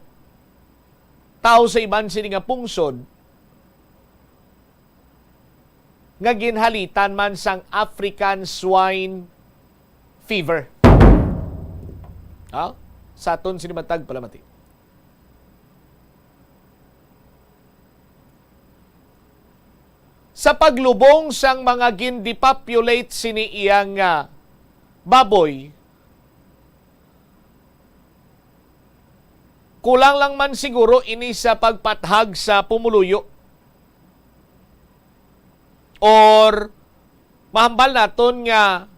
tawo sa iban sini nga pungsod nga ginhalitan man sang African Swine Fever. Ha? Sa aton sini matag palamati. Sa paglubong sang mga gin-depopulate sini iyang, ah, baboy, kulang lang man siguro ini sa pagpathag sa pumuluyo. Or mahambal naton nga,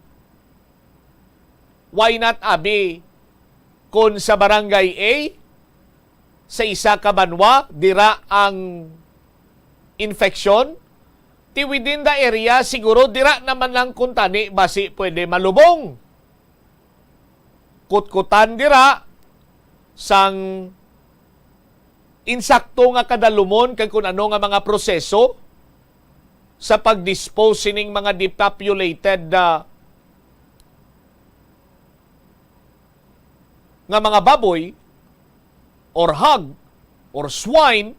why not, abi, kung sa barangay A, sa isa ka banwa, dira ang infection, ti within the area, siguro dira naman lang kuntani basi pwede malubong. Kutkutan dira sang insakto nga kadalumon kag kun ano nga mga proseso sa pag-dispose sining mga depopulated, ah, nga mga baboy or hog or swine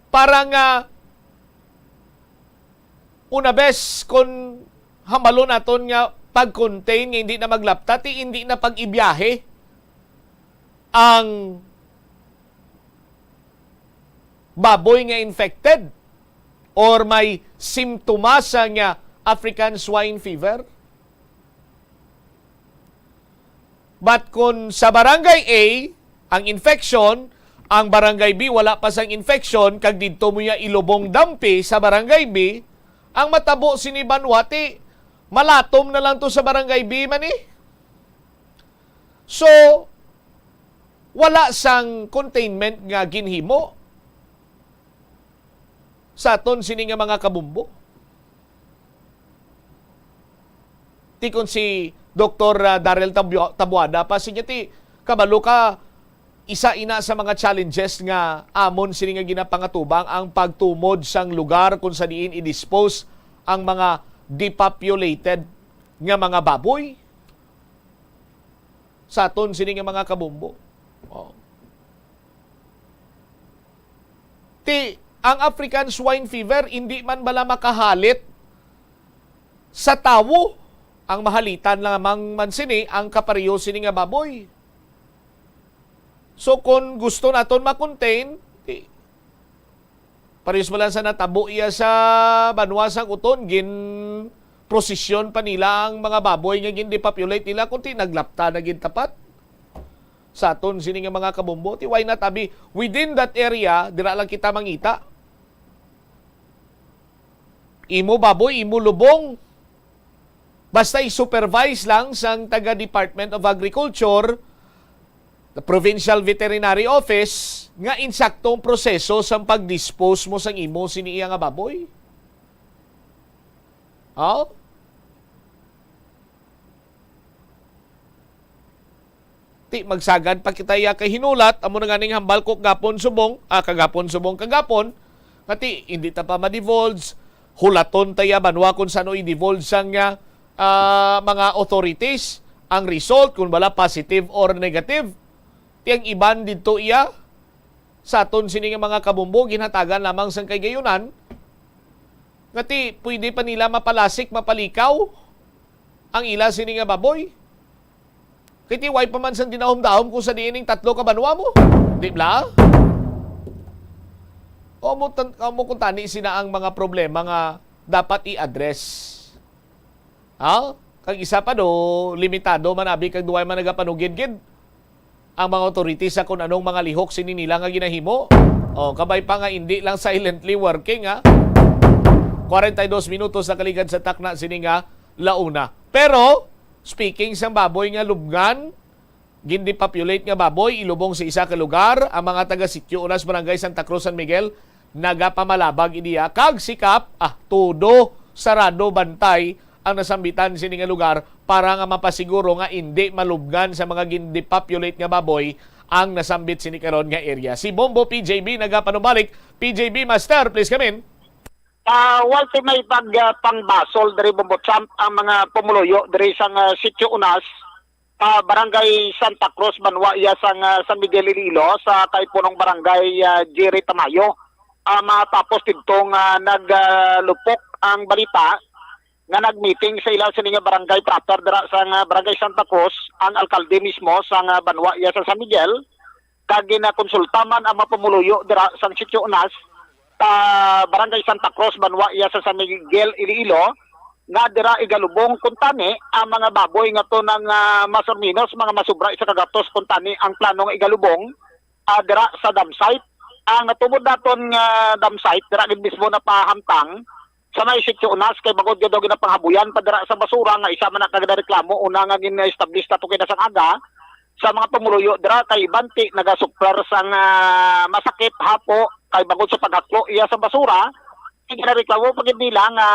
para nga una bes kon hambalon naton nga pag-contain nga hindi na maglapta, ti hindi na pag-ibiyahe ang baboy nga infected or may simptomas sang African swine fever. But kung sa barangay A ang infection, ang barangay B wala pa sang infection, kag didto mo ya ilubong dampi sa barangay B, ang matabo sini banwa ti malatom na lang to sa barangay B man, eh. So, wala sang containment nga ginhimo sa aton sini nga mga kabombo. Ti kon si Doktor, ah, Daryl Tabua-, Tabuada pa, sige, ti, kabalo ka, isa ina sa mga challenges nga amon sini nga ginapangatubang ang pagtumod sang lugar kung sa diin i-dispose ang mga depopulated nga mga baboy sa aton sini nga mga kabombo. Oh. Ti, Ang African Swine Fever, hindi man bala makahalit sa tawo. Ang mahalitan lamang man sini ang kapareho sini nga baboy. So, kung gusto naton ma-contain, di, parehas man lang sa natabo iya sa banwa sang Uton, gin prosesyon pa nila ang mga baboy nga gin-depopulate nila, kundi naglapta na gid tapat. Sa aton sini nga mga kabombo, ti why not abi within that area, dira lang kita mangita. Imo baboy, imo lubong. Basta i-supervise lang sang taga Department of Agriculture, the Provincial Veterinary Office, nga insakto ang proseso sang pag-dispose mo sang imo sini iya nga baboy. Oh? Ti magsagad pa kita iya kay hinulat, amo na ganing hambal ko gapon subong, ah, kagapon subong kagapon, nga ti hindi ta pa ma-divulge, hulaton ta iya banwa kung sano i-divulge sang, ah, ah, mga authorities ang result, kung wala positive or negative. Ti ang iban didto iya, sa aton sini nga mga kabombo, ginhatagan lamang sang kahigayonan, nga ti pwede pa nila mapalasik, mapalikaw ang ila sini nga baboy. Kay ti why pa man sang dinahom-dahom kung sa diin ning tatlo ka banwa mo? Di bala? O mo, tan- o mo kung tani sina ang mga problema nga dapat i-address. Ha? Kag isa pa do, limitado man abi kag duway man nagapanugid gid ang mga authorities sa kung anong mga lihok sini nila nga ginahimo. O, kabay pa nga indi lang silently working, ha? Kwarenta y dos minutos na kaligad sa takna sini nga launa. Pero, speaking sang baboy nga lubngan, gin-depopulate nga baboy, ilubong sa isa ka lugar, ang mga taga Sitio Unas, Barangay Santa Cruz, San Miguel, nagapamalabag idiya kag sikap, ah, todo sarado bantay ang nasambitan sini nga lugar para nga mapasiguro nga indi malubngan sa mga gin-depopulate nga baboy ang nasambit sini karon nga area. Si Bombo P J B nagapanubalik. P J B, Master, please come in. Ah, wala ti may pag, ah, pangbasol diri, Bombo Champ, ang mga pumuluyo diri sa, ah, Sitio Unas, ah, Barangay Santa Cruz, banwa iya sang, ah, San Miguel Iloilo, sa kaipunong barangay, ah, Jerry Tamayo. Ah, matapos didto nga nag, ah, lupok ang balita nga nag-meeting sa ilaw sini nga barangay proper dira sa nga Barangay Santa Cruz ang alkalde mismo sa nga banwa iya sa San Miguel, kag ginakonsulta man ang mga pumuluyo dira sang Sitio Unas, sa Barangay Santa Cruz, banwa iya sa San Miguel, Iloilo, nga dira igalubong kuntani ang mga baboy nga to nang, ah, mas or menos mga masubra isa ka gatos kuntani ang plano nga igalubong, ah, dira sa dump site. Ang natubod naton nga dump site, dira gid mismo napahamtang sa may Sitio Unas, kay bangod nga daw ginapanghabuyan pa dira sa basura nga isa man na ka ginareklamo una nga gin-establish nato kay na sang aga sa mga pumuluyo dira, kay iban ti nagasuklar sang, ah, masakit hapo kay bangod sa paghaklo iya sa basura, ginareklamo pa gid nila nga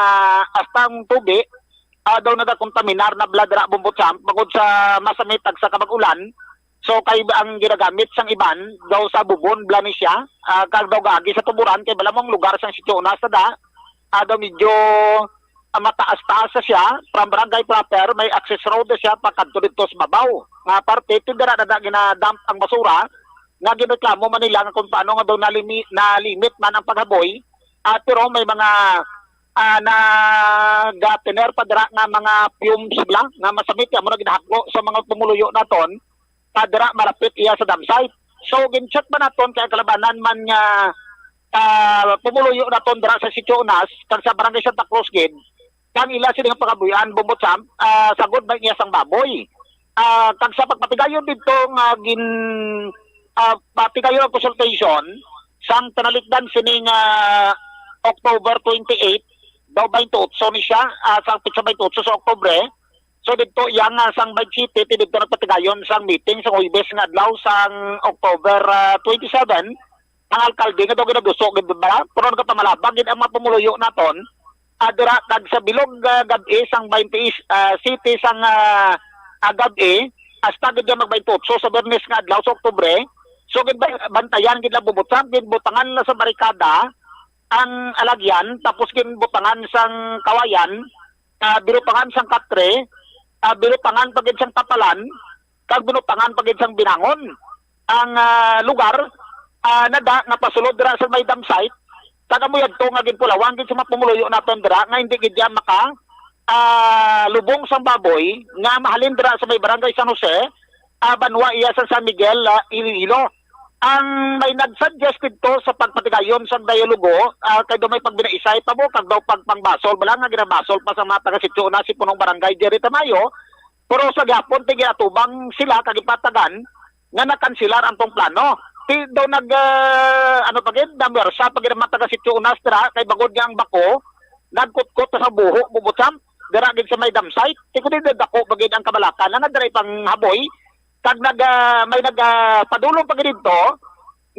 hasta ang tubi, ah, daw nagakontaminar na bala dira, Bombo Champ, bangod sa masamit tagsa ka mag-ulan. So, kay ang ginagamit sang iban daw sa bubon bala ni siya, ah, kag daw gaagi sa tuburan kay bala mo ang lugar sang Sitio Unas da, ah, daw medyo, ah, mataas-taas sa siya, from barangay proper, may access road na siya pakadto didto sa babaw nga parte, ti dira na da ginadump ang basura, nga gireklamo man nila nga kung paano nga daw nalimi-, nalimit man ang paghaboy, ah, pero may mga, ah, nagatener pa dira nga mga fumes bala nga masamit, amo na ginahaklo sa mga pumuluyo naton, pa dira malapit iya sa dump site. So, gin-check ba naton kay ang kalabanan man nga, ah, pumuluyo naton dira sa Sitio Unas, kag sa Barangay Santa Cruz gid, kang ila sini nga pagabuyan, Bombo Champ, ah, sagod ba niya sang baboy? Ah, kag sa pagpatigayon didto nga gin-, ah, patigayon ang consultation, sang tinalikdan sini nga October twenty-eight, daw twenty-eight ni siya, ah, sa petsa twenty-eight sa Oktubre. So, didto iya nga sang twenty-eight, didto nagpatigayon sang meeting sa Huwebes nga adlaw sang October, ah, twenty-seven, ang alkalde nga daw ginaduso gid ba? Pero nagapamalabag gid ang mga pumuluyo naton, ah, dira kag sa bilog, ah, gab-i sang twenty, ah, city sang, ah, ah, gab-i, hasta gid nga mag twenty-eight sa Biyernes nga adlaw sa Oktubre. So, gid ba-, bantayan gid lang, Bombo Champ, gid butangan na sa barikada ang alagyan, tapos gid butangan sang kawayan, ah, binutangan sang katre, ah, binutangan pa gid sang tapalan, kag binutangan pa gid sang binangon ang, ah, lugar, ah, nada nga pasulod dira sa may dump site, Kag amo yadto nga ginpulawang gid sa mga pumuluyo naton dira nga hindi gid iya maka, ah, lubong sang baboy nga mahalin dira sa may Barangay San Jose, ah, banwa iya sa San Miguel, ah, Iloilo. Ang may nag-suggest didto sa pagpatigayon sang dialogo, ah, kay daw may pagbinaisay pa mo, kag daw pagpangbasol bala nga ginabasol pa sa mga taga Sitio Unas si punong barangay Jerry Tamayo, pero sa gihapon ti giatubang sila kag ipatagan nga nakansilar ang tong plano. Ti daw nag, ah, ano pa gid, namwersa pa gid ang mga taga Sitio Unas dira kay bangod nga ang bako nagkutkot sa buho, bubutsamp, dira gid sa may dam site. Ti kundi dako pa gid ang kabalaka na nga dira ipanghaboy kag nag, ah, may nag, ah, padulong pa gid didto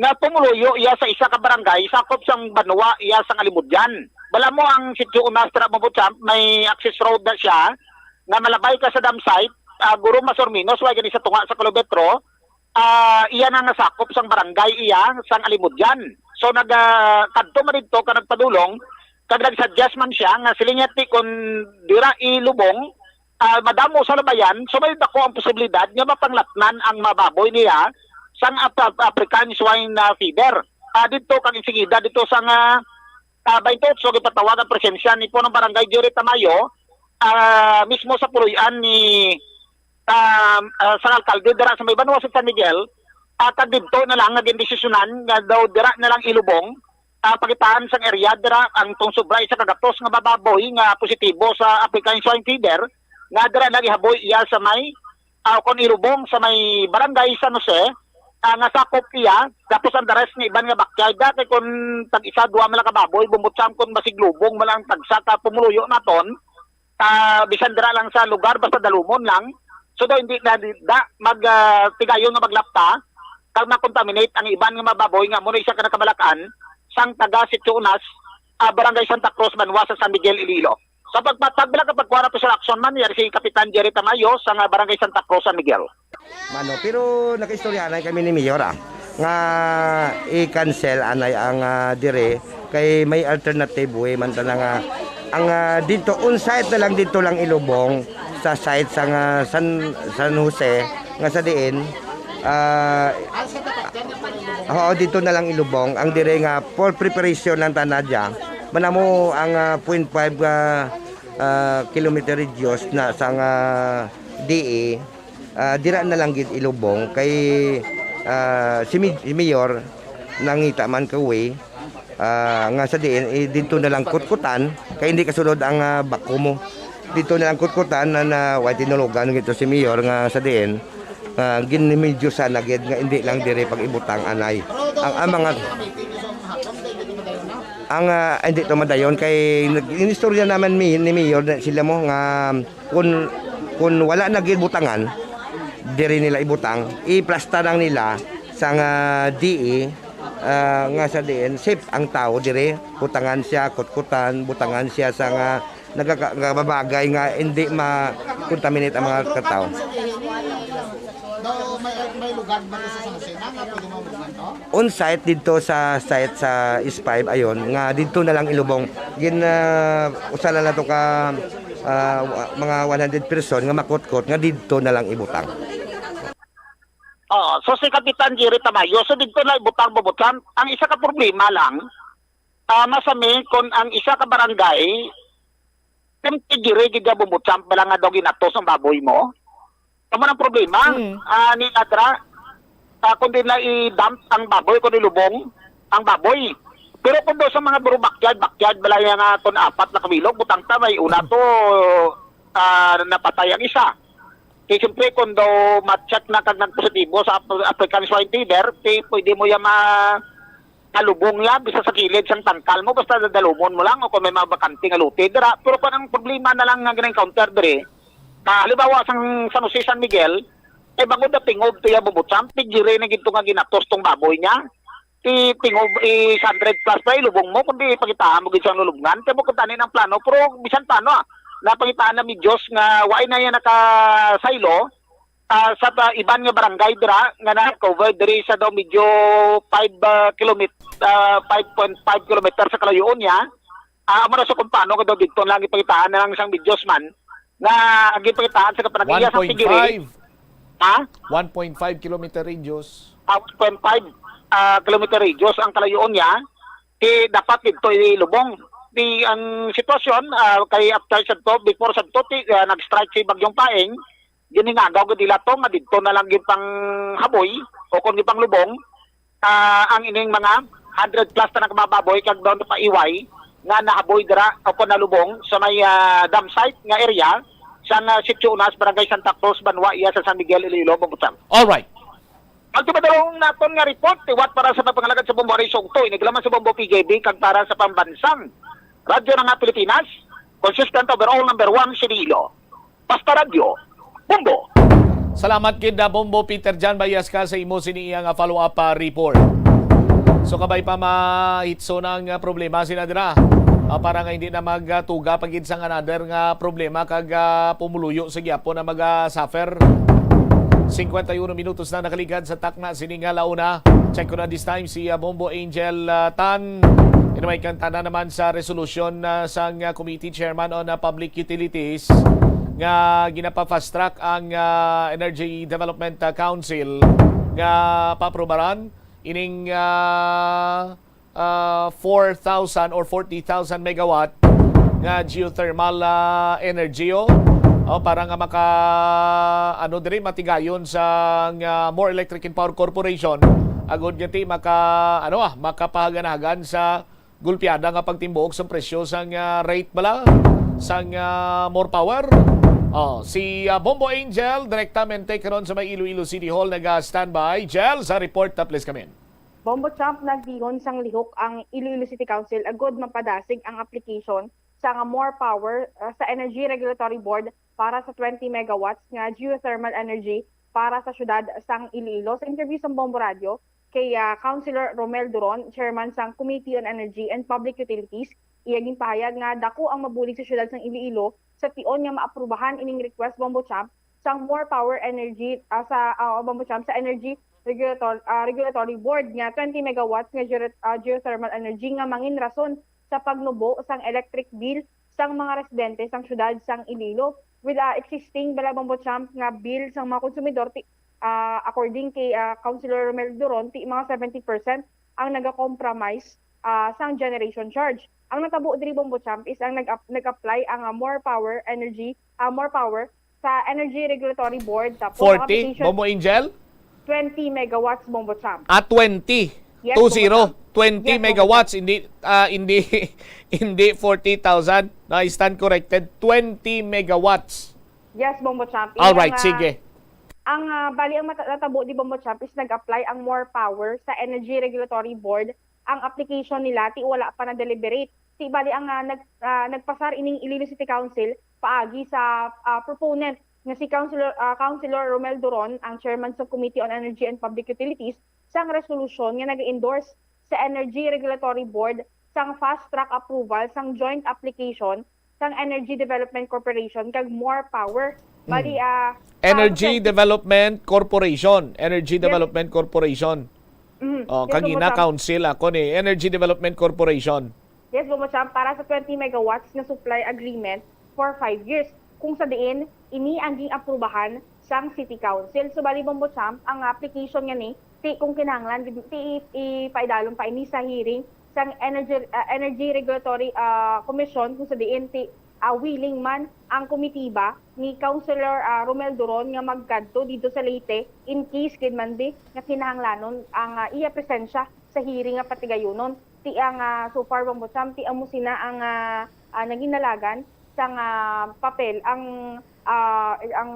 nga pumuluyo iya sa isa ka barangay sakop sang banwa iya sang Alimodian. Bala mo ang Sitio Unas dira, bubutsamp, may access road na siya nga malabay ka sa dam site, ah, guro mas or menos, way gani sa tunga sa kilometro, ah, iya na nasakop sang barangay iya sang Alimodian. So nag, ah, kadto man didto ka nagpadulong kag nag-suggest man siya nga siling niya ti kon dira ilubong, ah, madamo sa labayan, so may dako ang posibilidad nga mapanglatnan ang mga baboy niya sang Af-, African swine, ah, fever. Ah, didto kag insigida didto sa nga, ah, twenty-eight, so gipatawag ang presensya ni punong barangay Jerry Tamayo, ah, mismo sa puloy-an ni, ah, ah, sang alkalde dira sa may banwa sa San Miguel, ah, kag didto na lang nga gindesisyonan nga daw dira na lang ilubong, ah, pagitaan sang area dira ang tong sobra isa ka gatos nga bababoy nga positibo sa African swine fever, nga dira lang ihaboy iya sa may, ah, kon ilubong sa may barangay San Jose, ah, nga sakop iya, tapos ang the rest nga iban nga backyard, ah, kay kon tag-isa, duha man lang ka baboy, bumbutsam kon basig lubong man lang tagsa ka pumuluyo naton, ah, bisan dira lang sa lugar, basta dalumon lang. So daw hindi na di-, da mag, ah, tigayon nga maglapta kag ma-contaminate ang iban nga mga baboy nga amo na isa ka nakabalak-an sang taga Sitio Unas, ah, Barangay Santa Cruz, banwa sa San Miguel, Iloilo. Sa pagpatag bala ka pagkuha na to sa action man, yari si Kapitan Jerry Tamayo sa nga Barangay Santa Cruz, San Miguel. Mano, pero nakaistoryahan kami ni Mayor, ah, nga i-cancel anay ang, ah, dire kay may alternative way man tana nga ang, ah, dito on site na lang, dito lang ilubong sa site sa nga San, San Jose nga sa diin, ah, oo, dito na lang ilubong ang dire nga for preparation lang tana dya. Manamo ang, ah, point five, ah, ah, kilometer radius na sa nga D A, ah, dira na lang gid ilubong kay, ah, si Mi-, si Mayor nangita man ka way, ah, nga sa diin, eh, dito na lang kutkutan kay hindi kasunod ang, ah, bako mo. Dito na lang kutkutan na, na way tinulugan gito si Mayor nga sa diin, ah, ginmidyo sana gid nga hindi lang dire pag-ibutang anay. Ang, ang mga Ang, ah, hindi to madayon kay nag-, inistorya naman mi-, ni Mayor na sila mo nga kun, kun wala na gid butangan, diri nila ibutang, iplasta lang nila sa nga D A, ah, nga sa diin safe ang tao diri, butangan siya, kutkutan, butangan siya sa nga nagaka-, nagababagay nga hindi ma-contaminate ang mga katao. Daw may, may lugar ba sa San Jose na nga pwede mo mabukan to? On site didto sa site sa S five ayon nga didto na lang ilubong. Gin, ah, usa na lang to ka, ah, wa-, mga one hundred person nga makutkot nga didto na lang ibutang. Oh, so si Kapitan Jerry Tamayo, so didto na ibutang, bubutang. Ang isa ka problema lang, ah, masami kung ang isa ka barangay, empty diri gid nga bumutsamp bala nga daw ginatos ang baboy mo. Amo nang problema, Mm. ah, ni Adra, ah, kung di na i-dump ang baboy, kung ilubong ang baboy. Pero kung daw sa mga bro backyard, backyard bala nga kung apat na kabilog, butang ta, may una to, ah, napatay ang isa. Kay siyempre, kung daw ma-check na kag nagpositibo sa Af-, African swine fever, ti pwede mo ya ma-, malubong ya, bisa sa kilid sang tangkal mo, basta dadalumon mo lang, o kung may mga bakante nga lote dira. Pero kung ang problema na lang nga gina-encounter diri, ah, halimbawa, sang San Jose, San Miguel, eh, bangod na tingob to ya bubutsamp, ti diri na gid to nga ginatos tong baboy niya. Ti tingob, eh, hundred plus pa, ilubong mo, kundi pakitaan mo gid sang lulubngan. Kaya mo kung tanin ang plano, pero bisan paano, ah, napangitaan na mi Diyos nga wa na yan nakasaylo, ah, sa pa-, iban nga barangay dira nga na-cover diri sa daw medyo five, ah, kilomit-, ah, five point five kilometer sa kalayoon niya. Ah, amo na sa kung paano nga daw didto lang ipakitaan na lang sang videos man nga gipakitaan sa kapanagiya sa Tigiri. One point five. Ha? One point five kilometer radius. Ah, one point five, ah, kilometer radius ang kalayoon niya. Ti dapat didto ilubong. Di ang sitwasyon, ah, kay after sadto, before sadto, ti, ah, nag-strike si Bagyong Paeng, ginhingagaw gid nila to nga didto na lang gid pang haboy o kon gid pang lubong, ah, ang ining mga hundred plus na nagmababoy kag daw napaiway nga nahaboy dira o kon nalubong sa may, ah, dam site nga area sa, ah, Sitio Unas, Barangay Santa Cruz, Banwa, iya sa San Miguel, Iloilo, Bambutan. Alright. Ang tumadalong naton nga report, tiwat para sa pagpangalagad sa Bombo Aray Sugto, iniglaman sa Bombo P J B, kag para sa pambansang radyo na nga Pilipinas, consistent overall number one, Sinilo. Basta Radyo, Bombo. Salamat gid na Bombo Peter Jan Bayas ka sa imo sini iya nga follow-up, ah, report. So kabay pa mahitso na ang, ah, problema sina dira. Ah, para nga hindi na magtuga pa gid sang another nga problema kag, ah, pumuluyo sa gyapon na mag-suffer. Cincuenta y uno minutos na nakaligad sa takna sini nga launa. Check ko na this time si, ah, Bombo Angel, ah, Tan. Anyway, kanta na naman sa resolution, ah, sang, ah, Committee Chairman on, ah, Public Utilities nga ginapa-fast track ang, ah, Energy Development, ah, Council nga paaprubaran ining, ah, ah, four thousand or forty thousand megawatt nga geothermal, ah, energy, oh. Oh, para nga maka, ano, diri matigayon sa nga More Electric and Power Corporation, agud nga ti maka, ano, ah, makapahaganahagan sa gulpiada nga pagtimbuok sa presyo sang, ah, rate bala sang, ah, More Power. Oh, si, ah, Bombo Angel direktamente karon sa may Iloilo City Hall naga-standby. Jel, sa report, ah, please come in. Bombo Champ, nagdihon sang lihok ang Iloilo City Council agud mapadasig ang application sa nga More Power, ah, sa Energy Regulatory Board para sa twenty megawatts nga geothermal energy para sa siyudad sang Iloilo. Sa interview sang Bombo Radio kay, ah, Councilor Romel Duron, chairman sang Committee on Energy and Public Utilities, iya ginpahayag nga dako ang mabulig sa siyudad sang Iloilo sa tion nga maaprubahan ining request, Bombo Champ, sang More Power Energy, ah, sa, ah, Bombo Champ, sa Energy Regulator-, ah, Regulatory Board nga twenty megawatts nga geo-, ah, geothermal energy nga mangin rason sa pagnubo sang electric bill sang mga residente sang siyudad sang Iloilo, with, ah, existing bala, Bombo Champ, nga bill sang mga konsumidor, ti, ah, according kay, ah, Councilor Romel Duron, ti mga seventy percent ang naga-compromise, ah, sang generation charge. Ang natabo diri, Bombo Champ, is ang nag-ap-, nag-apply ang, ah, More Power Energy, ah, More Power sa Energy Regulatory Board, tapos ang forty, application Bombo Angel? Twenty megawatts, Bombo Champ. Ah, twenty. Yes, Two zero. Bombo Champ. Twenty Yes, Bombo megawatts, Champ. Hindi, ah, hindi, hindi forty thousand. No, I stand corrected. Twenty megawatts. Yes, Bombo Champ. All right, Ang, ah, sige. Ang, ah, bali, ang mata-, natabo di, Bombo Champ, is nag-apply ang More Power sa Energy Regulatory Board. Ang application nila, ti wala pa na-deliberate. Ti bali, ang, ah, nag-, ah, nagpasar ining Iloilo City Council paagi sa, ah, proponent nga si Councilor, ah, Councilor Romel Duron, ang chairman sa Committee on Energy and Public Utilities, sang resolusyon nga nag-endorse sa Energy Regulatory Board sang fast track approval sang joint application sang Energy Development Corporation kag More Power. Bali, Mm. ah, ah, Energy sa Development Corporation. Energy Yes. Development Corporation. Mm. Oh, Yes, kag Bombo ina Champ. Council ako ni Energy Development Corporation. Yes, Bombo Champ, para sa twenty megawatts nga supply agreement for five years. Kung sa diin, ini ang gin-aprubahan sang City Council. So, bali, Bombo Champ, ang application nga ni, ti, kung kinahanglan, gid, ti, i-, ipaidalom pa ini sa hearing sang Energy, ah, Energy Regulatory, ah, Commission, kung sa diin, ti, ah, willing man ang komitiba ni Councilor, ah, Romel Duron nga magkadto dito sa Leyte in case gid man di nga kinahanglanon ang, ah, iya presensya sa hearing nga patigayunon. Ti ang, ah, so far, Bombo Champ, ti amo sina ang, ah, ah, naginalagan sang, ah, papel, ang, ah, ang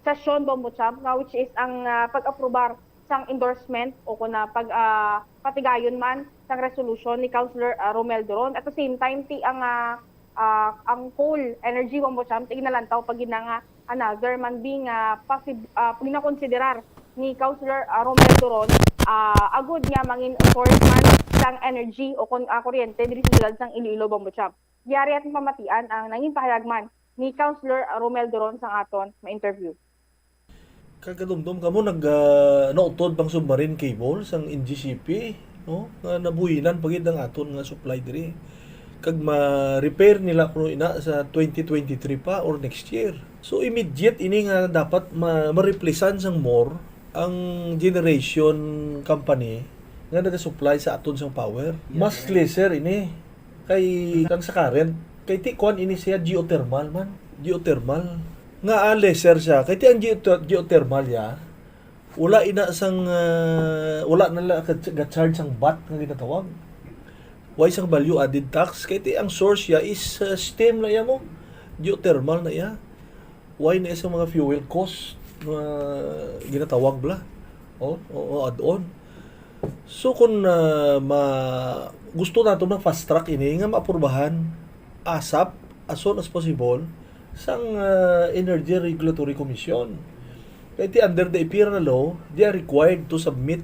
sesyon, Bombo Champ, nga which is ang, ah, pag-aprobar sang endorsement o kung na pag, ah, patigayon man sang resolution ni Councilor, ah, Romel Duron. At the same time, ti ang, ah, ah, ang coal energy, Bombo Champ, ti ginalantaw pa gid na nga another man bi nga pasib-, ah, ginakonsiderar ni Councilor, ah, Romel Duron, ah, agud nga mangin source man sang energy o kon-, ah, kuryente diri sa siyudad sang Iloilo, Bombo Champ. Yari atong pamatian ang nangin pahayag man ni Councilor, ah, Romel Duron sang aton ma-interview. Kag kadumdom kamo nag, ah, nautod pang submarine cable sang N G C P, no? Nga nabuhinan pa gid ang aton nga supply diri. Kag ma-repair nila kuno ina sa twenty twenty-three pa or next year. So, immediate ini nga dapat ma-, ma-replacean sang More ang generation company nga nagasupply sa aton sang power. Mas lesser ini kay ang sa current. Kay ti kuan ini siya geothermal man. Geothermal. Nga ah, lesser siya. Kay ti ang geother- geothermal ya, wala ina sang ah, wala na la ka- ga-charge sang vat nga ginatawag. Why sang value added tax? Kay ti ang source ya is ah, steam na iya mo. Geothermal na iya. Why na sa mga fuel cost nga ginatawag bla? O, o, o add-on. So kung ah, ma gusto nato mag fast track ini nga maaprubahan ASAP, as soon as possible, sang ah, Energy Regulatory Commission. Kay ti under the EPIRA law, they are required to submit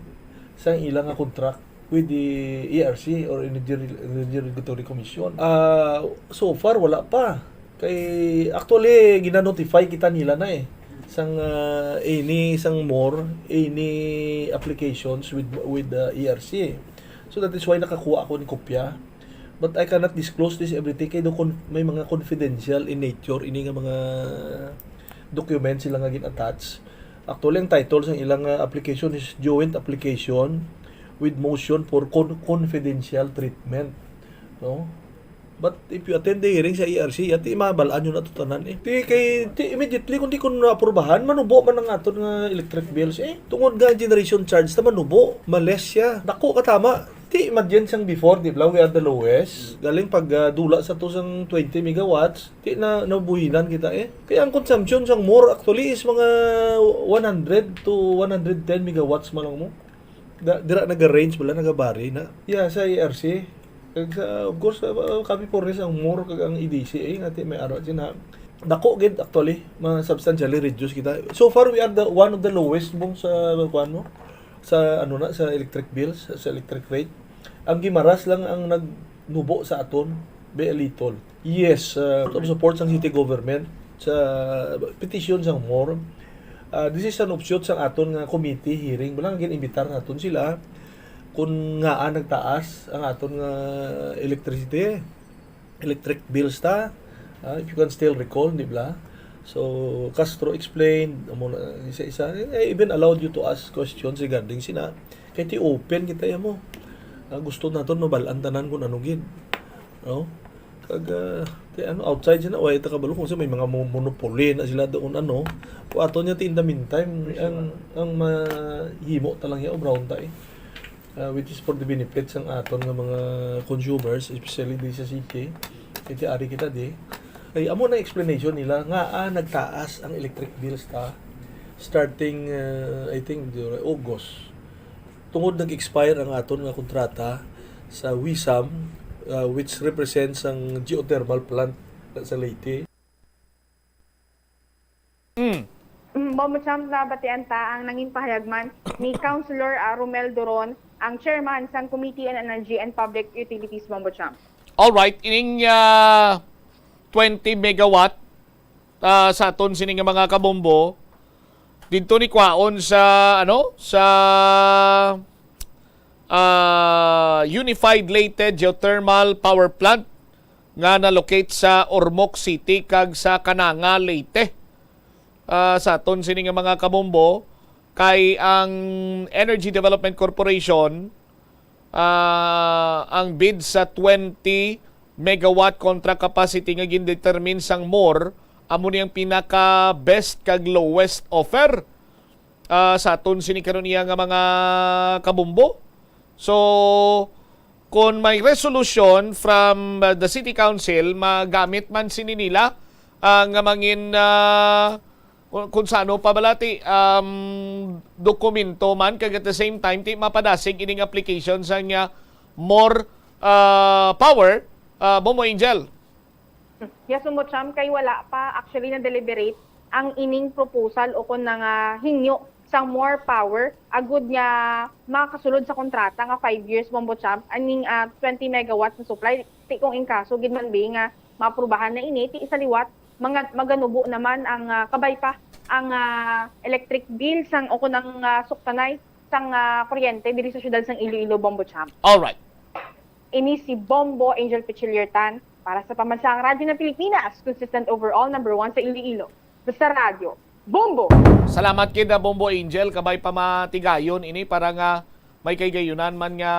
sang ila nga contract with the E R C or Energy Re- Energy Regulatory Commission. Ah, so far wala pa. Kay actually gina-notify kita nila na eh sang ah, any sang MORE, any applications with with the E R C. So that is why nakakuha ako ni kopya. But I cannot disclose this everything kay do con- may mga confidential in nature ini nga mga documents sila nga gin-attach. Actually, ang title sang ilang ah, application is joint application with motion for con- confidential treatment, no? But if you attend the hearing sa E R C, yati mabal-an yun ato tanan eh. Ti kay ti immediately kundi kun aprubahan, manubo man ang aton nga electric bills eh. Tungod nga generation charge ta manubo, Malaysia, dako ka tama. Ti imagine sang before, di ba, we are the lowest. Galing pag ah, dula sa to sang twenty megawatts, ti na nabuhinan kita eh. Kaya ang consumption sang MORE actually is mga one hundred to one hundred ten megawatts man lang mo. Da, dira naga-range bala, nagabari na. Yeah, sa E R C. Kag sa, of course, uh, kami po rin ang MORE kag ang E D C A, nga ti may araw sina. Dako gid actually, ma substantially reduce kita. So far we are the one of the lowest mo sa kuan mo sa ano na sa electric bills, sa electric rate. Ang Guimaras lang ang nagnubo sa aton, very little. Yes, uh, to support sang city government sa petition sang MORE. Uh, this is an offshoot sang aton nga committee hearing. Wala nga gin-imbitar naton sila kung ngaa nagtaas ang aton nga electricity, electric bills ta. Ah, if you can still recall, di ba? So, Castro explained, amo na, isa-isa. I even allowed you to ask questions regarding sina. Kay ti open kita ya mo. Ah, gusto naton mabal-an tanan kung ano gid. No? Kag ah, ti ano, outside sila, way ta kabalo kung sa may mga mo- monopoly na sila doon ano. Kung ato niya ti in the meantime, ang ang mahimo ta lang ya, obrahon ta eh. Ah, which is for the benefit sang aton nga mga consumers, especially di sa city. Kay ti ari kita di. Ay, amo na explanation nila nga ah, nagtaas ang electric bills ta starting ah, I think July, August. Tungod nag-expire ang aton nga kontrata sa WISAM, ah, which represents ang geothermal plant sa Leyte. Mm. Mm, Bombo Champ, nabatian ta ang nangin pahayag man ni Councilor ah, Romel Duron, ang chairman sang Committee on Energy and Public Utilities, Bombo Champ. Alright, ining ah, twenty megawatt ah, sa aton sini nga mga kabombo didto ni kwaon sa ano sa ah, Unified Leyte Geothermal Power Plant nga na-locate sa Ormoc City kag sa Cananga, Leyte. Ah, sa aton sini nga mga kabombo kay ang Energy Development Corporation ah, ang bid sa twenty megawatt kontra capacity nga gin-determine sang MORE amo ni ang pinaka best kag lowest offer ah, sa aton sini karon iya nga mga kabombo. So kung may resolution from uh, the city council, magamit man sini nila ah, nga mangin ah, kung, kung sa ano pa bala ti um, dokumento man kag at the same time ti mapadasig ining application sa nga MORE ah, power ah, Bombo Angel. Yes, Bombo Champ, kay wala pa actually na-deliberate ang ining proposal o kung nga hingyo sang MORE power agud nga makasulod sa kontrata nga five years, Bombo Champ, aning ah, twenty megawatts na supply. Ti kung in kaso gid man bi nga maaprubahan na ini, ti isa liwat mga maganubo naman ang ah, kabay pa ang ah, electric bill sang o kung ang ah, suktanay sang ah, kuryente diri sa siyudad sang Iloilo, Bombo Champ. Alright. Ini si Bombo Angel Pichiliertan para sa Pambansang Radyo ng Pilipinas, consistent overall number one sa Iloilo. Basta Radyo, Bombo! Salamat kid ah, Bombo Angel, kabay pa matigayon ini para nga May kahigayonan man nga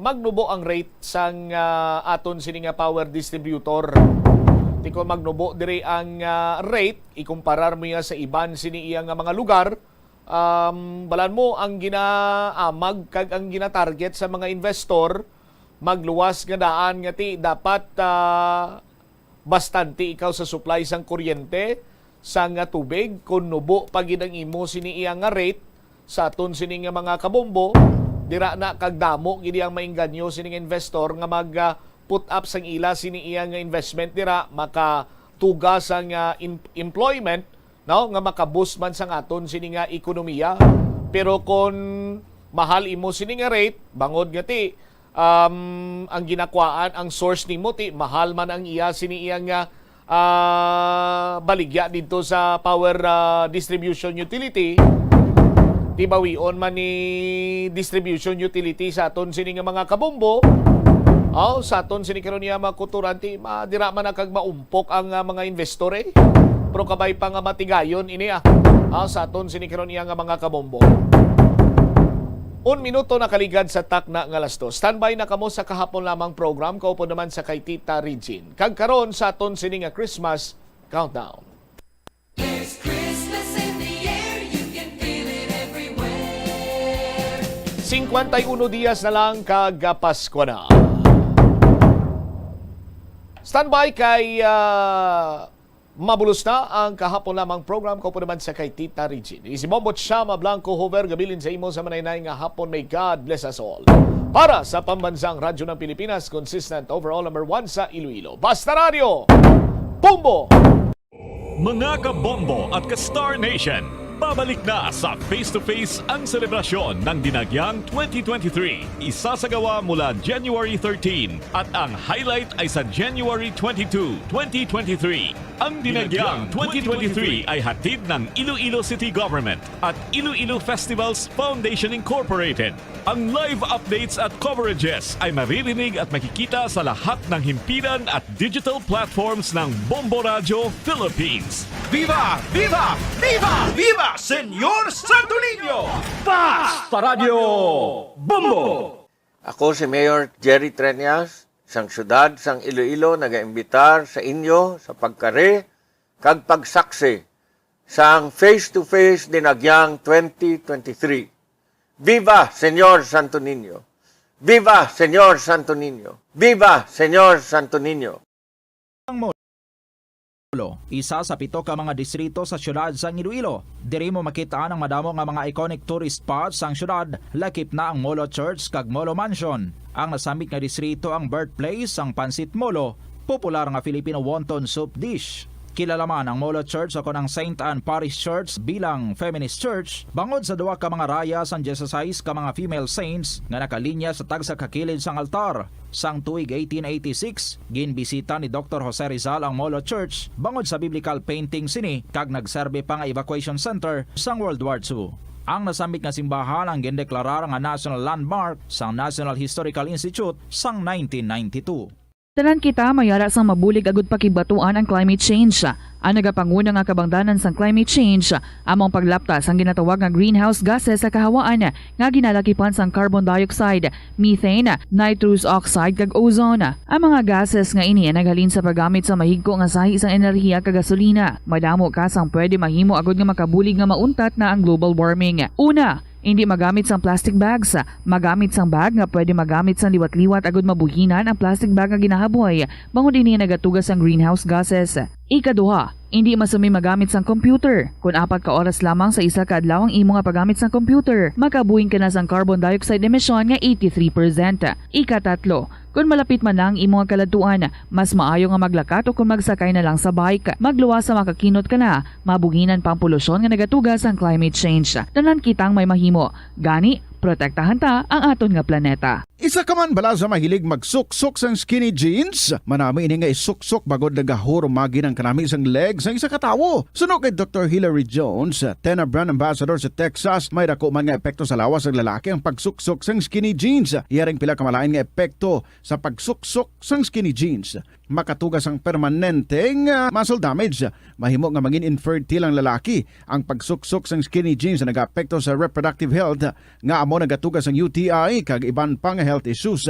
magnubo ang rate sang, ah, aton sini nga power distributor. Ti kon magnubo diri ang, ah, rate, ikumparar mo iya sa iban sini iya nga mga lugar, um, balan mo ang ginaamag kag ang ginatarget sa mga investor, magluwas nga daan nga ti dapat, ah, bastante ikaw sa supply sang kuryente, sang, ah, tubig, kon nubo pa gid ang imo sini iya nga rate sa aton sini nga mga kabombo, dira na kag damo gid ang maengganyo sini nga investor nga mag, ah, put up sang ila sini iya nga investment dira, makatuga sang, ah, em-, employment, no, nga makaboost man sang aton sini nga ekonomiya. Pero kon mahal imo sini nga rate, bangod nga ti, um, ang ginakwaan, ang source nimo ti mahal man ang iya sini iya nga, ah, baligya didto sa power, ah, distribution utility, ti bawion man ni distribution utility sa aton sini nga mga kabombo, aw, sa aton sini karon niya mga kuturan, ti ma-, dira man na kag maumpok ang, ah, mga investor, eh. Pero kabay pa nga matigayon ini, ah, ah, sa aton sini karon niya nga mga kabombo. Un minuto nakaligad sa takna nga alas dos. Standby na kamo sa kahapon lamang program, kaupod naman sa kay Tita Regine. Kag karon sa aton sini nga Christmas countdown. There's Christmas in the air, you can feel it everywhere. Cincuenta y uno dias na lang kag Pasko na. Standby kay, ah, mabulos na ang kahapon lamang program, kaupod naman sa kay Tita Regine. Ini si Bombo Chama Blanco Hover, gabilin sa imo sa manaynayan nga hapon. May God bless us all. Para sa Pambansang Radyo ng Pilipinas, consistent overall number one sa Iloilo. Basta Radio, Bombo! Mga kabombo at ka-Star Nation, pabalik na sa Face to Face ang selebrasyon ng Dinagyang twenty twenty-three. Isasagawa mula January thirteen at ang highlight ay sa January twenty-two, twenty twenty-three. Ang Dinagyang twenty twenty-three ay hatid ng Iloilo City Government at Iloilo Festivals Foundation Incorporated. Ang live updates at coverages ay maririnig at makikita sa lahat ng himpilan at digital platforms ng Bombo Radyo Philippines. Viva! Viva! Viva! Viva Señor Santo Niño! Basta Radyo Bombo! Ako si Mayor Jerry Treñas, sang siyudad sang Iloilo, nagaimbitar sa inyo sa pagkari kag pagsaksi sang Face to Face Dinagyang twenty twenty-three. Viva Señor Santo Niño! Viva Señor Santo Niño! Viva Señor Santo Niño! Ang Molo, isa sa pito ka mga distrito sa siyudad sang Iloilo. Diri mo makit-an ang madamo nga mga iconic tourist spots sang siyudad, lakip na ang Molo Church kag Molo Mansion. Ang nasambit nga distrito ang birthplace sang Pancit Molo, popular nga Filipino wonton soup dish. Kilala man ang Molo Church ukon ang Saint Anne Parish Church bilang feminist church, bangod sa duha ka mga raya sang dieciséis ka mga female saints nga nakalinya sa tagsa ka kilid sang altar. Sang tuig eighteen eighty-six, ginbisita ni Doktor Jose Rizal ang Molo Church bangod sa biblical painting sini kag nagserbi pa nga evacuation center sang World War Two. Ang nasambit nga simbahan ang gindeklarar nga National Landmark sang National Historical Institute sang nineteen ninety-two. Tanan kita may ara sang mabulig agud pakigbatuan ang climate change. Ang nagapanguna nga kabangdanan sang climate change amo ang paglapta sang ginatawag nga greenhouse gases sa kahawaan nga ginalakipan sang carbon dioxide, methane, nitrous oxide, kag ozone. Ang mga gases nga ini naghalin sa paggamit sa mahigko nga sahi sang enerhiya kag gasolina. Madamo ka sang pwede mahimo agud nga makabulig nga mauntat na ang global warming. Una, indi magamit sang plastic bags. Magamit sang bag nga pwede magamit sang liwat-liwat agud mabuhinan ang plastic bag nga ginahaboy, bangod ini nagatuga sang greenhouse gases. Ikaduha, indi masumi magamit sang computer. Kon apat ka oras lamang sa isa ka adlaw ang imo nga paggamit sang computer, makabuhin ka na sang carbon dioxide emission nga eighty-three percent. Ikatatlo, kon malapit man na ang imo nga kaladtuan, mas maayo nga maglakat o kon magsakay na lang sa bike. Magluwas sa makakinot ka na, mabuhinan pa ang polusyon nga nagatuga sang climate change. Tanan kitang may mahimo. Gani, protektahan ta ang aton nga planeta. Isa ka man bala sa mahilig magsuksok sang skinny jeans? Manami ini nga isuksok bangod nagahurumagi ang kanami sang leg sang isa ka tawo. Suno kay Doktor Hilary Jones, Tena brand ambassador sa Texas, may dako man nga epekto sa lawas sang lalaki ang pagsuksok sang skinny jeans. Iya ring pila ka malain nga epekto sa pagsuksok sang skinny jeans. Makatuga sang permanente nga muscle damage. Mahimo nga mangin infertile ang lalaki. Ang pagsuksok sang skinny jeans nagaapekto sa reproductive health, nga amo nagatuga sang U T I kag iban pa nga health issues.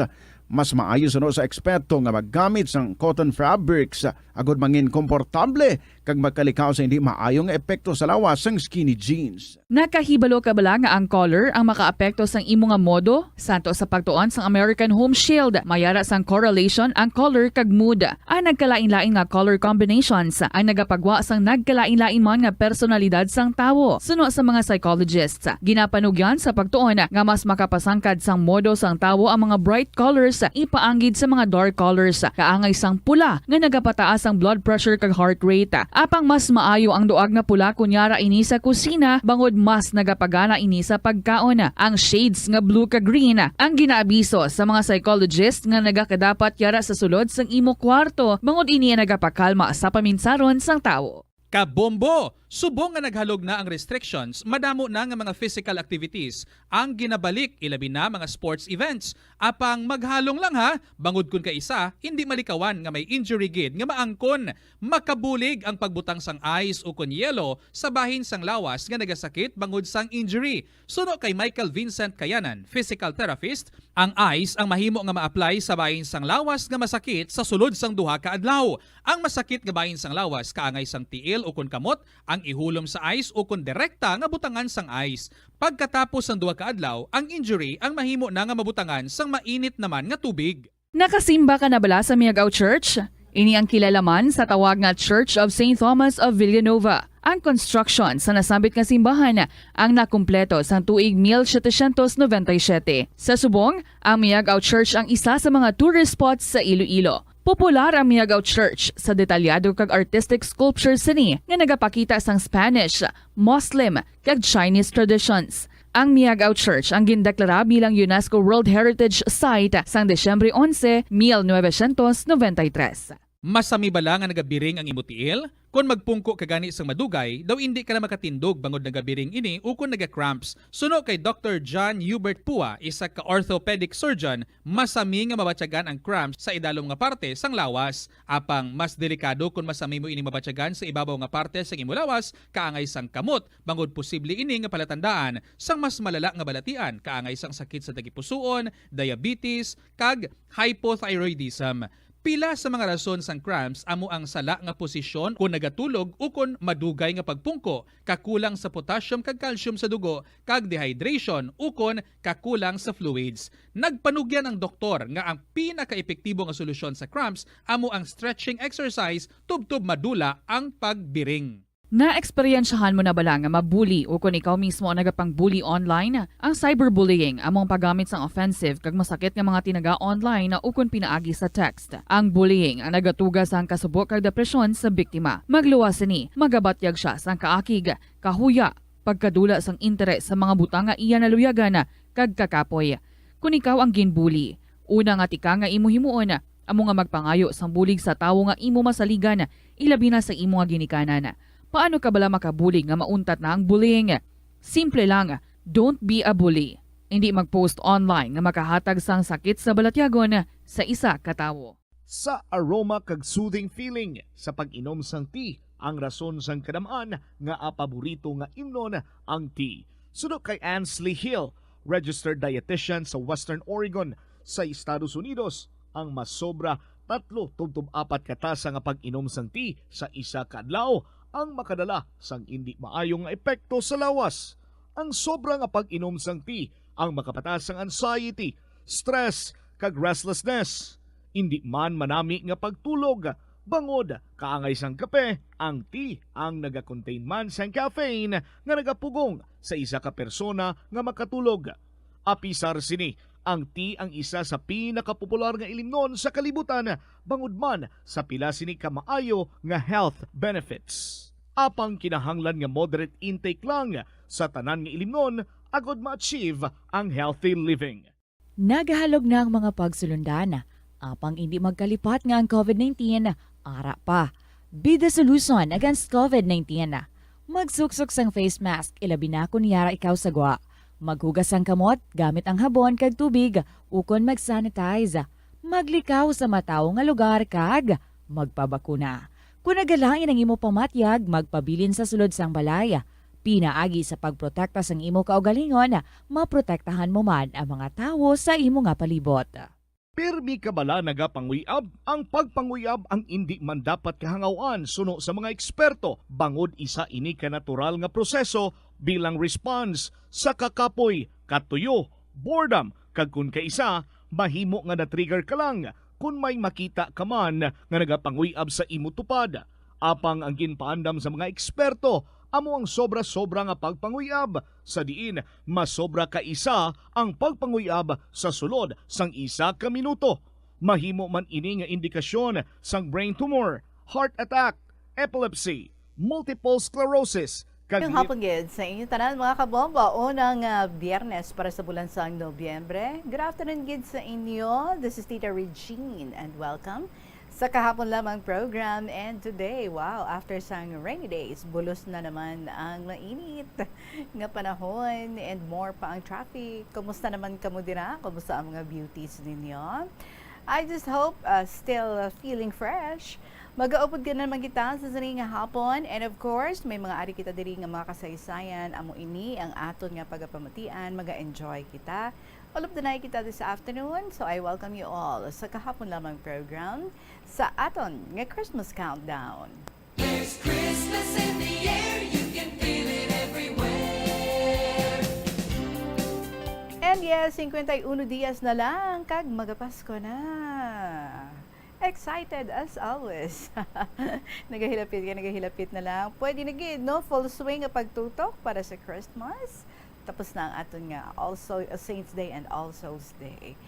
Mas maayo suno sa eksperto nga maggamit sang cotton fabrics agod mangin komportable kag magkalikaw sa hindi maayo nga epekto sa lawas sang skinny jeans. Nakahibalo ka bala nga ang color ang makaapekto sang imo nga modo? Santo sa pagtuon sang American Home Shield, may ara sang correlation ang color kag mood. Ang nagkalain-lain nga color combinations ang nagapagwa sang nagkalain-lain man nga personalidad sang tawo. Suno sa mga psychologists, ginapanugyan sa pagtuon nga mas makapasangkad sang modo sang tawo ang mga bright colors ipaanggid sa mga dark colors, kaangay sang pula nga nagapataas ang blood pressure kag heart rate. Apang mas maayo ang duag nga pula kon yara ini sa kusina, bangod mas nagapagana ini sa pagkaon. Ang shades nga blue kag green ang ginaabiso sa mga psychologist nga nagakadapat yara sa sulod sang imo kwarto, bangod ini ang nagapakalma sa paminsaron sang tawo. Kabombo! Subong nga naghalog na ang restrictions, madamo na nga mga physical activities ang ginabalik, ilabi na mga sports events. Apang maghalong lang ha, bangod kun kaisa, hindi malikawan nga may injury gid nga maangkon. Makabulig ang pagbutang sang ice ukon yelo sa bahin sang lawas nga nagasakit bangod sang injury. Suno kay Michael Vincent Kayanan, physical therapist, ang ice ang mahimo nga ma-apply sa bahin sang lawas nga masakit sa sulod sang duha ka adlaw. Ang masakit nga bahin sang lawas kaangay sang tiil ukon kamot ang ihulom sa ice ukon direkta nga butangan sang ice. Pagkatapos sang duha ka adlaw, ang injury ang mahimo na nga mabutangan sang mainit naman nga tubig. Nakasimba ka na bala sa Miagao Church? Ini ang kilala man sa tawag nga Church of Saint Thomas of Villanova. Ang construction sa nasambit nga simbahan ang nakumpleto sang tuig mil setecientos noventa y siete. Sa subong, ang Miagao Church ang isa sa mga tourist spots sa Iloilo. Popular ang Miagao Church sa detalyado kag artistic sculpture sini nga nagapakita sang Spanish, Muslim, kag Chinese traditions. Ang Miagao Church ang gindeklara bilang UNESCO World Heritage Site sang Disyembre onse, mil novecientos noventa y tres. Masami bala nga nagabiring ang imo tiil? Kon magpungko ka gani sang madugay, daw indi ka na makatindog bangod nagabiring ini ukon naga-cramps. Suno kay Doktor John Hubert Pua, isa ka orthopedic surgeon, masami nga mabatyagan ang cramps sa idalom nga parte sang lawas. Apang mas delikado kon masami mo ini mabatyagan sa ibabaw nga parte sang imo lawas, kaangay sang kamot, bangod posible ini nga palatandaan sang mas malala nga balatian, kaangay sang sakit sa tagipusoon, diabetes, kag hypothyroidism. Pila sa mga rason sang cramps amo ang sala nga posisyon kon nagatulog ukon madugay nga pagpungko, kakulang sa potassium kag calcium sa dugo, kag dehydration ukon kakulang sa fluids. Nagpanugyan ang doktor nga ang pinakaepektibo nga solusyon sa cramps amo ang stretching exercise tubtob madula ang pagbiring. Naeksperyensyahan mo na bala nga mabuli ukon ikaw mismo ang nagapang-bully online? Ang cyberbullying amo ang paggamit sang offensive kag masakit nga mga tinaga online ukon pinaagi sa text. Ang bullying ang nagatuga sang kasubo kag depresyon sa biktima. Magluwas sini, magabatyag sia sang kaakig, kahuya, pagkadula sang interes sa mga butang nga iya naluyagan, kag kakapoy. Kon ikaw ang ginbuli, una nga tikang nga imo himuon amo nga magpangayo sang bulig sa tawo nga imo masaligan, ilabi na sa imo nga ginikanan. Paano ka bala makabulig nga mauntat na ang bullying? Simple lang, don't be a bully. Indi mag-post online nga makahatag sang sakit sa balatyagon sa isa ka tawo. Sa aroma kag soothing feeling sa pag-inom sang tea ang rason sang kadam-an nga apaborito nga imnon ang tea. Suno kay Ansley Hill, registered dietitian sa Western Oregon sa Estados Unidos, ang masobra tatlo tubtob apat ka tasa nga pag-inom sang tea sa isa ka adlaw ang makadala sang indi maayo nga epekto sa lawas. Ang sobra nga pag-inom sang tea ang makapataas sang anxiety, stress, kag restlessness. Indi man manami nga pagtulog, bangod kaangay sang kape, ang tea ang nagakontain man sang caffeine nga nagapugong sa isa ka persona nga makatulog. Apisar sini, ang tea ang isa sa pinakapopular nga ilimnon sa kalibutan, bangod man sa pila sini ka maayo nga health benefits. Apang kinahanglan nga moderate intake lang sa tanan nga ilimnon agod ma-achieve ang healthy living. Nagahalog na ang mga pagsulundan, apang indi magkalipat nga ang covid nineteen ara pa. Be the solution against covid nineteen. Magsuksok sang face mask, ilabi na kon yara ikaw sa gwa. Maghugas sang kamot gamit ang habon kag tubig, ukon mag-sanitize. Maglikaw sa matawo nga lugar kag magpabakuna. Kon nagalain ang imo pamatyag, magpabilin sa sulod sang balay. Pinaagi sa pagprotekta sang imo kaugalingon, maprotektahan mo man ang mga tawo sa imo nga palibot. Pirmi ka bala nagapanguyab? Ang pagpanguyab ang indi man dapat kahangaw-an suno sa mga eksperto, bangod isa ini ka natural nga proseso bilang response sa kakapoy, katuyo, boredom, kag kon kaisa, mahimo nga na-trigger ka lang kon may makita ka man nga nagapanguyab sa imo tupad. Apang ang ginpaandam sa mga eksperto amo ang sobra-sobra nga pagpanguyab, sa diin masobra ka isa ang pagpanguyab sa sulod sang isa ka minuto. Mahimo man ini nga indikasyon sang brain tumor, heart attack, epilepsy, multiple sclerosis, kag Ngayong li- hapon gid sa inyo tanan, mga kabombo. Unang, ah, Biyernes para sa bulan sang Nobyembre. Good afternoon gid sa inyo. This is Tita Regine, and welcome sa Kahapon Lamang program. And today, wow, after sang rainy days, bulos na naman ang mainit nga panahon and more pa ang traffic. Kumusta naman kamo dira? Kumusta ang mga beauties ninyo? I just hope, uh, still, uh, feeling fresh. Magaupod ka na naman kita sa sini nga hapon. And of course, may mga ari kita diri nga mga kasaysayan. Amo ini ang aton nga pagapamatian. Maga-enjoy kita. All of the night kita this afternoon. So I welcome you all sa Kahapon Lamang program sa aton nga Christmas Countdown. There's Christmas in the air, you can feel it everywhere. And yes, cincuenta y uno dias na lang, kag magapasko na. Excited as always. Nagahilapit ka, nagahilapit na lang. Pwede na gid, no? Full swing ang pagtutok para sa Christmas. Tapos na ang aton nga also, uh, Saints Day and All Souls Day.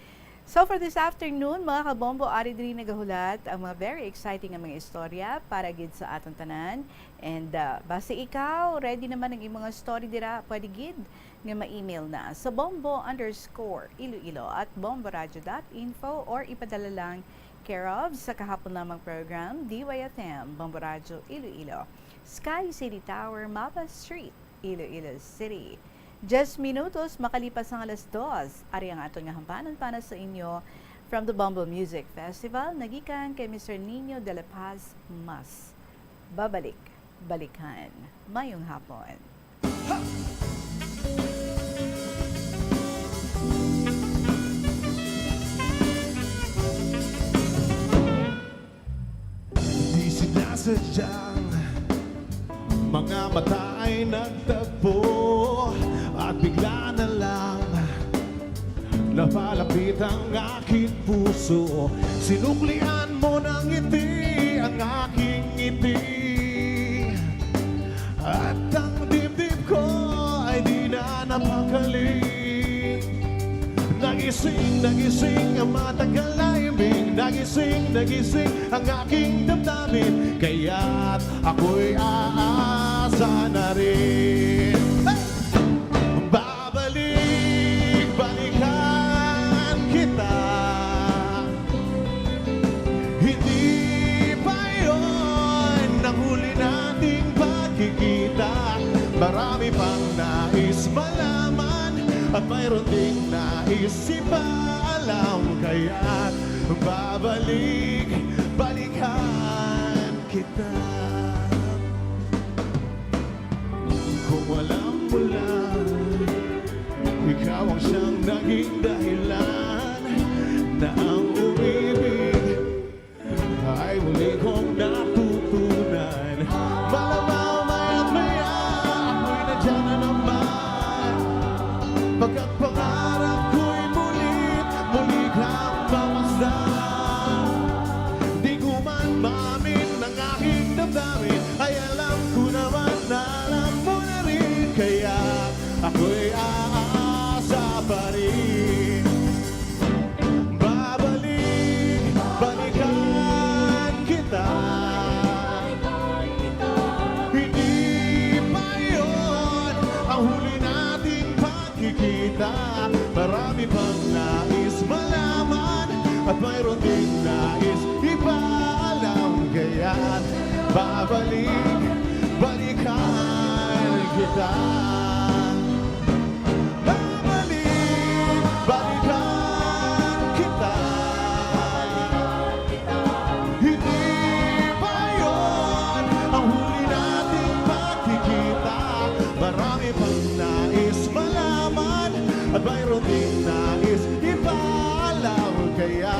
So for this afternoon, mga kabombo, ari diri nagahulat ang mga very exciting nga mga istorya para gid sa aton tanan. And, uh, basi ikaw, ready naman ang imong mga story dira, pwede gid nga ma-email na sa bombo underscore iloilo at bomboradio dot info or ipadala lang care of sa Kahapon Lamang program, D Y F M, Bombo Radio Iloilo, Sky City Tower, Mapa Street, Iloilo City. Diyes minutos makalipas ang alas dos, ari ang aton nga hampanan para sa inyo from the Bombo Music Festival, nagikan kay Mister Nino de la Paz Mas. Babalik, balikan. Mayong hapon. Di sinasadyang mga mata ay nagtagpo at bigla na lang napalapit ang aking puso. Sinuklian mo ng ngiti ang aking ngiti at ang dibdib ko ay di na napakali. Nagising, nagising ang matagal na himbing. Nagising, nagising ang aking damdamin. Kaya't ako'y aasa na rin. Hey! Babalik, balikan kita. Hindi pa yon ang huli nating pagkikita. Marami pang nais malaman at mayroon ding nais ipaalam. Kaya't babalik, balikan kita. Kung alam mo lang, ikaw ang siyang naging dahilan na ang umibig ay muli kong natutunan. Malamang maya't maya ako'y nandyan na naman. Pagkat pangarap ko'y muli't muli kang mamasdan. Di ko man maamin ang aking damdamin, ay alam ko naman na alam mo na rin. Kaya ako'y aasa pa rin. Babalik Balik, balikan kita. Babalik, balikan kita. Hindi pa yun ang huli nating pagkikita. Marami pang nais malaman at mayroon ding nais ipaalam. Kaya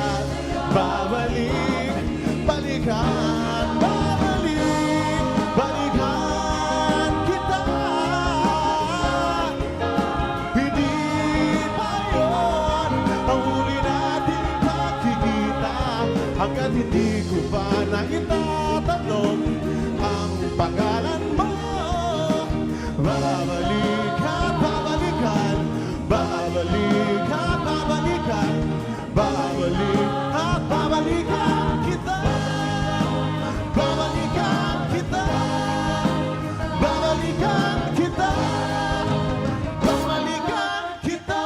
babalik, balikan, babalik, balikan kita. Hindi pa yun ang huli nating pagkikita, hanggat hindi ko pa na itatanong ang pangalan mo. Babalik at babalikan, babalik at babalikan, babalik at babalikan kita. Babalikan kita. Babalikan kita. Babalikan kita.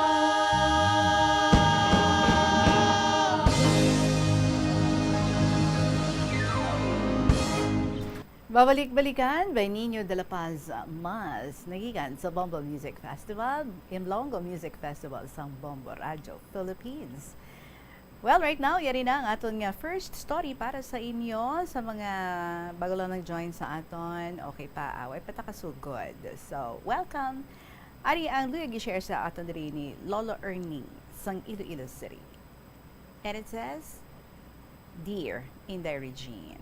Babalik-balikan by Nino de la Paz Mas, nagikan sa Bombo Music Festival, Imlongo Music Festival sang Bombo Radio Philippines. Well, right now, yari na ang aton nga first story para sa inyo. Sa mga bago lang nag-join sa aton, okay pa, away pa ta kasugod. So, welcome. Ari ang luyag i-share sa aton diri ni Lolo Erning sang Iloilo City. And it says, Dear Inday Regine.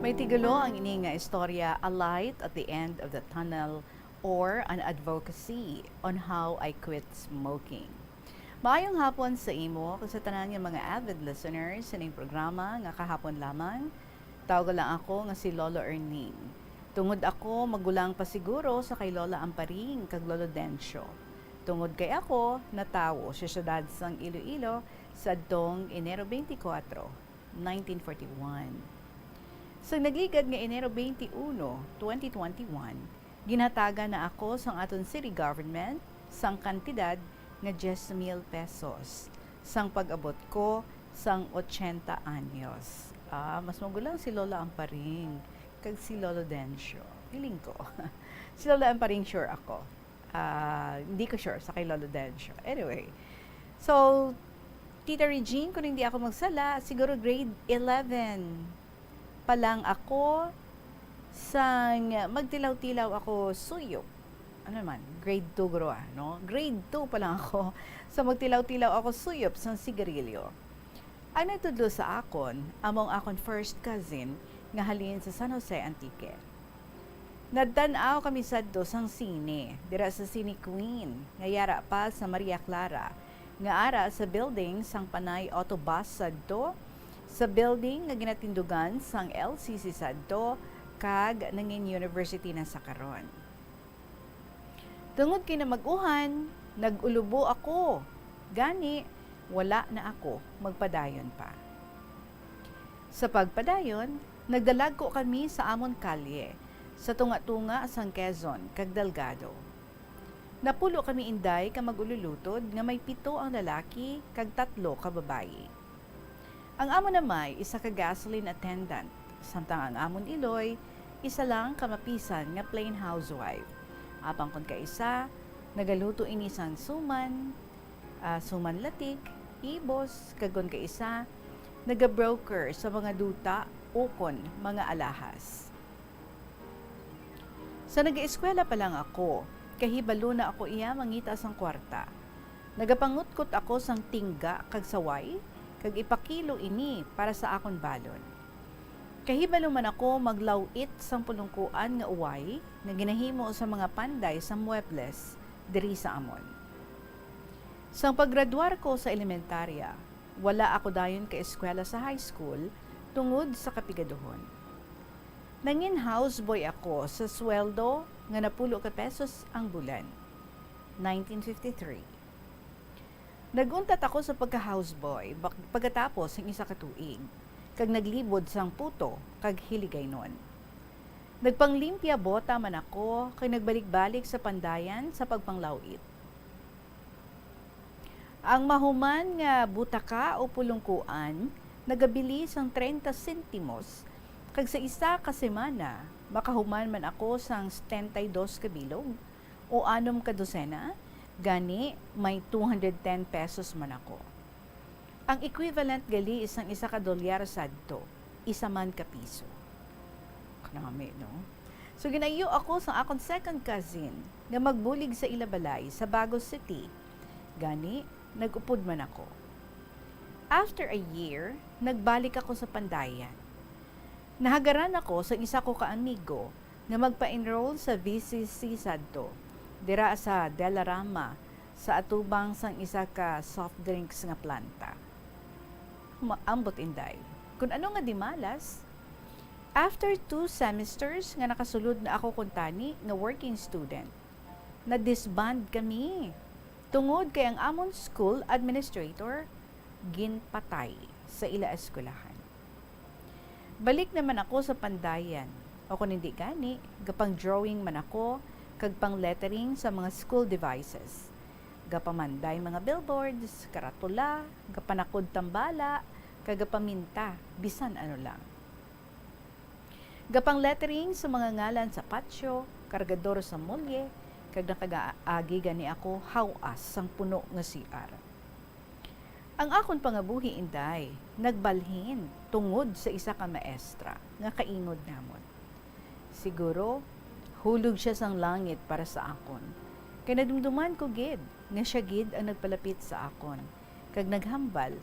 May titulo ang ini nga istorya, A Light at the End of the Tunnel, or an Advocacy on How I Quit Smoking. Maayong hapon sa imo kag sa tanan nga mga avid listeners sining programa nga kahapon lamang. Tawga lang ako nga si Lolo Erning. Tungod ako magulang pa siguro sa kay Lola Amparing kag Lolo Dencio. Tungod kay ako natawo sa siyudad sang Iloilo sadtong Enero twenty-four, nineteen forty-one. Sa nagligad nga Enero twenty-one, twenty twenty-one, ginhatagan na ako sang aton city government sang kantidad nga diyes mil pesos sang pag-abot ko sang ochenta anyos. Ah, mas magulang si Lola Amparing kag si Lolo Dencio. Feeling ko. Si Lola Amparing, sure ako. Ah, hindi ko sure sa kay Lolo Dencio. Anyway, so, Tita Regine, kung hindi ako magsala, siguro grade eleven pa lang ako sang magtilaw-tilaw ako suyop. Ano man, grade two guro, ah, no? Grade two pa lang ako sa magtilaw-tilaw ako suyop sang sigarilyo. Ang nagtudlo sa akon amo ang akon first cousin nga halin sa San Jose, Antique. Nagtan-aw kami sadto sang sine, dira sa Cine Queen, nga yara pa sa Maria Clara, nga ara sa building sang Panay Auto Bus sadto, sa building nga ginatindugan sang L C C sadto, kag nangin university na sa karon. Tungod kay namag-uhan, nag-ulubo ako. Gani, wala na ako magpadayon pa. Sa pagpadayon, nagdalagko kami sa amon kalye, sa tunga-tunga sang Quezon kag Delgado. Napulo kami inday ka mag-ululutod nga may pito ang lalaki kag tatlo ka babayi. Ang amon amay isa ka gasoline attendant, samtang ang amon iloy isa lang ka mapisan nga plain housewife. Apang kon kaisa, nagaluto ini sang suman, ah, suman latik, ibos, kag kon kaisa, naga-broker sa mga duta ukon mga alahas. Sa nagaeskwela pa lang ako, kahibalo na ako iya mangita sang kwarta. Nagapangutkot ako sang tingga kag saway, kag ipakilo ini para sa akon balon. Kahibalo man ako maglaw-it sang pulungkuan nga uway nga ginahimo sa mga panday sa muebles diri sa amon. Sang paggraduar ko sa elementarya, wala ako dayon kaeskwela sa high school tungod sa kapigaduhon. Nangin houseboy ako sa sweldo nga napulo ka pesos ang bulan. Nineteen fifty-three. Nag-untat ako sa pagka-houseboy bak-, pagkatapos sang isa ka tuig, kag naglibod sang Puto kag Hiligaynon. Nagpanglimpya bota man ako kag nagbalik-balik sa Pandayan sa pagpanglawit. Ang mahuman nga butaka o pulungkuan nagabili sang treinta sentimos, kag sa isa ka semana makahuman man ako sang setenta y dos ka bilog o anom ka dosena, gani may two hundred ten pesos man ako. Ang equivalent gali sang isa ka dolyar sadto, isa man ka piso. Kanami, no? So, ginayo ako sa akon second cousin nga magbulig sa ila balay sa Bagos City. Gani, nag-upod man ako. After a year, nagbalik ako sa Pandayan. Nahagaran ako sa isa ko ka amigo nga magpa-enroll sa V C C sadto, dira sa Delarama, sa atubang sang isa ka soft drinks nga planta. Ma-, ambot, Inday, kun ano nga dimalas. After two semesters nga nakasulod na ako kuntani nga working student, na-disband kami tungod kay ang amon school administrator ginpatay sa ila eskwelahan. Balik naman ako sa Pandayan, o kon hindi gani, gapang-drawing man ako kag pang-lettering sa mga school devices. Gapamanday mga billboards, karatula, gapanakod tambala, kag gapaminta bisan ano lang. Gapang-lettering sa mga ngalan sa patio, kargador sa mulye, kag nakaagi gani ako haw-as sang puno nga C R. Ang akon pangabuhi, Inday, nagbalhin tungod sa isa ka maestra nga kaingod namon. Siguro, hulog sia sang langit para sa akon, kay nadumduman ko gid nga sia gid ang nagpalapit sa akon kag naghambal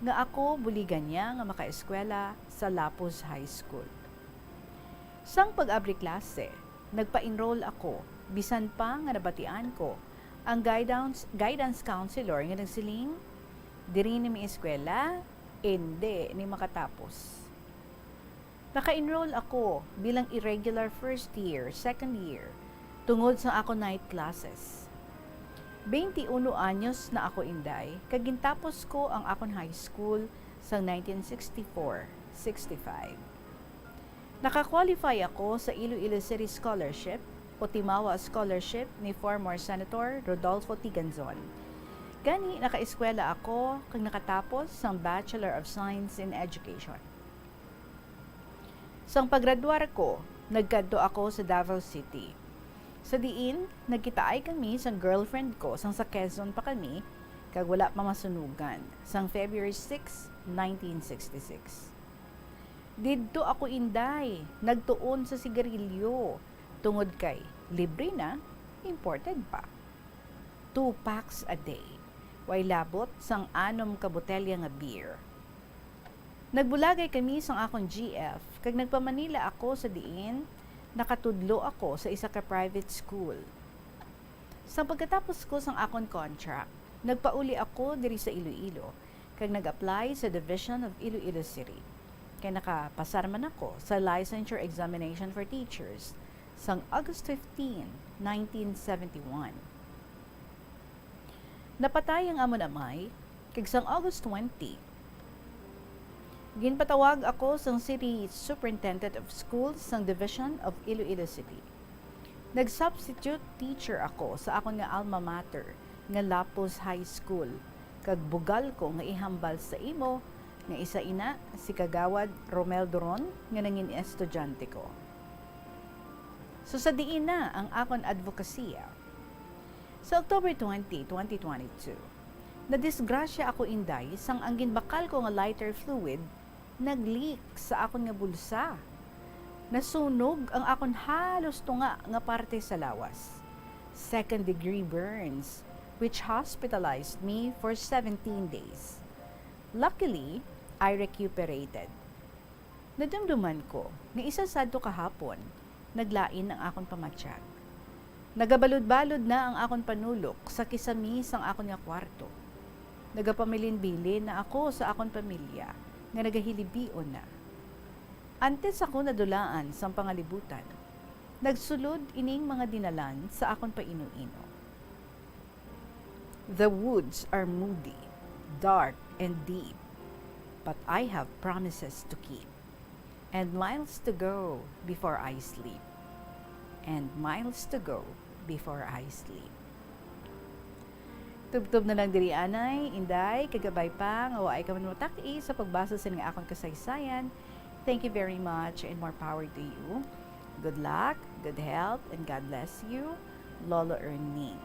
nga ako buligan niya nga makaeskwela sa Lapuz High School. Sang pag-abri klase, nagpa-enroll ako, bisan pa nga nabatian ko ang guidance, guidance counselor nga nagsiling, "Diri ni maeskwela, indi ni makatapos." Naka-enroll ako bilang irregular first year, second year, tungod sa akon night classes. Twenty-uno anyos na ako, Inday, kag gintapos ko ang akon high school sang nineteen sixty-four sixty-five. Naka-qualify ako sa Iloilo City Scholarship o Timawa Scholarship ni former Senator Rodolfo Tiganzon. Gani, nakaeskwela ako kag nakatapos sang Bachelor of Science in Education. Sang paggraduar ko, nagkadto ako sa Davao City. Sa diin, nagkitaay kami sang girlfriend ko sang sa Quezon pa kami, kag wala pa masunugan, sang February six, nineteen sixty-six. Didto ako, Inday, nagtuon sa sigarilyo, tungod kay libre na, imported pa. Two packs a day, way labot sang anom ka botelya nga beer. Nagbulagay kami sang akon G F, kag nagpa-Manila ako, sa diin nakatudlo ako sa isa ka private school. Sang pagkatapos ko sang akon contract, nagpauli ako diri sa Iloilo, kag nag-apply sa Division of Iloilo City, kay nakapasar man ako sa Licensure Examination for Teachers sang August fifteen, nineteen seventy-one. Napatay ang amon amay, kag sang August twenty, ginpatawag ako sang City Superintendent of Schools sang Division of Iloilo City. Nag-substitute teacher ako sa akon nga alma mater nga Lapuz High School, kag bugal ko nga ihambal sa imo nga isa ina si Kagawad Romel Duron nga nangin estudyante ko. So, sa diin na ang akon advokasya? Sa October twenty, twenty twenty-two, nadisgrasya ako, Inday, sang ang ginbakal ko nga lighter fluid nag-leak sa akon nga bulsa. Nasunog ang akon halos tunga nga parte sa lawas. Second degree burns, which hospitalized me for seventeen days. Luckily, I recuperated. Nadumduman ko nga isa sadto kahapon, naglain ang akon pamatyag. Nagabalod-balod na ang akon panulok sa kisami sang akon nga kwarto. Nagapabilin-bilin na ako sa akon pamilya nga nagahilibion na. Antes ako nadulaan sang pangalibutan, nagsulod ining mga dinalan sa akon paino-ino. The woods are moody, dark, and deep, but I have promises to keep, and miles to go before I sleep, and miles to go before I sleep. Tubtob na lang diri, anay, inday, kag kabay pa nga waay ka man matak-i sa pagbasa sini nga akon kasaysayan. Thank you very much and more power to you. Good luck, good health, and God bless you, Lolo Erning.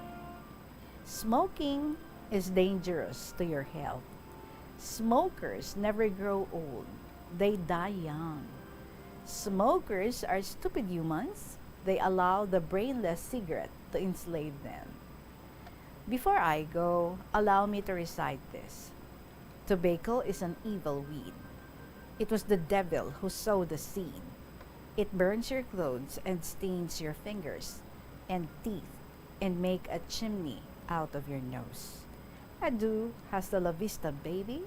Smoking is dangerous to your health. Smokers never grow old. They die young. Smokers are stupid humans. They allow the brainless cigarette to enslave them. Before I go, allow me to recite this. Tobacco is an evil weed. It was the devil who sowed the seed. It burns your clothes and stains your fingers and teeth and make a chimney out of your nose. Adieu, hasta la vista, baby.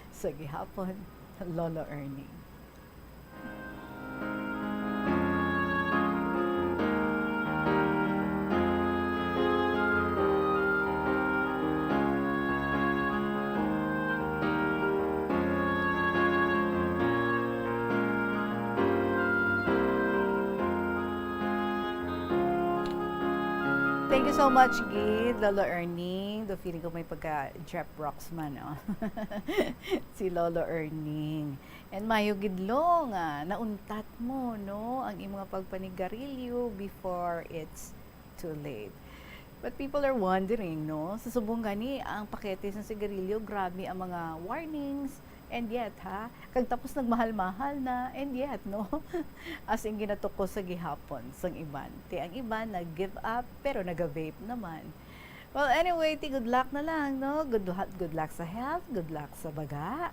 Sa gihapon, Lolo Ernie. Thank you so much, gid, Lolo Erning. Do feeling ko may pagka Jeff Roxman, no? Si Lolo Erning. And mayo gid, Lo, nga nauntat mo, no, ang imo nga pagpanigarilyo before it's too late. But people are wondering, no, sa subong gani ang pakete sa sigarilyo, grabe ang mga warnings, and yet, ha, kag tapos nagmahal-mahal na, and yet, no, as in ginatukos sa gihapon sang iban. Ti ang iban nag-give up, pero naga-vape naman. Well, anyway, ti good luck na lang, no? Good, good luck sa health, good luck sa baga.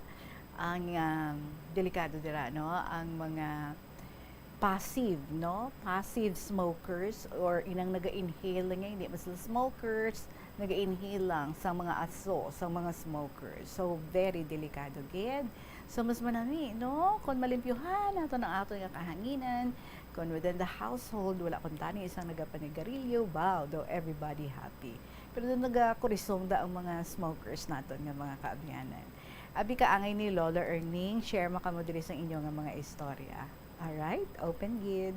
Ang, um, delikado dira, no? Ang mga passive, no? Passive smokers or inang naga-inhale lang, hindi man sila smokers, naga-inhale lang sa mga aso, sa mga smokers. So, very delikado gid. So, mas manami, no? Kung malimpyuhan nato ang ato nga kahanginan, kung within the household, wala kuntani isang nagapanigarilyo, wow, daw everybody happy. Pero daw nagakurisong da ang mga smokers naton nga mga kaabyanan. Abi ka angay ni Lolo Erning, share mo kamo diri sa inyo nga mga istorya. Alright, open gid.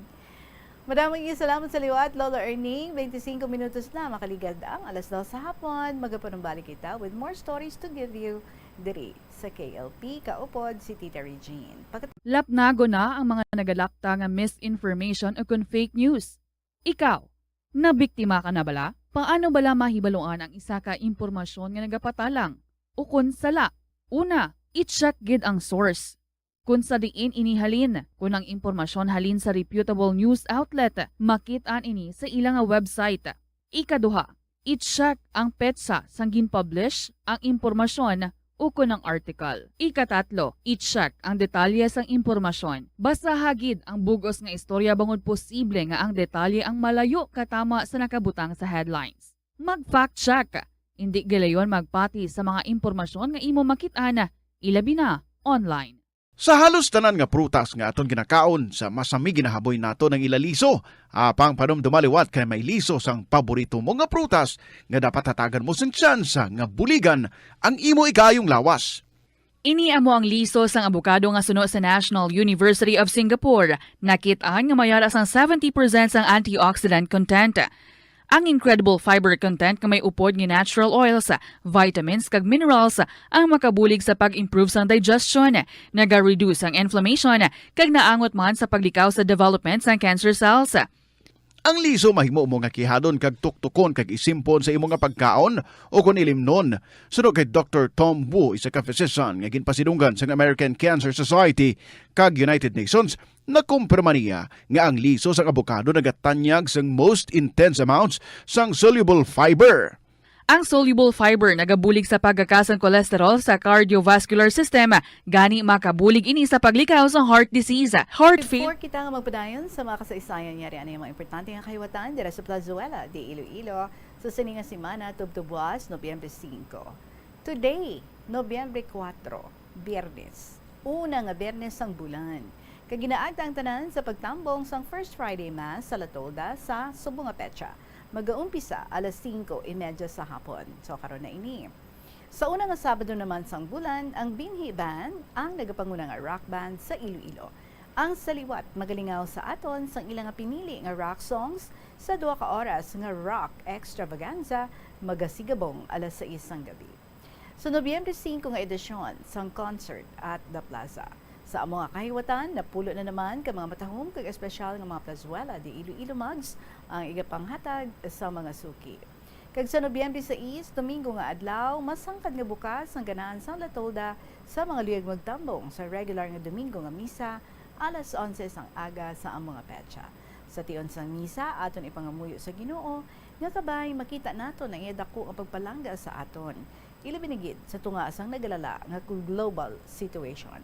Madamo nga salamat sa liwat, Lolo Erning. Twenty-five minutos na, makaligad ang alas dos sa hapon. Magapanumbalik kita with more stories to give you diri sa K L P Kaupod, si Tita Regine. Pagkat- Lapnagon na ang mga nagalakta nga misinformation o kon fake news. Ikaw, nabiktima ka na bala? Paano bala mahibaluan ang isa ka impormasyon nga nagapatalang o kon sala? Una, i-check gid ang source. Kung sa diin ini halin, kung ang impormasyon halin sa reputable news outlet, makit-an ini sa ila nga website. Ikaduha, i-check ang petsa sang gin-publish ang impormasyon ukon ang article. Ikatatlo, i-check ang detalye sang impormasyon. Basaha gid ang bug-os nga istorya bangod posible nga ang detalye ang malayo katama sa nakabutang sa headlines. Mag-fact check. Indi gilayon magpati sa mga impormasyon nga imo makit-an, ilabi na online. Sa halos tanan nga prutas nga aton ginakaon, sa masami ginahaboy naton ang ila liso. Apang panumduma liwat kay may liso sang paborito mo nga prutas nga dapat hatagan mo sing tsansa nga buligan ang imo ikaayong lawas. Ini amo ang liso sang abokado nga suno sa National University of Singapore. Nakit-an nga may ara sang seventy percent sang antioxidant content. Ang incredible fiber content nga may upod nga natural oils, vitamins, kag minerals ang makabulig sa pag-improve sang digestion, naga-reduce ang inflammation, kag naangot man sa paglikaw sa development sang cancer cells. Ang liso mahimo mo nga kihadon kag tuktukon kag isimpon sa imo nga pagkaon o kon ilimnon. Suno kay Doktor Tom Wu, isa ka physician nga ginpasidunggan sang American Cancer Society kag United Nations, nakumpirma niya nga ang liso sang abokado nagatanyag sang most intense amounts sang soluble fiber. Ang soluble fiber nagabulig sa pagkaka sang cholesterol sa cardiovascular system, gani makabulig ini sa paglikaw sa heart disease, heart failure. Before kita nga magpadayon sa mga kasaysayan, yari anay mga importante nga kahiwatan dira sa Plazuela de Iloilo sa sini nga semana, tubtob buas, Nobyembre singko. Today, Nobyembre kuwatro, Biyernes. Una nga Biyernes sang bulan. Kag ginaagda ang tanan sa pagtambong sang First Friday Mass sa La Tolda sa subong nga petsa. Magaumpisa alas singko y medya sa hapon. So, karon na ini. Sa una nga Sabado naman sang bulan, ang Binhi Band ang nagapanguna nga rock band sa Iloilo. Ang sa liwat magalingaw sa aton sang ila nga pinili nga rock songs sa duha ka oras nga rock extravaganza, magasigabong alas sais sang gabi. Sa Nobyembre singko nga edisyon sang Concert at the Plaza. Sa amo nga kahiwatan, napulo na naman ka mga matahom kag espesyal nga mga plazuela de Iloilo mugs ang igapanghatag sa mga suki. Kag sa Nobyembre sais, Domingo nga adlaw, masangkad nga bukas ang ganahan sang La Tolda sa mga luyag magtambong sa regular nga Domingo nga misa alas onse sang aga sa amo nga petsa. Sa tion sang misa, aton ipangamuyo sa Ginoo nga kabay makita naton ang iya dako nga pagpalangga sa aton, ilabi na gid sa tunga sang nagalala nga global situation.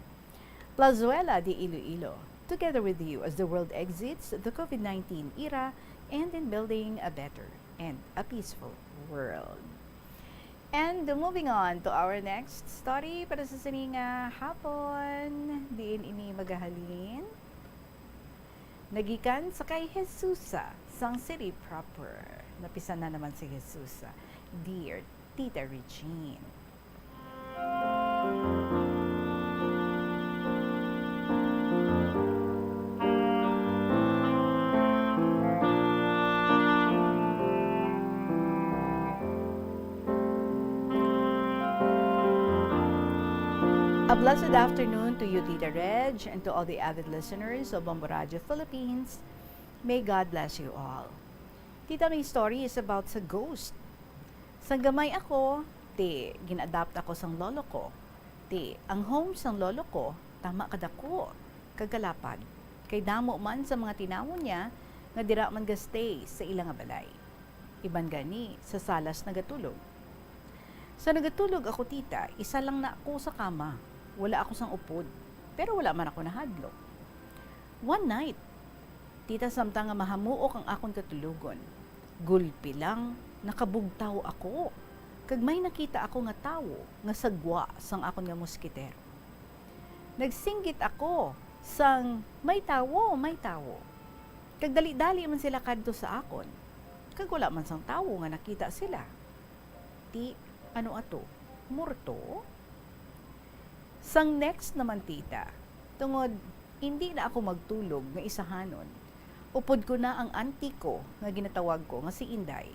Plazuela de Iloilo, together with you as the world exits the COVID nineteen era and in building a better and a peaceful world. And moving on to our next story para sa sini nga hapon, diin ini magahalin? Nagikan sa kay Jesusa sang city proper. Napisan na naman si Jesusa. Dear Tita Regine. A blessed afternoon to you, Tita Reg, and to all the avid listeners of Bombo Radio Philippines. May God bless you all. Tita, my story is about sa ghost. Sang gamay ako, ti gin-adopt ako sang lolo ko. Ti ang home sang lolo ko tama kadako kag kalapad, kay damo man sa mga tinawon niya nga dira man ga-stay sa ila nga balay. Iban gani sa salas nagatulog. Sa nagatulog ako, tita, isa lang na ako sa kama. Wala ako sang upod, pero wala man ako nahadlok. One night, tita, samtang nga mahamuok ang akon katulogon, gulpi lang nakabugtaw ako, kag may nakita ako nga tawo nga sagwa sang akon nga moskitero. Nagsinggit ako sang, "May tawo, may tawo." Kag dali-dali man sila kadto sa akon, kag wala man sang tawo nga nakita sila. Ti, ano ato, morto? Sang next naman, tita, tungod indi na ako magtulog nga isahanon, upod ko na ang auntie ko nga ginatawag ko nga si Inday.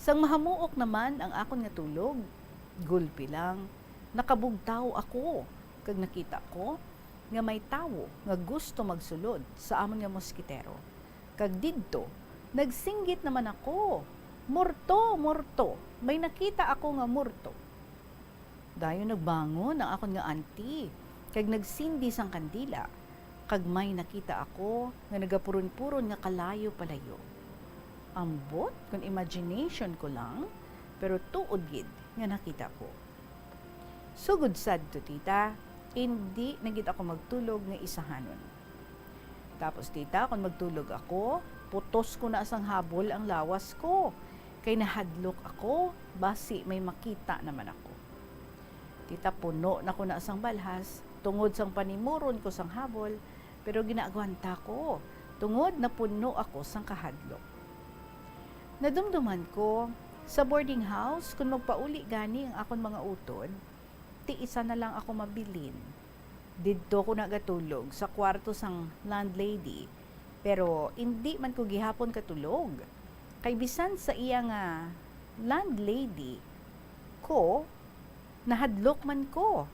Sang mahamuok naman ang akon nga tulog, gulpi lang, nakabugtaw ako, kag nakita ko nga may tawo nga gusto magsulod sa amon nga moskitero. Kag didto, nagsinggit naman ako, "Morto, morto! May nakita ako nga morto!" Dayon nagbangon ang akon nga auntie, kag nagsindi sang kandila, kag may nakita ako nga nagapuron-puron nga kalayo palayo. Ambot kon imagination ko lang, pero tuod gid nga nakita ko. Sugod sadto, tita, indi na gid ako magtulog nga isahanon. Tapos, tita, kon magtulog ako, putos ko na sang habol ang lawas ko, kay nahadlok ako basi may makita naman ako. Tita, puno na ko na sang balhas tungod sang panimuron ko sang habol, pero ginaagwanta ko tungod napuno ako sang kahadlok. Nadumduman ko, sa boarding house, kon magpauli gani ang akon mga utod, ti isa na lang ako mabilin. Didto ko nagatulog sa kwarto sang landlady, pero indi man ko gihapon katulog, kay bisan sa iya nga landlady ko, nahadlok man ko.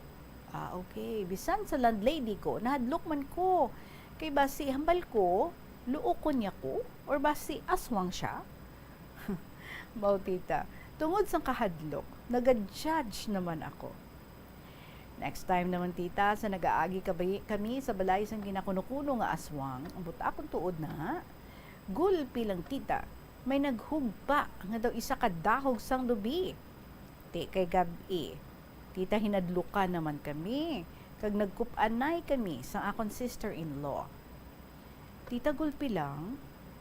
Ah, okay. Bisan sa landlady ko, nahadlok man ko. Kay basi hambal ko, luokon niya ko, or basi aswang siya. Mao, tita, tungod sang kahadlok, naga-judge naman ako. Next time naman, tita, sa nagaagi kabi-, kami sa balay sang ginakuno-kuno nga aswang, ang butakon tuod na, gulpi lang, tita, may naghugpa nga daw isa ka dahog sang lubi. Ti kay gab-i, tita, hinadlukan naman kami, kag nagkup-anay kami sang akon sister-in-law. Tita, gulpi lang,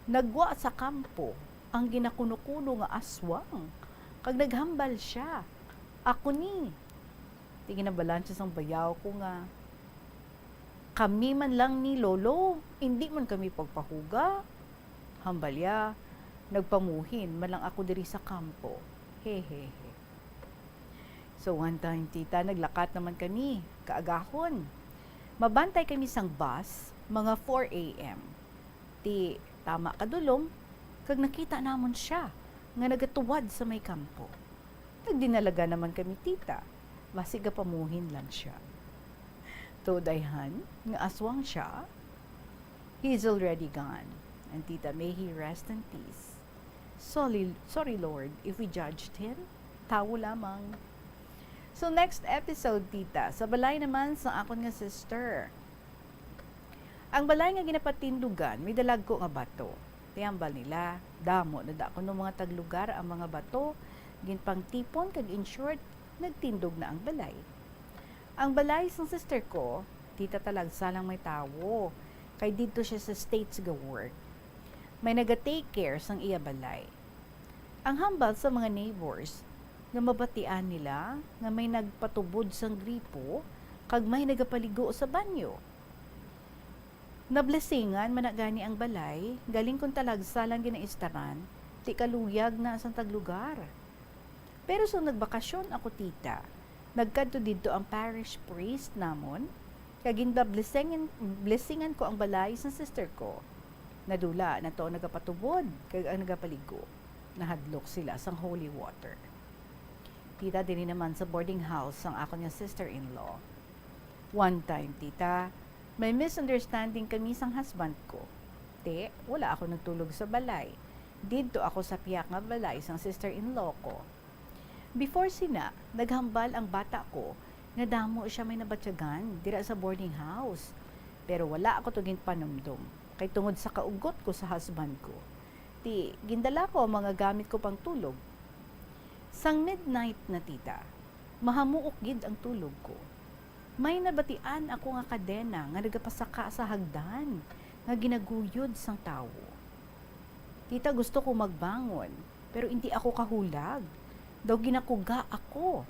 nagwa sa kampo ang ginakuno-kuno nga aswang, kag naghambal sia, "Ako ni." Ti ginabalansya sang bayaw ko nga, Kami man lang ni Lolo, indi man kami pagpahuga. Hambalya, nagpamuhin man lang ako diri sa kampo. Hehehe. So, one time, tita, naglakat naman kami, kaagahon. Mabantay kami sang bus, mga four a m. Ti, tama kadulom, kag nakita namon sia nga nagatuwad sa may kampo. Nagdinalaga naman kami, tita, basi gapamuhin lang sia. Tuod ayhan nga aswang sia, he's already gone. And tita, may he rest in peace. Sorry, sorry, Lord, if we judged him. Tawo lamang. So, next episode, tita, sa balay naman sa akon nga sister. Ang balay nga ginapatindugan may dalagko nga bato. Ti hambal nila, damo na da kuno mga taglugar ang mga bato, ginpangtipon kag in short, nagtindog na ang balay. Ang balay sang sister ko, tita, talagsa lang may tawo, kay didto sia sa States ga-work. May naga-take care sang iya balay. Ang hambal sa mga neighbors nga mabatian nila nga may nagpatubod sang gripo kag may nagapaligo sa banyo. Nablesingan man na gani ang balay, galing kon talagsa lang ginaistaran, ti kaluyag na sang taglugar. Pero sa nagbakasyon ako, tita, nagkadto didto ang parish priest namon, kag ginbablesingan, blesingan ko ang balay sang sister ko. Nadula na to ang nagapatubod kag ang nagapaligo. Nahadlok sila sang holy water. Tita, diri naman sa boarding house sang akon nga sister-in-law. One time, tita, may misunderstanding kami sang husband ko. Ti, wala ako nagtulog sa balay. Didto ako sa pihak nga balay sang sister-in-law ko. Before sina, naghambal ang bata ko nga damo sia may nabatyagan dira sa boarding house. Pero wala ako to ginpanumdom, kay tungod sa kaugot ko sa husband ko. Ti, gindala ko ang mga gamit ko pangtulog. Sang midnight na, tita, mahamuok gid ang tulog ko. May nabatian ako nga kadena nga nagapasaka sa hagdan nga ginaguyod sang tawo. Tita, gusto ko magbangon, pero indi ako kahulag. Daw ginakuga ako.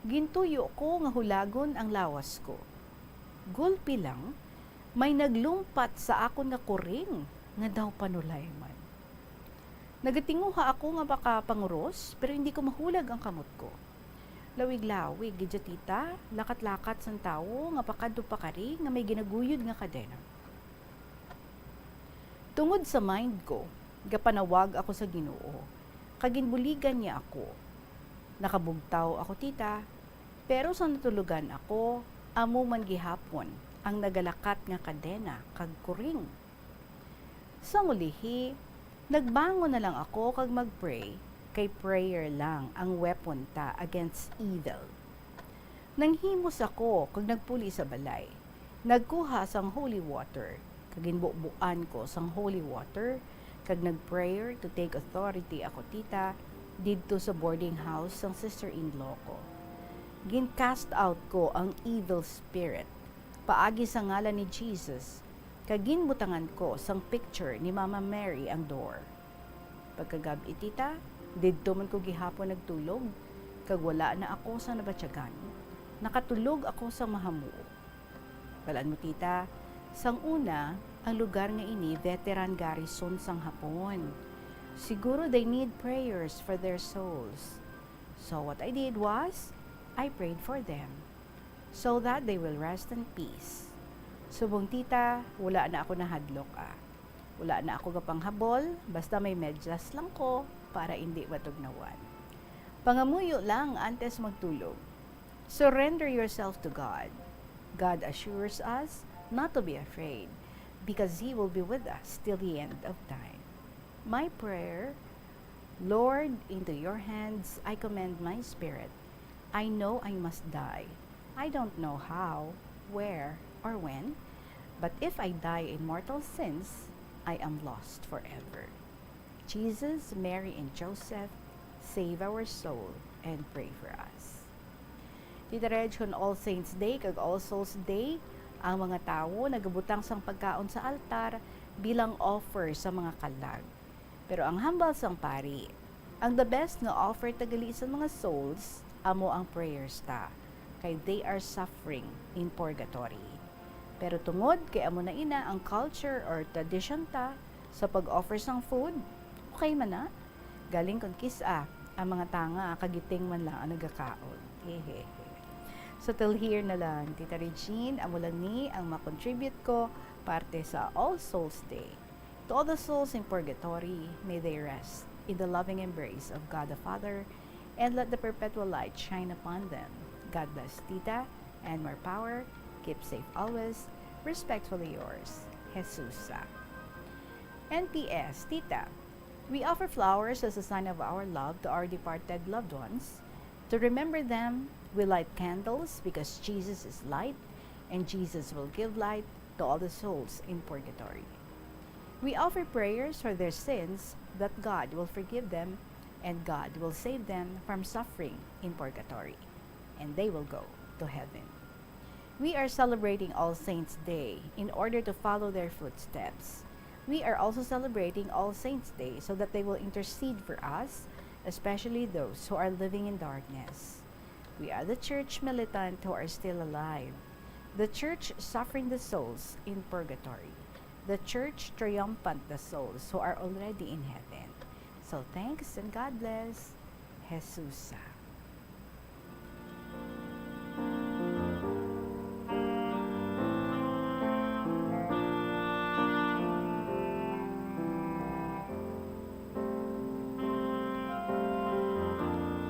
Gintuyo ko nga hulagon ang lawas ko. Gulpi lang, may naglumpat sa akon nga kuring nga daw panulay man. Nagatinguha ako nga makapanguros, pero hindi ko mahulag ang kamot ko. Lawig-lawig gid sia, tita, lakat-lakat sang tawo nga pakadto pakari nga may ginaguyod nga kadena. Tungod sa mind ko, gapanawag ako sa Ginoo, kag ginbuligan niya ako. Nakabugtaw ako, tita, pero sa natulogan ako, amo man gihapon ang nagalakat nga kadena kag kuring. Sang ulihi, nagbangon na lang ako kag mag-pray, kay prayer lang ang weapon ta against evil. Nanghimos ako kag nagpuli sa balay. Nagkuha sang holy water, kag ginbubuan ko sang holy water, kag nag-prayer to take authority ako, tita, didto sa boarding house sang sister-in-law ko. Gin-cast out ko ang evil spirit paagi sa ngalan ni Jesus, kag ginbutangan ko sang picture ni Mama Mary ang door. Pagkagab-i, tita, didto man ko gihapon nagtulog, kag wala na ako sa nabatyagan. Nakatulog ako sa mahamuok. Balaan mo, tita, sang una, ang lugar nga ini veteran garrison sang Hapon. Siguro they need prayers for their souls. So what I did was, I prayed for them so that they will rest in peace. Subong, tita, wala na ako nahadlok, ah. Wala na ako gapanghabol, basta may medyas lang ko para indi matugnawan. Pangamuyo lang antes magtulog. Surrender yourself to God. God assures us not to be afraid because He will be with us till the end of time. My prayer, Lord, into your hands I commend my spirit. I know I must die. I don't know how, where, or when, but if I die in mortal sins, I am lost forever. Jesus, Mary, and Joseph, save our soul and pray for us. Tita Reg, kon All Saints Day kag All Souls Day, ang mga tawo nagabutang sang pagkaon sa altar bilang offer sa mga kalag. Pero ang hambal sang pari, ang the best nga offer ta gali sa mga souls amo ang prayers ta, kay they are suffering in purgatory. Pero tungod kay amo na ina ang culture or tradition ta sa pag-offer sang food, okay man na. Galing kon kis-a ang mga tanga kagiting man lang ang nagakaon. Hehehe. So till here na lang, Tita Regine, amo lang ni ang makontribute ko parte sa All Souls Day. To all the souls in purgatory, may they rest in the loving embrace of God the Father, and let the perpetual light shine upon them. God bless, Tita, and more power. Keep safe always. Respectfully yours, Jesusa. N P S, Tita, we offer flowers as a sign of our love to our departed loved ones. To remember them, we light candles because Jesus is light, and Jesus will give light to all the souls in purgatory. We offer prayers for their sins that God will forgive them and God will save them from suffering in purgatory, and they will go to heaven. We are celebrating All Saints' Day in order to follow their footsteps. We are also celebrating All Saints' Day so that they will intercede for us, especially those who are living in darkness. We are the church militant who are still alive, the church suffering the souls in purgatory, the church triumphant the souls who are already in heaven. So thanks and God bless. Jesusa.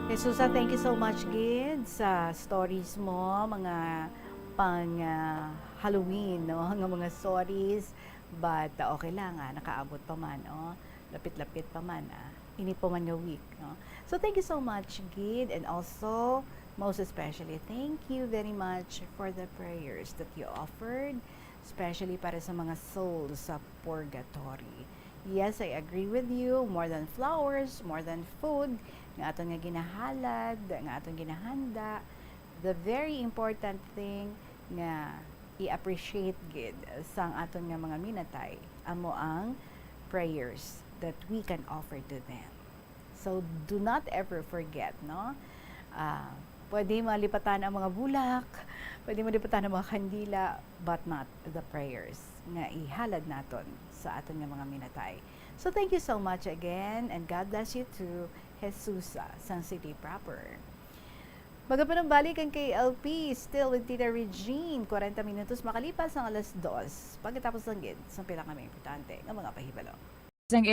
Jesusa, thank you so much gid sa stories mo, mga pang, ah, Halloween, no? Nga mga stories, but, ah, okay lang, ah, nakaabot pa man, oh. Lapit-lapit pa man, ah. Ini pa man nga week, no? So, thank you so much gid, and also, most especially, thank you very much for the prayers that you offered, especially para sa mga souls sa purgatory. Yes, I agree with you. More than flowers, more than food, nga aton nga ginahalad, nga aton ginahanda, the very important thing nga i-appreciate gid sang aton nga mga minatay amo ang prayers that we can offer to them. So, do not ever forget, no? Ah, pwede malipatan ang mga bulak, pwede malipatan ang mga kandila, but not the prayers nga ihalad naton sa aton nga mga minatay. So, thank you so much again, and God bless you too, Jesusa, sang City Proper. Magapanumbalik ang K L P, still with Tita Regine, kwarenta minutos makalipas ang alas dos. Pagkatapos lang gid sa pila ka mga importante nga mga pahibalo. Sang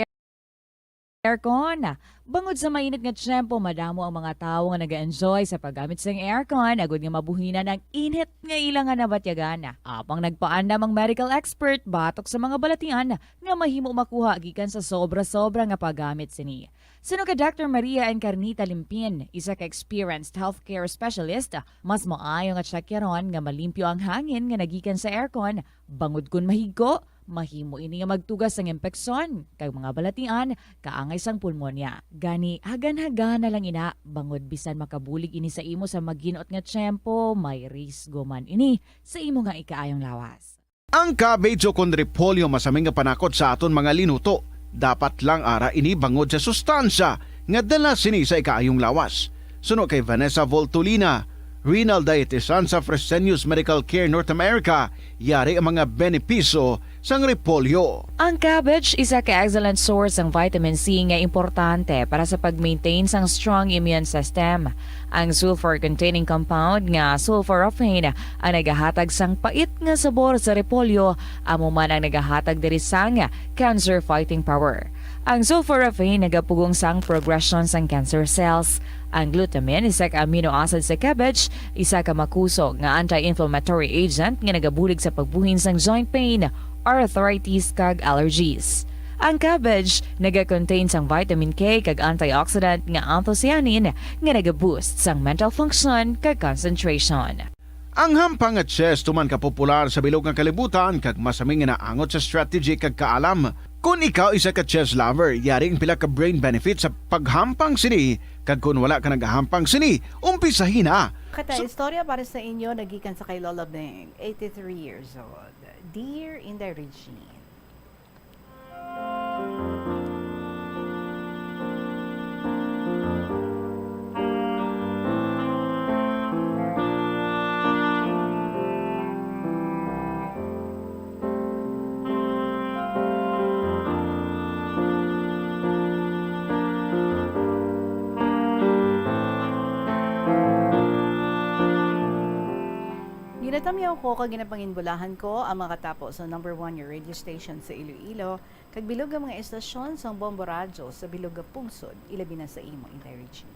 aircon. Bangod sa mainit nga tiyempo, madamo ang mga tawo nga naga-enjoy sa paggamit sang aircon, agud nga mabuhinan ang init nga ila nga nabatyagan. Apang nagpaandam ang medical expert batok sa mga balatian nga mahimo makuha gikan sa sobra-sobra nga paggamit sini. Suno kay Doctor Maria Encarnita Limpin, isa ka experienced healthcare specialist, mas maayo nga tsakyaron nga malimpyo ang hangin nga nagikan sa aircon, bangod kon mahigko, mahimo ini nga magtuga sang impeksyon kag mga balatian kaangay sang pulmonya. Gani, hagan-hagana lang ina, bangod bisan makabulig ini sa imo sa maginot nga tiyempo, may risgo man ini sa imo nga ikaayong lawas. Ang cabbage ukon repolyo masami nga panakot sa aton mga linuto. Dapat lang ara ini bangod sa sustansya nga dala sini sa ikaayong lawas. Suno kay Vanessa Voltolina, renal dietitian sa Fresenius Medical Care North America, yari ang mga benepisyo sang repolyo. Ang cabbage isa ka excellent source sang vitamin C nga importante para sa pag-maintain sang strong immune system. Ang sulfur-containing compound nga sulforaphane ang nagahatag sang pait nga sabor sa repolyo, amo man ang nagahatag diri sang cancer fighting power. Ang sulforaphane nagapugong sang progression sang cancer cells. Ang glutamine, isa ka amino acid sa cabbage, isa ka makusog nga anti-inflammatory agent nga nagabulig sa pagbuhin sang joint pain, arthritis, kag allergies. Ang cabbage naga-contain sang vitamin K kag antioxidant nga anthocyanin nga naga-boost sang mental function kag concentration. Ang hampang nga chess tuman ka popular sa bilog nga kalibutan kag masami nga naangot sa strategy kag kaalam. Kon ikaw isa ka chess lover, yari ang pila ka brain benefits sa paghampang sini, kag kon wala ka nagahampang sini, umpisahi na. Kata So istorya para sa inyo nagikan sa kay Lola Beng, eighty-three years old. Dear Inday Regine, Miyaw ko kag ginapanginbulahan ko ang makatapo sa number one nga radio station sa Iloilo, kag bilog nga mga estasyon sang Bombo Radyo sa bilog nga pungsod, ilabi na sa imo, Inday Regine.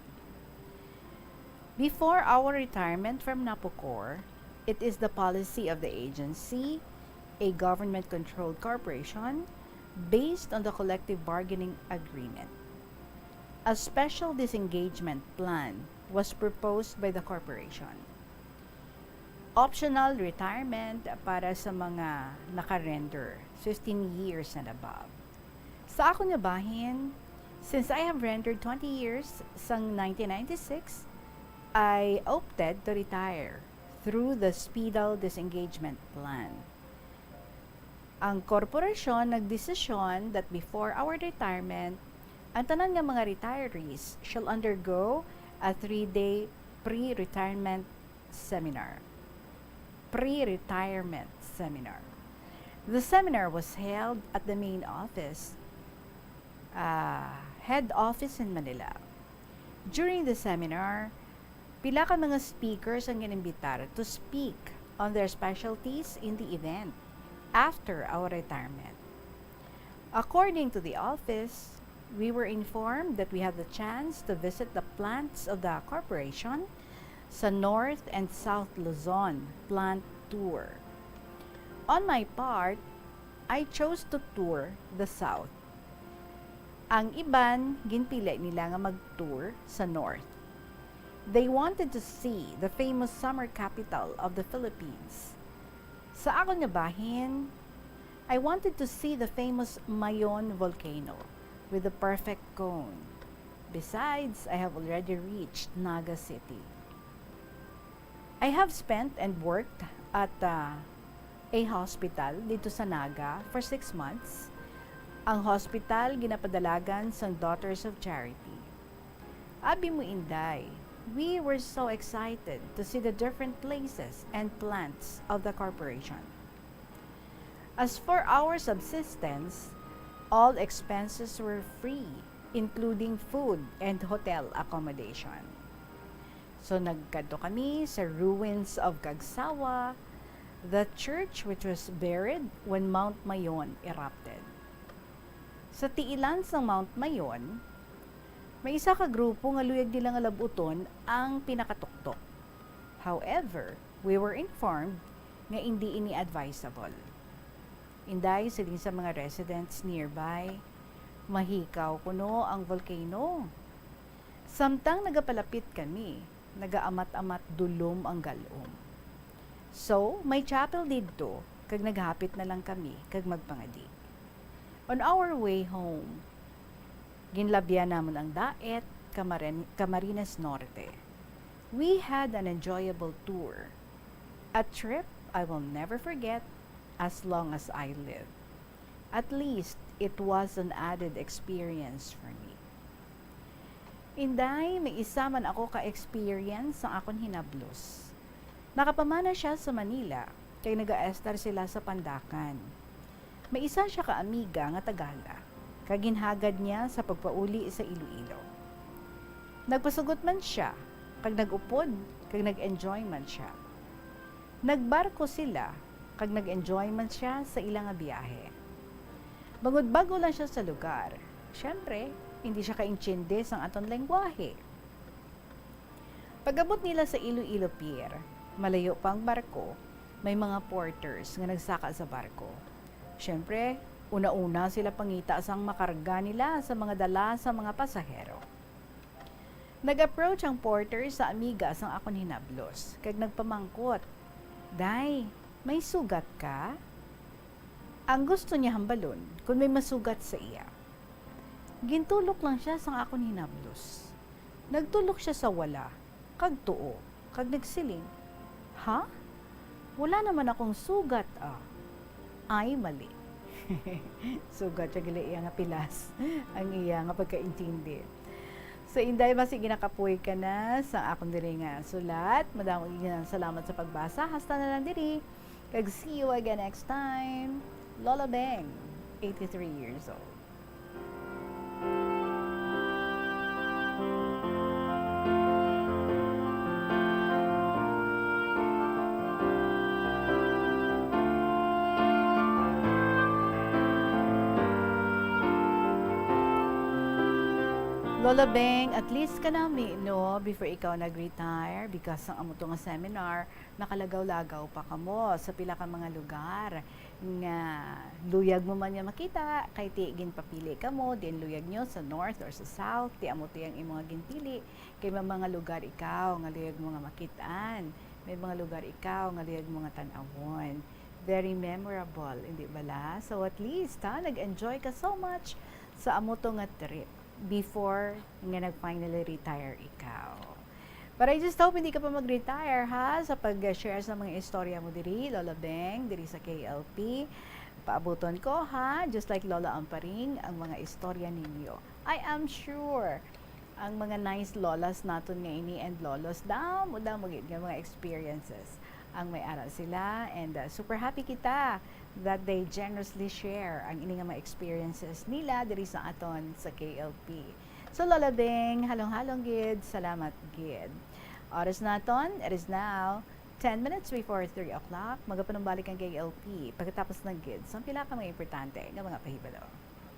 Before our retirement from Napocor, it is the policy of the agency, a government-controlled corporation, based on the collective bargaining agreement. A special disengagement plan was proposed by the corporation. Optional retirement para sa mga naka-render fifteen years and above. Sa akon nga bahin, since I have rendered twenty years sang nineteen ninety-six, I opted to retire through the speedal disengagement plan. Ang korporasyon nagdesisyon that before our retirement, ang tanan nga mga retirees shall undergo a three-day pre-retirement seminar. Pre-retirement seminar. The seminar was held at the main office, uh, head office in Manila. During the seminar, pila ka mga speakers ang inimbitar to speak on their specialties in the event after our retirement. According to the office, we were informed that we had the chance to visit the plants of the corporation sa North and South Luzon plant tour. On my part, I chose to tour the South. Ang iban, ginpili nila nga mag-tour sa North. They wanted to see the famous summer capital of the Philippines. Sa akon nga bahin, I wanted to see the famous Mayon volcano with the perfect cone. Besides, I have already reached Naga City. I have spent and worked at, uh, a hospital dito sa Naga for six months. Ang hospital ginapadalagan sang Daughters of Charity. Abi mo, Inday, we were so excited to see the different places and plants of the corporation. As for our subsistence, all expenses were free, including food and hotel accommodation. So, nagkadto kami sa ruins of Cagsawa, the church which was buried when Mount Mayon erupted. Sa tiilan sang Mount Mayon, may isa ka grupo nga luyag nila nga lab-uton ang pinakatuktok. However, we were informed nga indi ini advisable. Inday, siling sa mga residents nearby, mahikaw kuno ang volcano. Samtang nagapalapit kami, nagaamat-amat dulom ang galom. So, may chapel didto, kag naghapit na lang kami kag magpangadi. On our way home, ginlabyan namon ang daet, Camaren-, Camarines Norte. We had an enjoyable tour. A trip I will never forget as long as I live. At least, it was an added experience for me. Inday, may isa man ako ka experience sang akon hinablos. Nakapamana siya sa Manila, kay nagaestar sila sa Pandacan. May isa siya ka amiga nga Tagala, kag ginhagad niya sa pagpauli sa Iloilo. Nagpasugot man siya, kag nag-upod, kag nag-enjoy man siya. Nagbarko sila, kag nag-enjoy man siya sa ila nga biyahe. Bangod bag-o lang siya sa lugar, siyempre, hindi siya kaintindi sang aton lengguwahe. Pag-abot nila sa Iloilo Pier, malayo pa ang barko, may mga porters nga nagsaka sa barko. Siyempre, una-una sila pangita sang makarga nila sa mga dala sa mga pasahero. Nag-approach ang porter sa amiga sang akon hinablos, kag nagpamangkot, "Day, may sugat ka?" Ang gusto niya hambalon kon may masugat sa iya. Gintulok lang siya sang akon hinablos. Nagtulok siya sa wala, kag tuo, kag nagsiling, "Ha? Wala naman akong sugat, ah." Ay, mali. Sugat siya, gali iya nga pilas ang iya nga pagkaintindi. So, Inday, basi ginakapoy ka na sa akon diri nga sulat. Madamo gid nga salamat sa pagbasa. Hasta na lang diri. Kag see you again next time. Lola Beng, eighty-three years old. Lola Beng, at least kanami, no, before ikaw nag-retire, because ang amo to nga seminar, nakalagaw-lagaw pa kamo sa pila ka mga lugar nga luyag mo man nga makita, kay ti ginpapili kamo, din luyag nyo sa north or sa south, ti amo ti ang imo nga ginpili, kay may mga lugar ikaw nga luyag mo nga makitaan, may mga lugar ikaw nga luyag mo nga tan-awon. Very memorable, hindi bala? So at least, ha, nag-enjoy ka so much sa amo to nga trip before nga nag-finally retire ikaw. But I just hope hindi ka pa mag-retire, ha, sa pag-share sa mga istorya mo diri, Lola Beng, diri sa K L P. Paabuton ko, ha, just like Lola Amparing, ang mga istorya ninyo. I am sure ang mga nice lolas naton nga ini and lolos, damo-damo gid nga mga experiences ang may ara sila, and, uh, super happy kita that they generously share ang ini nga mga experiences nila diri sa aton sa K L P. So, Lola Beng, halong-halong gid, salamat gid. Oras naton, it is now ten minutes before three o'clock. Magapanumbalik ang K L P pagkatapos na gid sa pila ka mga importante nga mga pahibalo.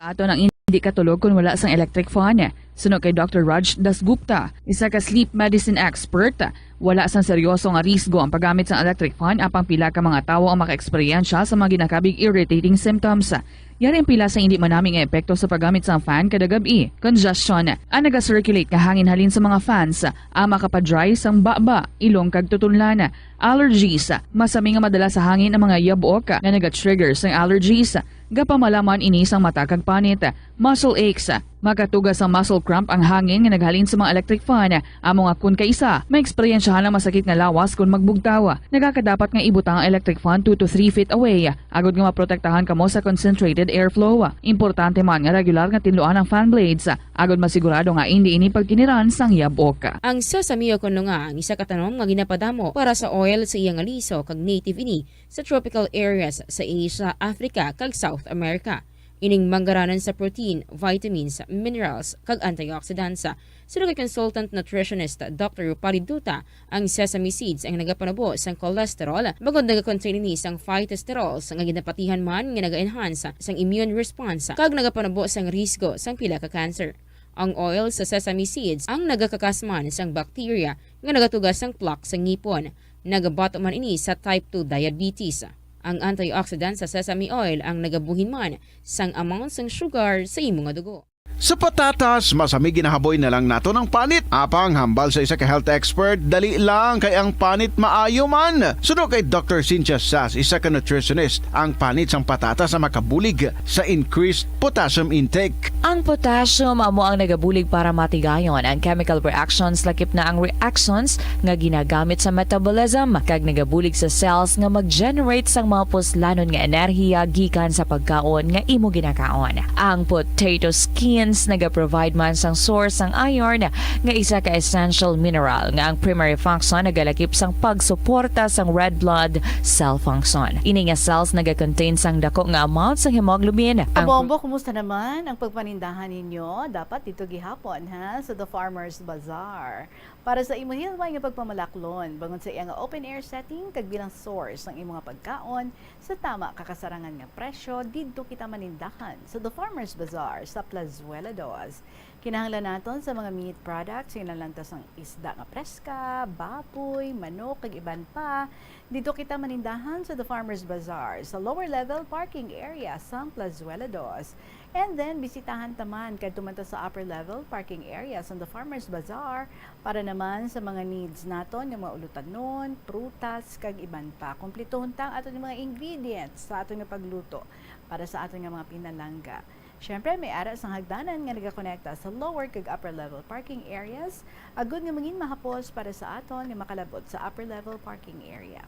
Aton ang hindi katulog kon wala sang electric fan. Suno kay Doctor Raj Dasgupta, isa ka sleep medicine expert, wala sang seryoso nga risgo ang paggamit sang electric fan, apang pila ka mga tawo ang makaeksperyensya sa mga ginakabig irritating symptoms. Yari ang pila sa hindi manami nga epekto sa paggamit sang fan kada gab-i: congestion, ang naga-circulate nga hangin halin sa mga fans, ang makapa-dry sang baba, ilong kag tutunlan, allergies, masami nga madala sa hangin ang mga yabok nga naga-trigger sang allergies, gapamalaman ini sang mata kag panit, muscle aches, makatuga sang muscle cramp ang hangin nga naghalin sa mga electric fan, amo nga kon kaisa, maeksperiensyahan ang masakit nga lawas kon magbugtaw. Nagakadapat nga ibutang ang electric fan two to three feet away, agod nga maprotektahan kamo sa concentrated airflow. Importante man nga regular nga tinluan ang fan blades, agod masigurado nga indi ini pagkiniran sang yabok. Ang sesame o kon nga ang isa ka tanom nga ginapadamo para sa oil sa iya nga liso kag native ini sa tropical areas sa Asia, Africa, kag South America. Ining manggaranan sa protein, vitamins, minerals, kag antioxidants. Suno kay consultant nutritionist Doctor Rupali Duta, ang sesame seeds ang nagapanubo sang cholesterol, bangod nagakontain ini sang phytosterols nga ginapatihan man nga naga-enhance sang immune response kag nagapanubo sang risgo sang pila ka cancer. Ang oil sa sesame seeds ang nagakakas man sang bacteria nga nagatuga sang plaque sa ngipon. Nagabato man ini sa type two diabetes. Ang antioxidant sa sesame oil ang nagabuhin man sang amount sang sugar sa imo nga dugo. Sa patatas, masami ginahaboy na lang naton ang panit. Apang hambal sa isa ka health expert, dali lang kay ang panit maayo man. Suno kay Doctor Cynthia Sas, isa ka nutritionist, ang panit sang patatas ang makabulig sa increased potassium intake. Ang potassium amo ang nagabulig para matigayon ang chemical reactions, lakip na ang reactions nga ginagamit sa metabolism, kag nagabulig sa cells nga mag-generate sang mga puslanon nga enerhiya gikan sa pagkaon nga imo ginakaon. Ang potato skins nagaprovide man sang source sang iron, nga isa ka essential mineral nga ang primary function nagalakip sang pagsuporta sang red blood cell function. Ini nga cells nagakontain sang dako nga amount sang hemoglobin. Ang Kabombo, kumusta naman ang pagpanindahan ninyo? Dapat dito gihapon, ha, sa The Farmers Bazaar. Para sa imo hilway nga pagpamalaklon, bangod sa iya nga open air setting, kag bilang source sang imo nga pagkaon sa tama ka kasarangan nga presyo, didto kita manindahan sa The Farmers Bazaar sa Plazuela Dos. Kinahanglan naton sa mga meat products, kinahanglan ta sang isda nga preska, baboy, manok, kag iban pa. Didto kita manindahan sa The Farmers Bazaar, sa lower level parking area sang Plazuela Dos. And then, bisitahan ta man, kadto man ta sa upper level parking area sang The Farmers Bazaar, para naman sa mga needs naton nga mga ulutanon, prutas, kag iban pa. Kumplituhon ta ang aton nga mga ingredients sa aton nga pagluto para sa aton nga mga pinalangga. Siyempre, may ara sang hagdanan nga nagakonekta sa lower kag upper level parking areas, agud nga mangin mahapos para sa aton nga makalabot sa upper level parking area.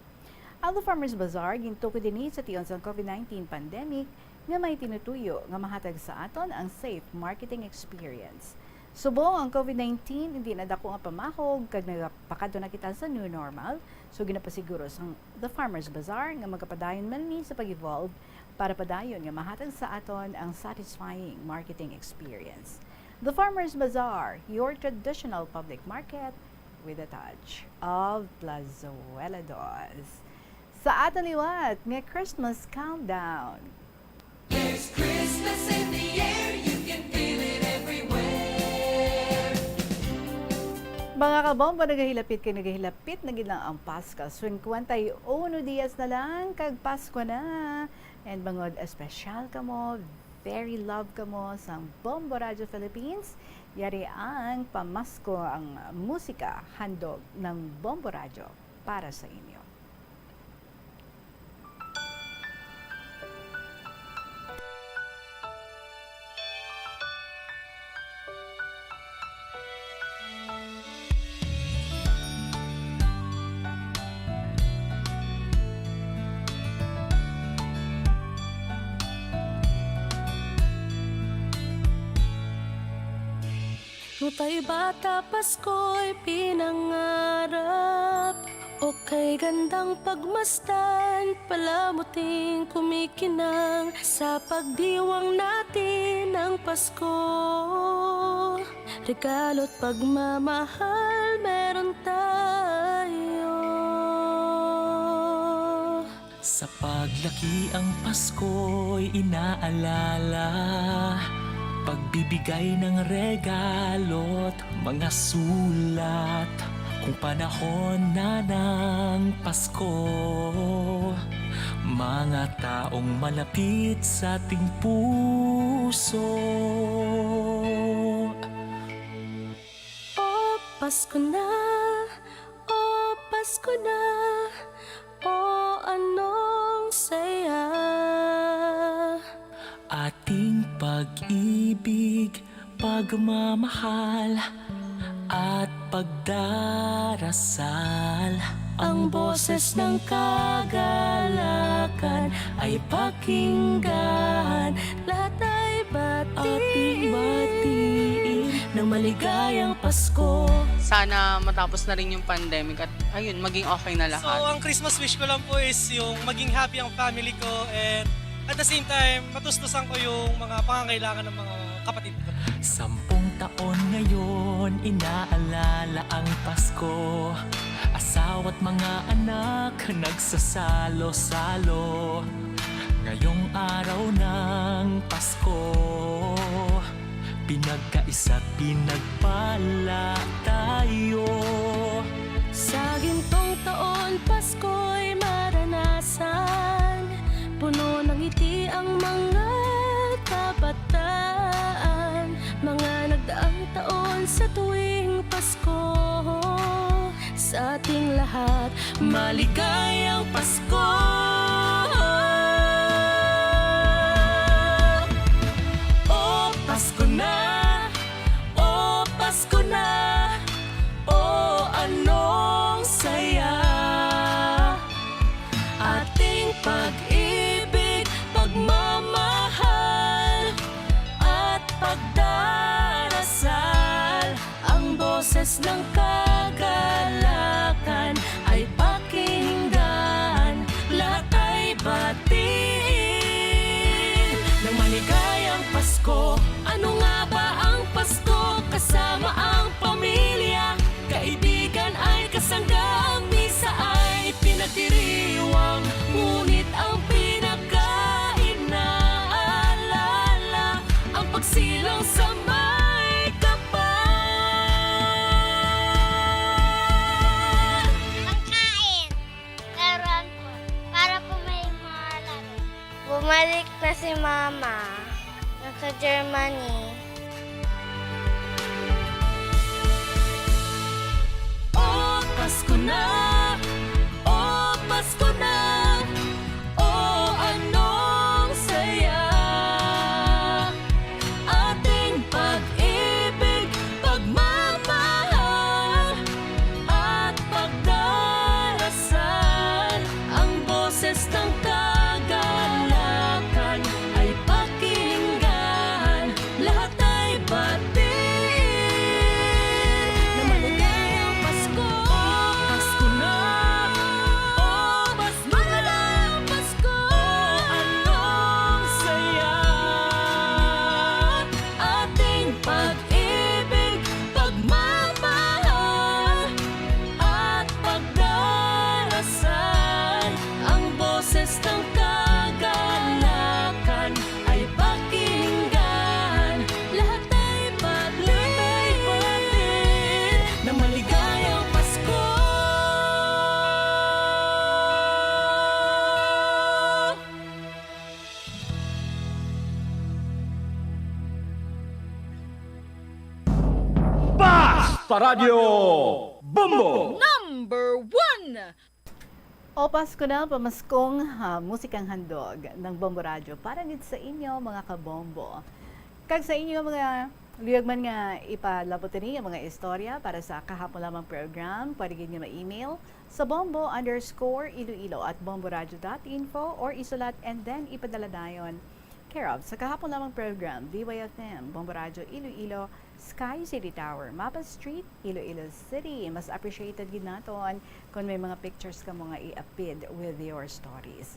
Ang The Farmers Bazaar gintukod dinhi sa tion sang COVID nineteen pandemic nga may tinutuyo nga mahatag sa aton ang safe marketing experience. Subong ang COVID nineteen, hindi na dako nga pamahog kag nagapakadto na kita sa new normal, so ginapasiguro sang The Farmers Bazaar nga magapadayon man ni sa pag-evolve para padayon nga mahatag sa aton ang satisfying marketing experience. The Farmers Bazaar, your traditional public market with a touch of Plazuela Dos. Sa aton liwat nga Christmas countdown. There's Christmas in the air, you can feel it everywhere. Mga kabombo, nagahilapit kay nagahilapit na gid lang ang Pasko. Singkwenta y uno dias na lang kag Pasko na. And bangod espesyal kamo, very love kamo sang Bombo Radio Philippines, yari ang pamasko, ang musika handog ng Bombo Radio para sa inyo. Nung tayo bata, Pasko'y pinangarap. O kay gandang pagmasdan, palamuting kumikinang sa pagdiwang natin ng Pasko. Regalo't pagmamahal meron tayo. Sa paglaki ang Pasko'y inaalala, pagbibigay ng regalo't mga sulat. Kung panahon na ng Pasko, mga taong malapit sa ating puso. O Pasko na, o Pasko na, o anong saya. Ating pag-ibig, pagmamahal, at pagdarasal. Ang boses ng kagalakan ay pakinggan. Lahat ay batiin. Ating batiin ng maligayang Pasko. Sana matapos na rin yung pandemic at, ayun, maging okay na lahat. So, ang Christmas wish ko lang po is yung maging happy ang family ko and at the same time, matustusan ko yung mga pangangailangan ng mga kapatid ko. Sampung taon ngayon, inaalala ang Pasko. Asawa't mga anak nagsasalo-salo. Ngayong araw ng Pasko, pinagkaisa't pinagpala tayo. Sa gintong taon, Pasko'y maranasan. Puno ng ngiti ang mga kabataan. Mga nagdaang taon sa tuwing Pasko, sa ating lahat, maligayang Pasko. O Pasko na, o Pasko na, o anong saya. Ating pag-ibig, pagmamahal, at pagdarasal. Ang boses ng kagalakan ay pakinggan. Lahat ay batiin ng maligayang Pasko. Ano nga ba ang Pasko? Kasama ang pamilya, kaibigan ay kasangga. Ang misa ay pinagdiriwang, ngunit ang pinakainaalala, ang pagsilang sa may kapal. Ang kain. Laruan po. Para po may mga laro. Bumalik na si Mama. Nasa Germany. O Pasko na, o Pasko na, o anong saya. Ating pag-ibig, pagmamahal, at pagdarasal. Ang boses ng kagalakan ay pakinggan. Lahat ay batiin na maligayang Pasko. Pasko na, Sa Radyo Bombo! Number one! O Pasko na, pamaskong ha musikang handog ng Bombo Radyo para gid sa inyo, mga kabombo. Kag sa inyo, mga luyag man nga ipalabot ini ang mga istorya para sa kahapon lamang program, pwede gid nga ma-email sa bombo underscore iloilo at bomboradio dot info or isulat and then ipadala dayon. Care of sa kahapon lamang program, D Y F M, Bombo Radyo Iloilo, Sky City Tower, Mapa Street, Iloilo City. Mas appreciated gid naton kung may mga pictures kamo nga i-apid with your stories.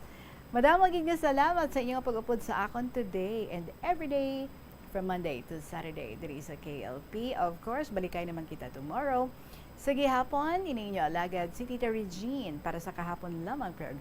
Madamo gid nga salamat sa inyong pag-upod sa akon today and everyday from Monday to Saturday diri sa K L P. Of course, balikay naman kita tomorrow. Sa gihapon, ini inyo alagad si Tita Regine para sa kahapon lamang program.